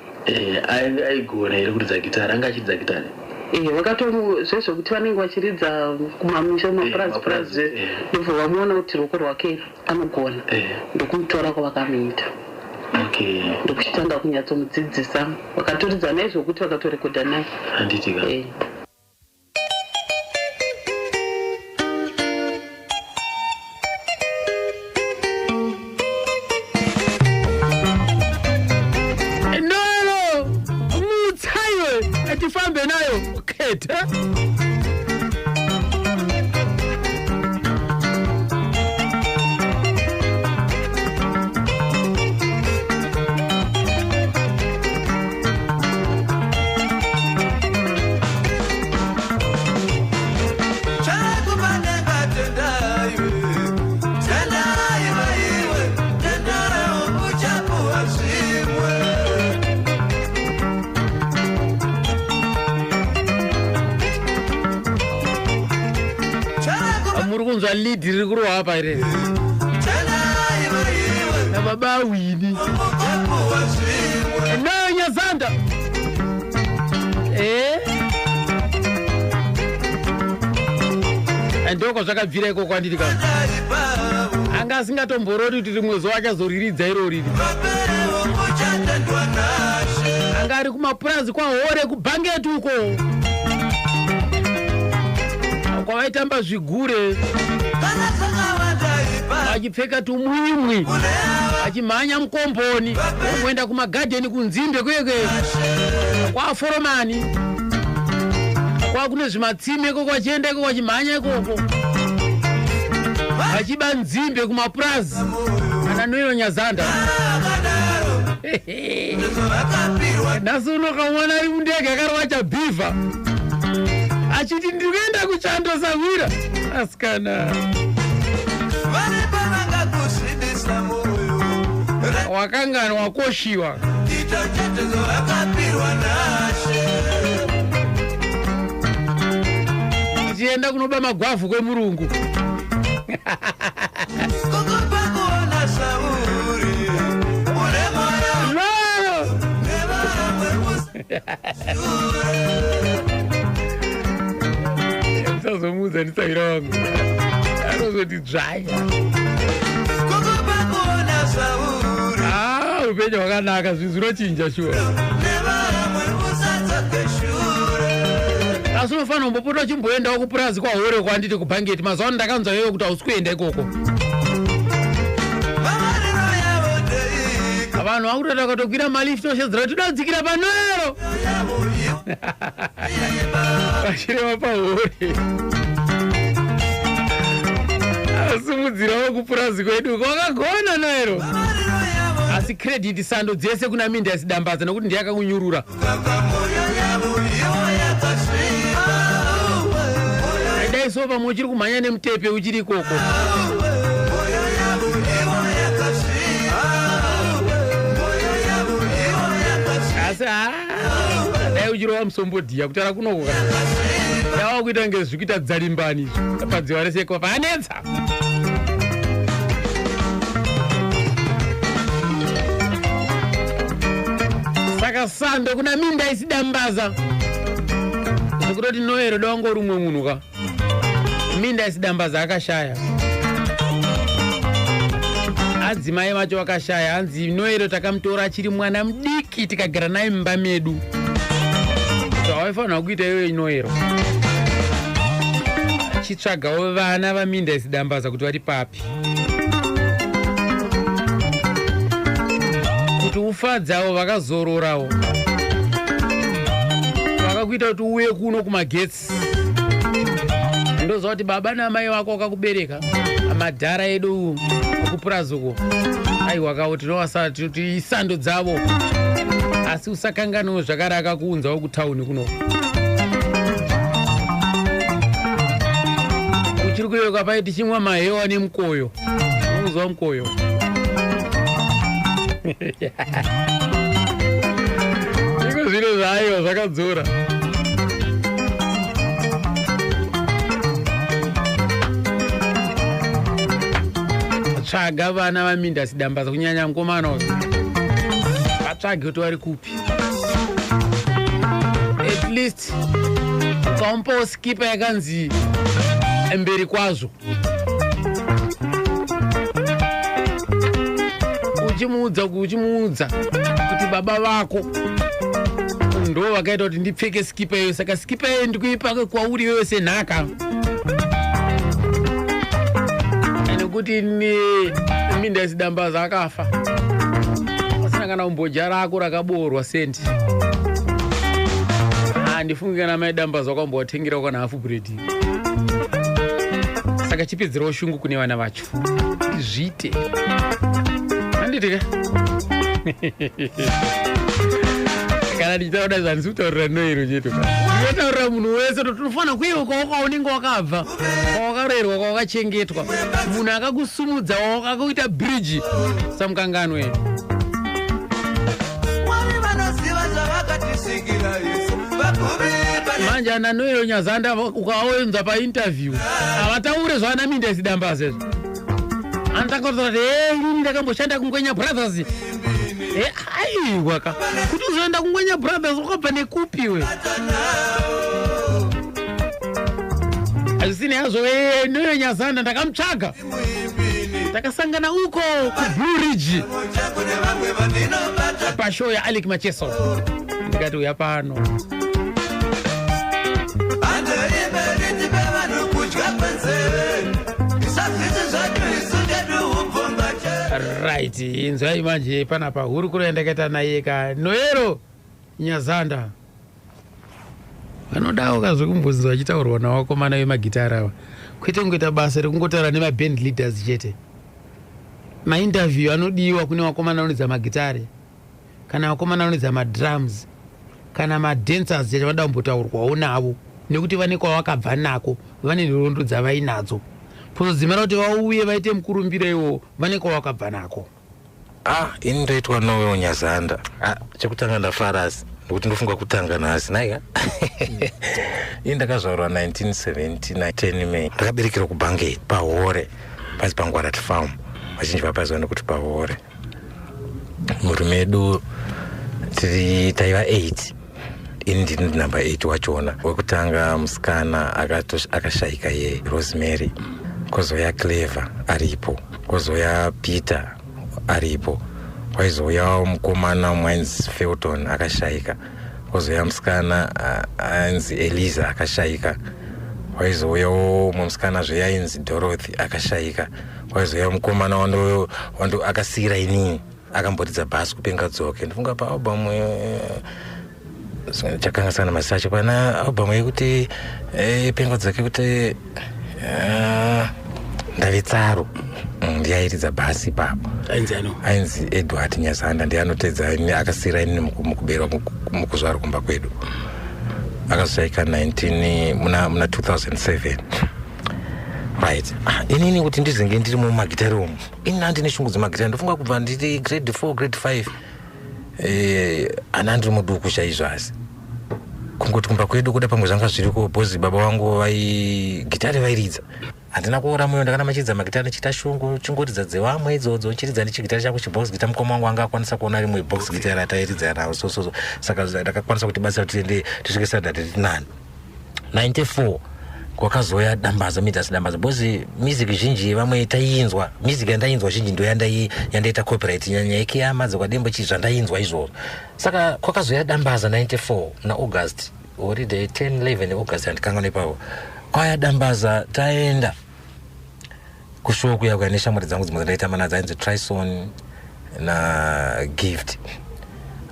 Aigona here kuridza gitari? Anga achiridza gitari? Eh, vakatomu zvezvekuti vanenge vachiridza kumamisha kumapurazi purazi ndobva vamuona kuti ruoko rwake anogona ndokumutora kwavakamuita. Okay. Ndokuchitanga kunyatsomudzidzisa, vakatoridza naye zvokuti vakatorekodha naye. Handiti ka? Eh. Nolo mutsaiwe, tifambe nayo kete. Muri kunzwa lead riri kurohwa apa here nababa Wini nayo Nyazanda? Ndoko zvakabvira ikoko, anditi ka? Anga asingatomborori kuti rimwe zuva achazoriridza irori. Anga ari kumapurazi kwaHore, kuBhangeti uko kwavaitamba zvigure, achipfeka tumwimwi, achimhanya mukomboni, omboenda kumagadheni kunzimbe kwekwe kwaforomani, kwakune zvimatsime ikoko, achienda ikoko, achimhanya ikoko, achiba nzimbe kumapurazi ana Noiro Nyazanda. Nhasi unokamuona ari mundege akarova chabhivha, achiti ndiri kuenda kuchando sawira asikana. Wakangana wakoshiwa. Tichienda kunoba magwavhu kwemurungu. No! Musazomuudza ndisawira wangu, anozoti dzvanya. Ah, upenyu hwakanaka, zvinhu zvinochinja shuwa, asi unofanira kumbopota uchimboendawo kupurazi kwaHore, kwanditi kuBhangeti. Mazuva ano ndakanzwa iyoyo kuti hausi kuenda ikoko. Vanhu vakutoita vakatokwira malift, oshedzera kuti toda panoero, vachireva paHore. Asimudzirawo kupurazi kwedu, kwakagona Noero. Asi credit, sando dzese kuna Minda Dambaza, nekuti ndiye akakunyurura. Dai so pamwe uchiri kumhanya nemutepe uchiri ikoko. Asi ha, dai uchirova musombodhiya kutaura kunoko ka, dava kuita kunge zviri kuita dzalimbani izvi padziva reseko panetsa. Saka sando kuna Minda Isidambaza, zvekutoti Noero dawangori umwe munhu ka. Minda Isidambaza akashaya, adzimai vacho vakashaya. Hanzi Noero takamutora achiri mwana mudiki, tikagara naye mumba medu. Zvawaifanira kuita iyoyo Noero, chitsvagawo vana vaMinda Isidambaza kuti vari papi, kuti ufadzawo vakazororawo vakakuita kuti uuye kuno kumagetsi. Ndoziva kuti baba namai vako vakakubereka, madhara edu kupurazi uko, aiwa kawo tinowasa tinoti isando dzavo. Asi usakanganwe zvakare akakuunzawo kutauni kuno. Uchiri kuyeuka pai tichimwa mahewa nemukoyo? Unoziva mukoyo? Iko zvino zvaaiwa zvakadzora. Tsvaga vana vaMinda Sidambaza, kunyanya mukomana uyu, vatsvage kuti vari kupi. At least Ukamupawo skipa yakanzi mberi kwazvo, uchimuudza kuti baba vako ndo vakaita kuti ndipfeke skipa iyoyo, saka skipa iyoyo ndikuipa kwauri iyoyo senhaka, nekuti Mindas Dambaza akafa asina kana kumboja rako rakaboorwa sendi. Handifungi kana mai Dambaza wakambovatengerawo kana hafu bhuredhi. Saka chipedzerawo shungu kune vana vacho, zviite handiti ka? Kana ndichitaura zvandisi kutaurira Noero chete, ndinotaurira munhu wese. Tinofanira kuyeukawo kwaunenge wakabva, kwawakarerwa, kwawakachengetwa, munhu akakusumudza, akakuita bhiriji samukanganwe. Mwari vanoziva zvavakatisikira isu vakuve. Manje ana Noero Nyazanda ukaoenza painterview havataure zvaana Mindas Dambaza izvo. Anotanga kutaura kuti, "E, inini ndakamboshanda kuNgwenya Brothers." E, aiwa ka, kuti uzoenda kuNgwenya Brothers wakabva nekupiwe? Hazvisini hazvo. E, Noero Nyazanda ndakamutsvaga, takasangana uko kuBlue Ridge Kune vamwe vandinobata. Pashow yaAlick Macheso, ndikati uya pano. Andoimberi tipe vanhu kudya kwenzeve, isazvisi zvacho isu ndedu upfungwa che. Right, inzwai manje panapa hurukuro yandakaita naye ka Noero Nyazanda. Vanodawo kazvekumbonzwa vachitaurwa navakomana vemagitara ava, kwete kungoita basa rekungotaura nemaband leaders chete. Mainterview anodiwa kune vakomana vanoridza magitare kana vakomana vanoridza madrums kana madancers chete, vanoda kumbotaurwawo navo nekuti vane kwavakabva nako, vane nhoroondo dzavainadzo. Pozodzimara kuti vauye vaite mukurumbira iwowo, vane kwavakabva nako. Ah, ini ndoitwa Noel Nyazanda. Ah, chekutanga ndafarasi nekuti ndofunga kutanga nhasi naika. Ini ndakazvarwa 1979 10 May. Ndakaberekerwa kuBhangeti pahore, pasi paNgwarati Farm, vazhinji vapaziva nekuti pahore. Murume medu tiri taiva 8, ini ndini namba 8 wachona. Wekutanga musikana akashayika ye Rosemary, kwozoya Clever aripo, kwozoya Peter aripo, kwaizouyawo mukomana umwe ainzi Felton akashayika, kwozoya musikana ainzi Eliza akashayika, kwaizouyawo umwe musikana zve ainzi Dorothy akashayika, kwaizouya mukomana wando akasiyira inini akamboridza bhasi kupenga dzoke. Ndifunga paalbum chakangasana mazita acho, pana album yekuti penga dzoke kuti ndave tsaro. Ndiyairidza bhasi ipapo. Ainzi ano? Ainzi Edward Nyazanda, ndiye anotedza ini, akasiyira inini mukuberwa mukuzvarwa kumba kwedu. Akazoshaika 19 muna 2007. Right. Ah, inini kuti ndizenge ndiri mumagitari umu, ini handine shungu dzemagitari. Ndofunga kubva ndiri grade 4, grade 5, ana ndiri muduku chaizvo, asi kungoti kumba kwedu kuda pamwe zvanga zviriko bhozi baba vangu vai gitari vairidza. Handina kuora mwoyo, ndakana machiridza magitari ndichiita shungu, chingoridza dzevamwe idzodzo, chiridza ndichigitari changu chibox guitar. Mukoma wangu anga akwanisa kuona rimwe box guitar ratairidza nawo, so saka ndakakwanisa kutibatsira kuti tiende tisvike standard tiri nani. 94 kwakazoya Dambaza, Midas Dambaza, because music zhinji vamwe taiinzwa. Music yandainzwa zhinji ndo yandaita copyright, nyanya yekiyama dzokwadembo chii, zvandainzwa izvozvo. Saka kwakazoya Dambaza 94 muna August, holiday 10 11 August, handikangano ipapo. Kwaya Dambaza, taenda kushow kuya kuya neshamwari dzangu dzimwe dzandaitamba nadzo, ainzi Trison naGift.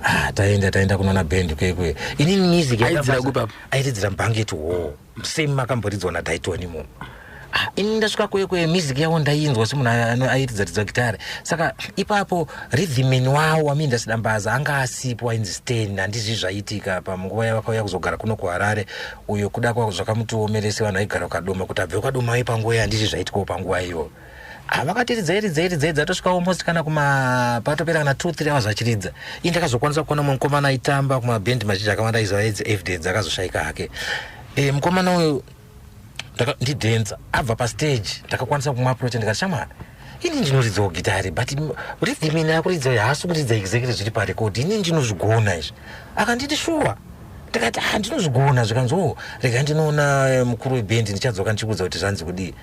Ah, taenda kunoona band kwekwe. Inini music Aidzira yaDambaza- kupi apo? Airidzira muBanket Hall, same makamboridzwa naDaiton imomo. Ah, ini ndasvika kwekwe, music yavo ndainzwa semunhu airidza ridza gitare. Saka ipapo rhythmman wavo waMindas Dambaza anga asipo, ainzi Stan. Handizvi zvaitika pamunguva yavakauya kuzogara kuno kuHarare uyo, kuda kwa zvakamutiomerese vanhu vaigara kuKadoma kuti abve kuKadoma uye panguva iyo. Handizvi zvaitikawo panguva iyoyo. Vakatiridza iridza iridza idza, tosvika almost kana kuma patopera kana 2 3 hours achiridza. Ini ndakazokwanisa kuona mumwe mukomana aitamba kumabhendi mazhinji akawanda aiziva, ainzi Evidence, akazoshayika hake. Mukomana uyu ndidhenza abva pastage, ndakakwanisa kumuapproacha, ndikati, "Shamwari, ini ndinoridzawo gitari, but rhythm ine akuridza haasi kuridza exactly zviri parekodi. Ini ndinozvigona izvi." Akanditi, "Shuwa?" Ndikati, "Ah, ndinozvigona." Zvikanzi, "O, rega ndinoona mukuru webhendi, ndichadzoka ndichikuudza kuti zvanzi kudii."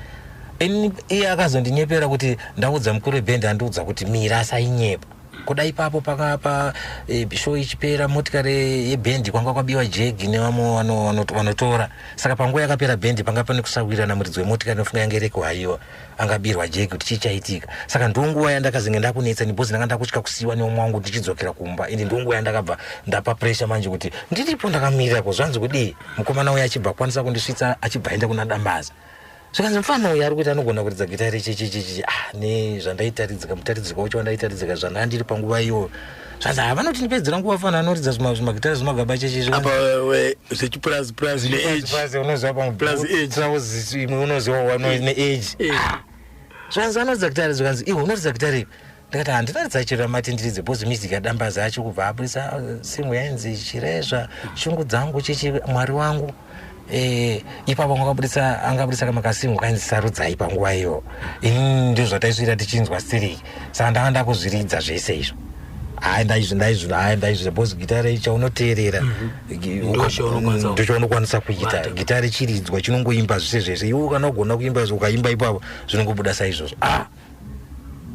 Iye akazondinyepera kuti ndaudza mukuru webhendi, andiudza kuti mira, asainyepa. Kuda ipapo pakapa show ichipera, motikari yebhendi kwanga kwabiwa jegi nevamwe vanotora. Saka panguva yakapera bhendi, panga pane kusawirirana, muridzi wemotikari, nofunga yange rekuhaiwa, angabirwa jegi, kuti chii chaitika. Saka ndonguva yandakazenge ndakunetsa nebhozi, ndanga ndakutya kusiyiwa neumwe wangu ndichidzokera kumba. Ende ndonguva yandakabva ndapa pressure manje kuti ndiripo ndakamirira ko zvanzi kudii. Mukomana uyo achibva akwanisa kundisvitsa, achibva aenda kuna Dambaza. Zvikanzi, "Mufana uyu ari kuti anogona kuridza gitari." Chichichichi, ah, nezvandaitaridzika, mutaridziko wacho wandaitaridzika, zvandanga ndiri panguva iyoyo, zvanzi, "Ah, vanoti ndipedzera nguva, fana anoridza zvimagitari, zvimagaba chechi." Apa zvechipurazi purazi neage. Unoziva. Plus age. Pamutrousi imwe, unoziva, neage. Zvanzi anoridza gitari. Zvikanzi, "Iwe unoridza gitari ipi?" Ndikati, "Handinoridza chero ramati ndiridze." Bhozi music yaDambaza acho kubva abudisa single yainzi "Chirezva", "Shungu Dzangu", chichi, "Mwari Wangu". Ipapo angabudisa, angabudisa kamakasingle kainzi "Sarudzai". Panguva iyo inini ndizvo zvataisvira tichinzwa siriki, saka ndanga ndakuzviridza zvese izvo. Hai, ndaizvo, ndaizvo, hai, ndaizvo, bhozi gitari chaunoteerera Ndochaunokwanisa. Ndochaunokwanisa kuita. Bata. Gitari chiridzwa chinongoimba zvese zvese. Iwe kana ugona kuimba izvo, ukaimba ipapo zvinongobuda saizvozvo. Ah.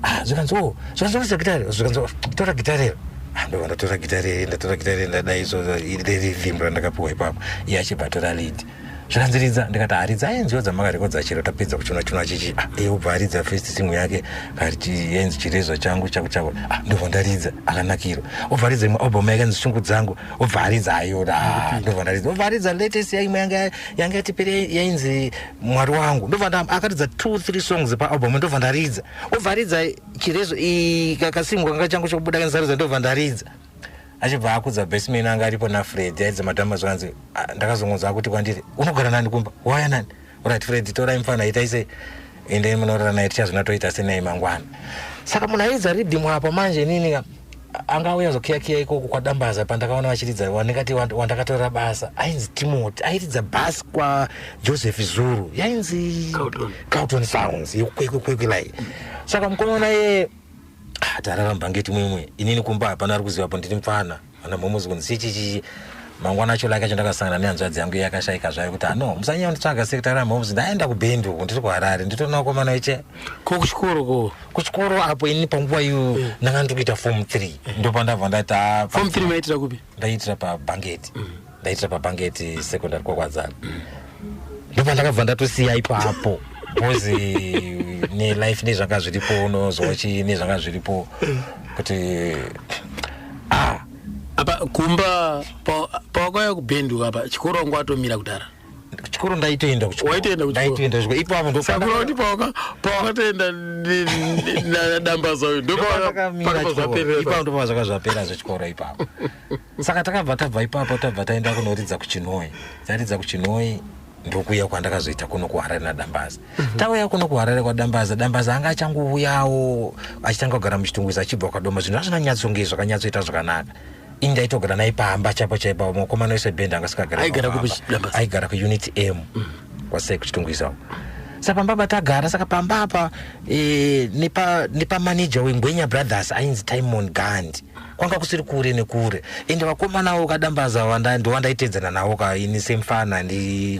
Ah, zvikanzi, "O," zvikanzi, "Urisa gitari." Zvikanzi, "Oh, tora gitari iro." Ah, ndobva ndatora gitari iri, ndatora gitari iri, ndadai izvozvo rerhythm randakapiwa ipapo. Iye achibva atora lead. Zvikanzi, "Ridza." Ndikati, "Haridza nziyo dzamakarekodza chero tapedza kuchuna chuna chichi." Ah, iye ubva aridza first single yake kati yainzi "Chirezva Changu Chako Chako". Ah, ndobva ndaridza, akanakirwa. Obva aridza imwe album yake yanzi "Shungu Dzangu", obva aridza ayo. Ah, ndobva ndaridza. Obva aridza latest yaimwe yanga yatipere yainzi "Mwari Wangu". Ndobva akaridza two three songs paalbum, ndobva ndaridza. Obva aridza "Chirezvo", kasingle kanga changu chokubuda kanzarudza, ndobva ndaridza. Achibva akudza bassman anga aripo naFred, aidza madhama. Zvanzi, "Ah," ndakazongonzwa kuti kwandiri, "Unogara nani kumba? Waya nani? Alright, Fred, torai mufana, itai sei, endei munorara naye, tichazona toita senai mangwana." Saka munhu airidza riddim apa manje, inini angauya zokiyakiya ikoko kwaDambaza, pandakaona vachiridza, wandingati wandakatorera basa ainzi Timothy, airidza bhasi kwaJoseph Zuru, yainzi Carlton. Carlton Sounds yekwekwekwe lai. Saka mukomana ye, ah, tarara ngeti mwimwe, inini kumba hapana ari kuziva po ndiri mufana ana mhomozi kunzi chichichichi. Mangwana acho lake acho ndakasangana nehanzvadzi yangu yakashaika zvayo kuti ano musanyanya kunditsvaga sekutara mhomozi, ndaenda kubhendi uku, ndiri kuHarare, nditori vakomana iche. Ko kuchikoro ko? Kuchikoro apo inini panguva iyo ndanga ndiri kuita form 3, ndopandabva ndati, ah, Form 3 maitira kupi? Ndaitira pabhangeti, ndaitira pabhangeti Secondary kwaKwadzana. Ndopandakabva ndatosiya ipapo because nelife nezvanga zviripo, unozwa chi nezvanga zviripo kuti, ah. Apa kumba pawakauya kubhendu apa, chikoro wangu watomira kudhara? Chikoro ndaitoenda kuchikoro. Waitoenda kuchikoro? Ndaitoenda kuchikoro ipapo. Saka kuti pawakatoenda naDambaza uyu Ipapo ndopazvaperera? Ndopa zvaka zvapera zvechikoro ipapo. Saka takabva tabva ipapo, tabva taenda kunoridza kuChinoi. Taridza kuChinoi, ndokuuya kwandakazoita kuno kuHarare naDambaza. Tauya kuno kuHarare kwaDambaza, Dambaza anga achangouyawo achitanga kugara muChitungwiza achibva kwaDoma. Zvinhu hazvinanyatsonge zvakanyatsoita zvakanaka. Ini ndaitogara naye pamba chaipo chaipo. Mukomana wese bhendi anga asikagara. Aigara kupi Dambaza? Aigara kuUnit M kwasei kuChitungwiza uko. Saka pamba patagara, saka pamba apa nepamaneja weNgwenya Brothers ainzi Timon Gand, kwanga kusiri kure nekure. Ende vakomanawo kaDambaza ndowandaitedzana nawo ka ini semfana,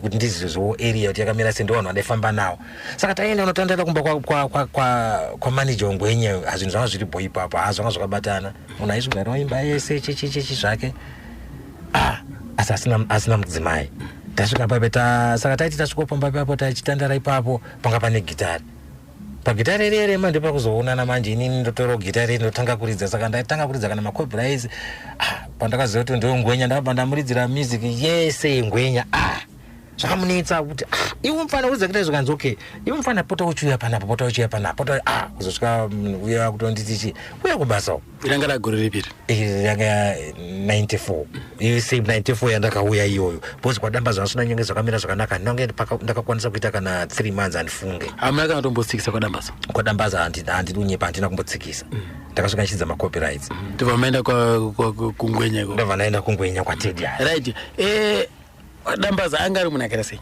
kuti ndizizwo area kuti yakamira sei, ndovanhu vandaifamba nawo. Saka taienda unotandara kumba kwamaneja weNgwenya. Zvinhu zvanga zviri bo ipapo, ha, zvanga zvakabatana. Munhu aizvigarawo imba yese chichichichi zvake. Ah, asi asina mudzimai. Tasvika pape saka taiti tasvika pamba ipapo, tachitandara ipapo, panga pane gitari. Pagitari rerema ndopakuzoonana manje. Inini ndotorawo gitari, ndotanga kuridza. Saka ndaitanga kuridza kana macopyrights. Ah, pandakaziva kuti ndoNgwenya, ndakabva ndamuridzira music yese yeNgwenya. Ah, zvakamunetsa kuti, "Ah, iwe mufana kuridza gitari." Zvikanzi, "Okay, iwe mufana, pota uchiuya panapa, pota uchiuya panapa, pota." Ah, kuzosvika uya kutonditi chi, uya kubasa uko. Ranga ragore ripiri? Iri yanga 94, iyo same 94 yandakauya iyoyo, because kwaDamba zvasina nyange zvakamira zvakanaka. Ndinonge ndakakwanisa kuita kana 3 months, handifunge. Hamuna kana tombotsikisa kwaDambaza? KwaDambaza handidi kunyepa, handina kumbotsikisa. Ndakasvika ndichidza macopyrights. Ndobva maenda kuNgwenya iko? Ndobva ndaenda kuNgwenya kwaTedi aya. Right. Dambaza anga ari munhu akaita sei?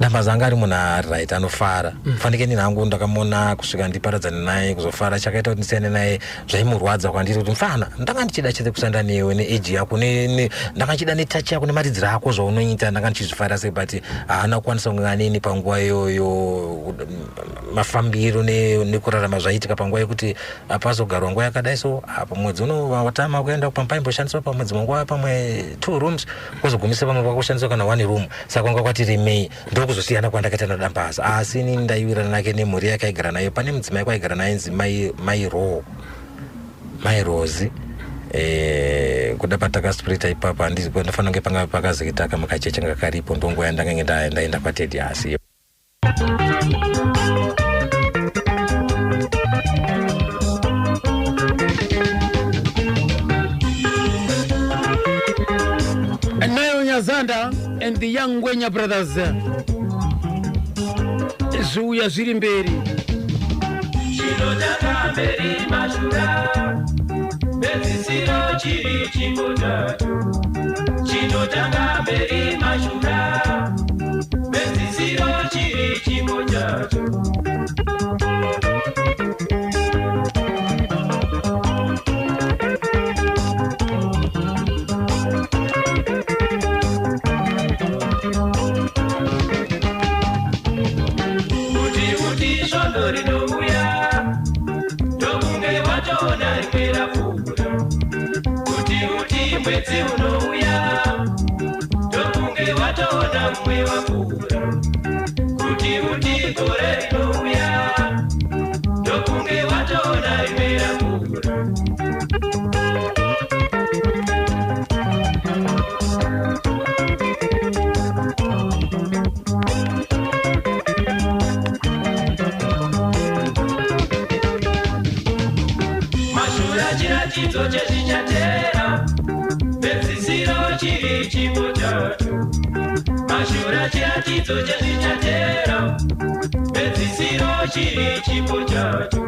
Dambaza anga ari munhu ari right, anofara. Fanike nini hangu ndakamuona kusvika ndiparadzane naye kuzofara. Chakaita kuti ndisiyane naye, zvaimurwadza kwandiri kuti mfana, ndanga ndichida chete kushanda newe neage yako, ndanga ndichida netachi yako nemaridziro ako zvaunoita, ndanga ndichizvifara sei, but haana kukwanisa kunge aneni panguva iyoyo. Mafambiro nekurarama zvaiitika panguva yekuti apazogarwa nguva yakadai, so apo mwedzi uno watama kuenda pambaimboshandiswa pamwedzi munguva pamwe two rooms, kwozogumisa pamwe pakushandiswa kana one room, saka kwanga kwati rimei. Ndokuzosiyana kwandakaita naDambaza. Asi inini ndaiwirana nake nemhuri yake aigara nayo. Pane mudzimai kwaigara naye nzi mai Ro, mai Rosi. Kuda patakasprita ipapo, handifanira kunge panga pakazikitaka mukacheche nga karipo. Ndonguva yandangange ndaenda kwaTeddy, asi Nayo Nyazanda and the Young Ngwenya Brothers, zviuya zviri mberi. Chinotanga mberi mashura, mhedzisiro chiri chimbo chacho. Chinotanga mberi mashura, mhedzisiro chiri chimbo chacho. Kuti uti svondo rinouya, ndokunge watoona rimwe rapfuura. Kuti uti mwedzi unouya, ndokunge watoona mumwe wapfuura. Kuti uti gore rinouya, ndokunge watoona rimwe rapfuura. Mashura chiratidzo chezvichatera, mhedzisiro chiri chimbo chacho. Mashura chiratidzo chezvichatera, mhedzisiro chiri chimbo chacho.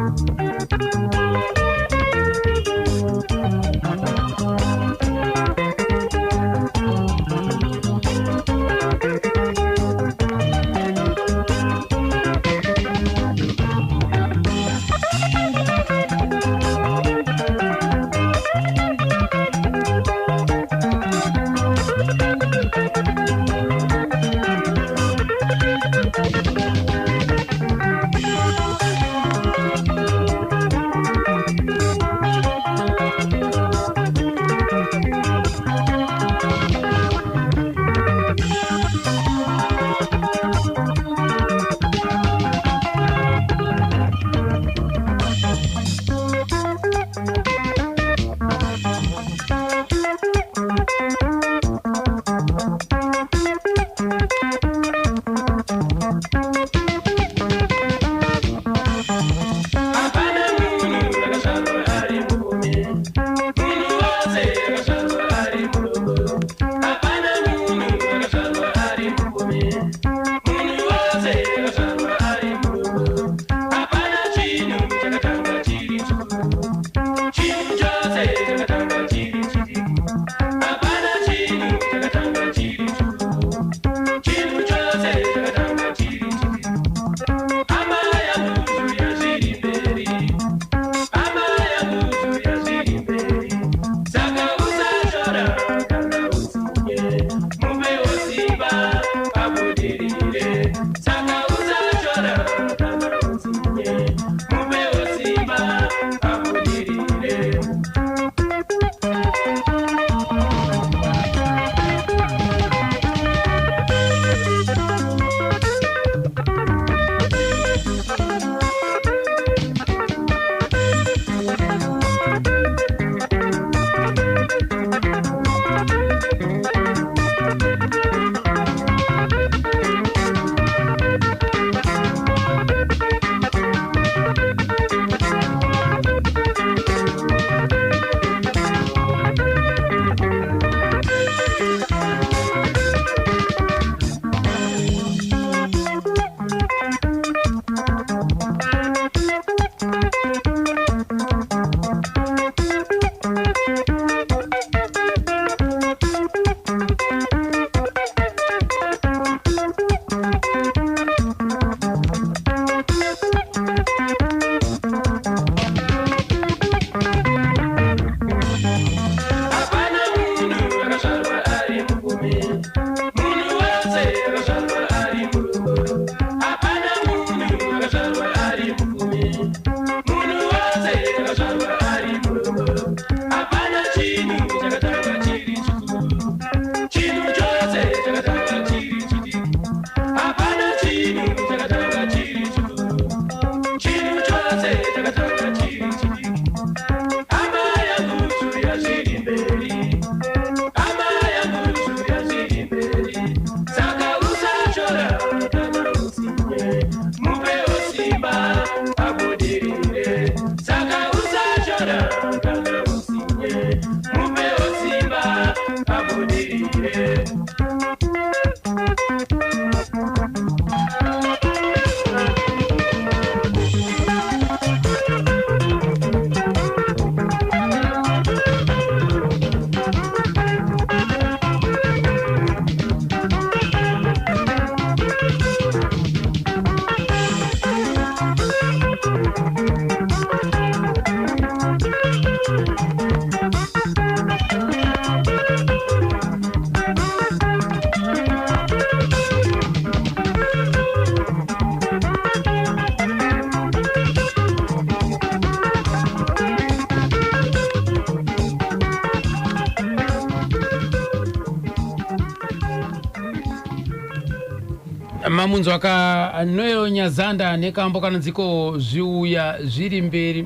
Mamunzwa ka Noel Nyazanda nekambo kanonziko zviuya zviri mberi.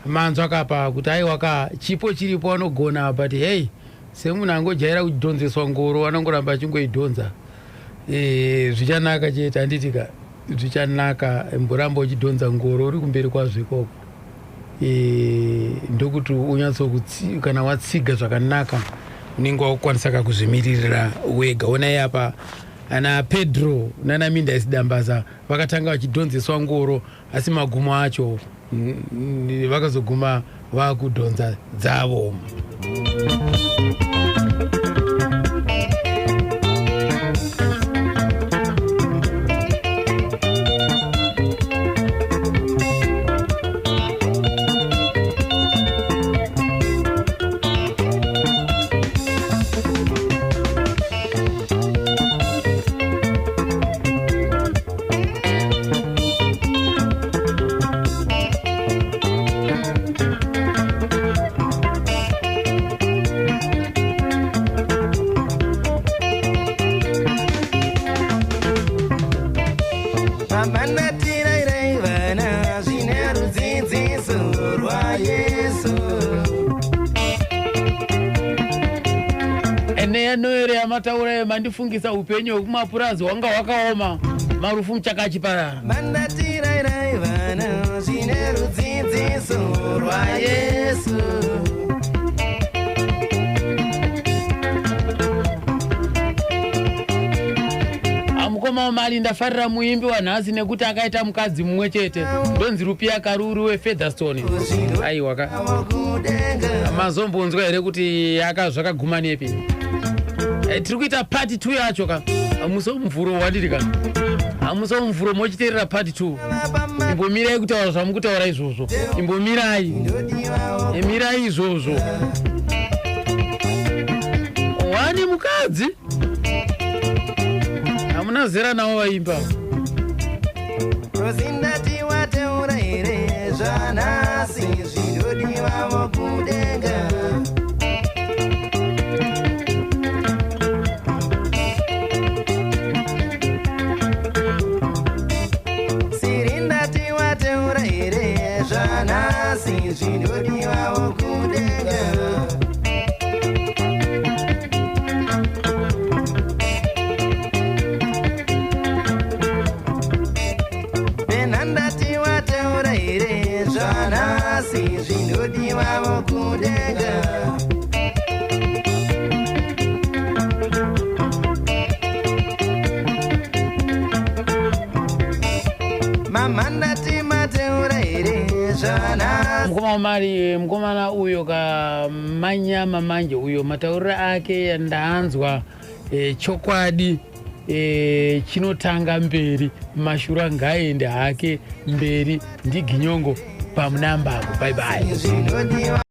Manzwa kapa kuti aiwa ka chipo chiripo anogona, but hey, semunhu angojaira kudhonzeswa ngoro anongoramba achingoidhonza. Zvichanaka chete, handiti ka? Zvichanaka, mboramba uchidhonza ngoro uri kumberi kwazvo ikoko. Ndokuti unyatso kana watsiga zvakanaka unenge wakukwanisa kakuzvimiririra wega. Onai apa ana Pedro nana Minda Isidambaza vakatanga vachidhonzeswa ngoro, asi magumo acho vakazoguma vakudhonza dzavo. Mamanatirairei vana zvine rudzidziso rwaYesu. Eneya Noere yamataura mandifungisa upenyu hwekumapurazi hwanga hwakaoma, marufu muchakachiparara. Mandatirairai vana zvine rudzidziso rwaYesu. Mukoma Mali, ndafarira muimbi wanhasi nekuti akaita mukadzi mumwe chete, ndonzi Rupiya Karuru weFeatherstone. Aiwa ka, mazombonzwa here kuti zvakaguma nepi? Tiri kuita part 2 yacho ka musi womuvhuro wandiri ka, musi womuvhuro mochiteerera part 2. Imbomirai kutaura zvamukutaura izvozvo, imbomirai, mirai izvozvo. Wani mukadzi hamuna zera navo vaimba. Rosindati wateura here zvanhasi zvinodiwavo kudenga. Sirindati wateura here zvanhasi zvinodiwavo kudenga. Benandati wateura here zvanhasi zvinodiwavo kudenga. Mamandati mateura here zvanhasi. Mukoma Mali, mukomana uyo kamanyama manje uyo, matauriro ake ndaanzwa. Chokwadi chinotanga mberi, mashura ngaende hake mberi. Ndiginyongo pamunambago. Bye bye. Zvinodiwa.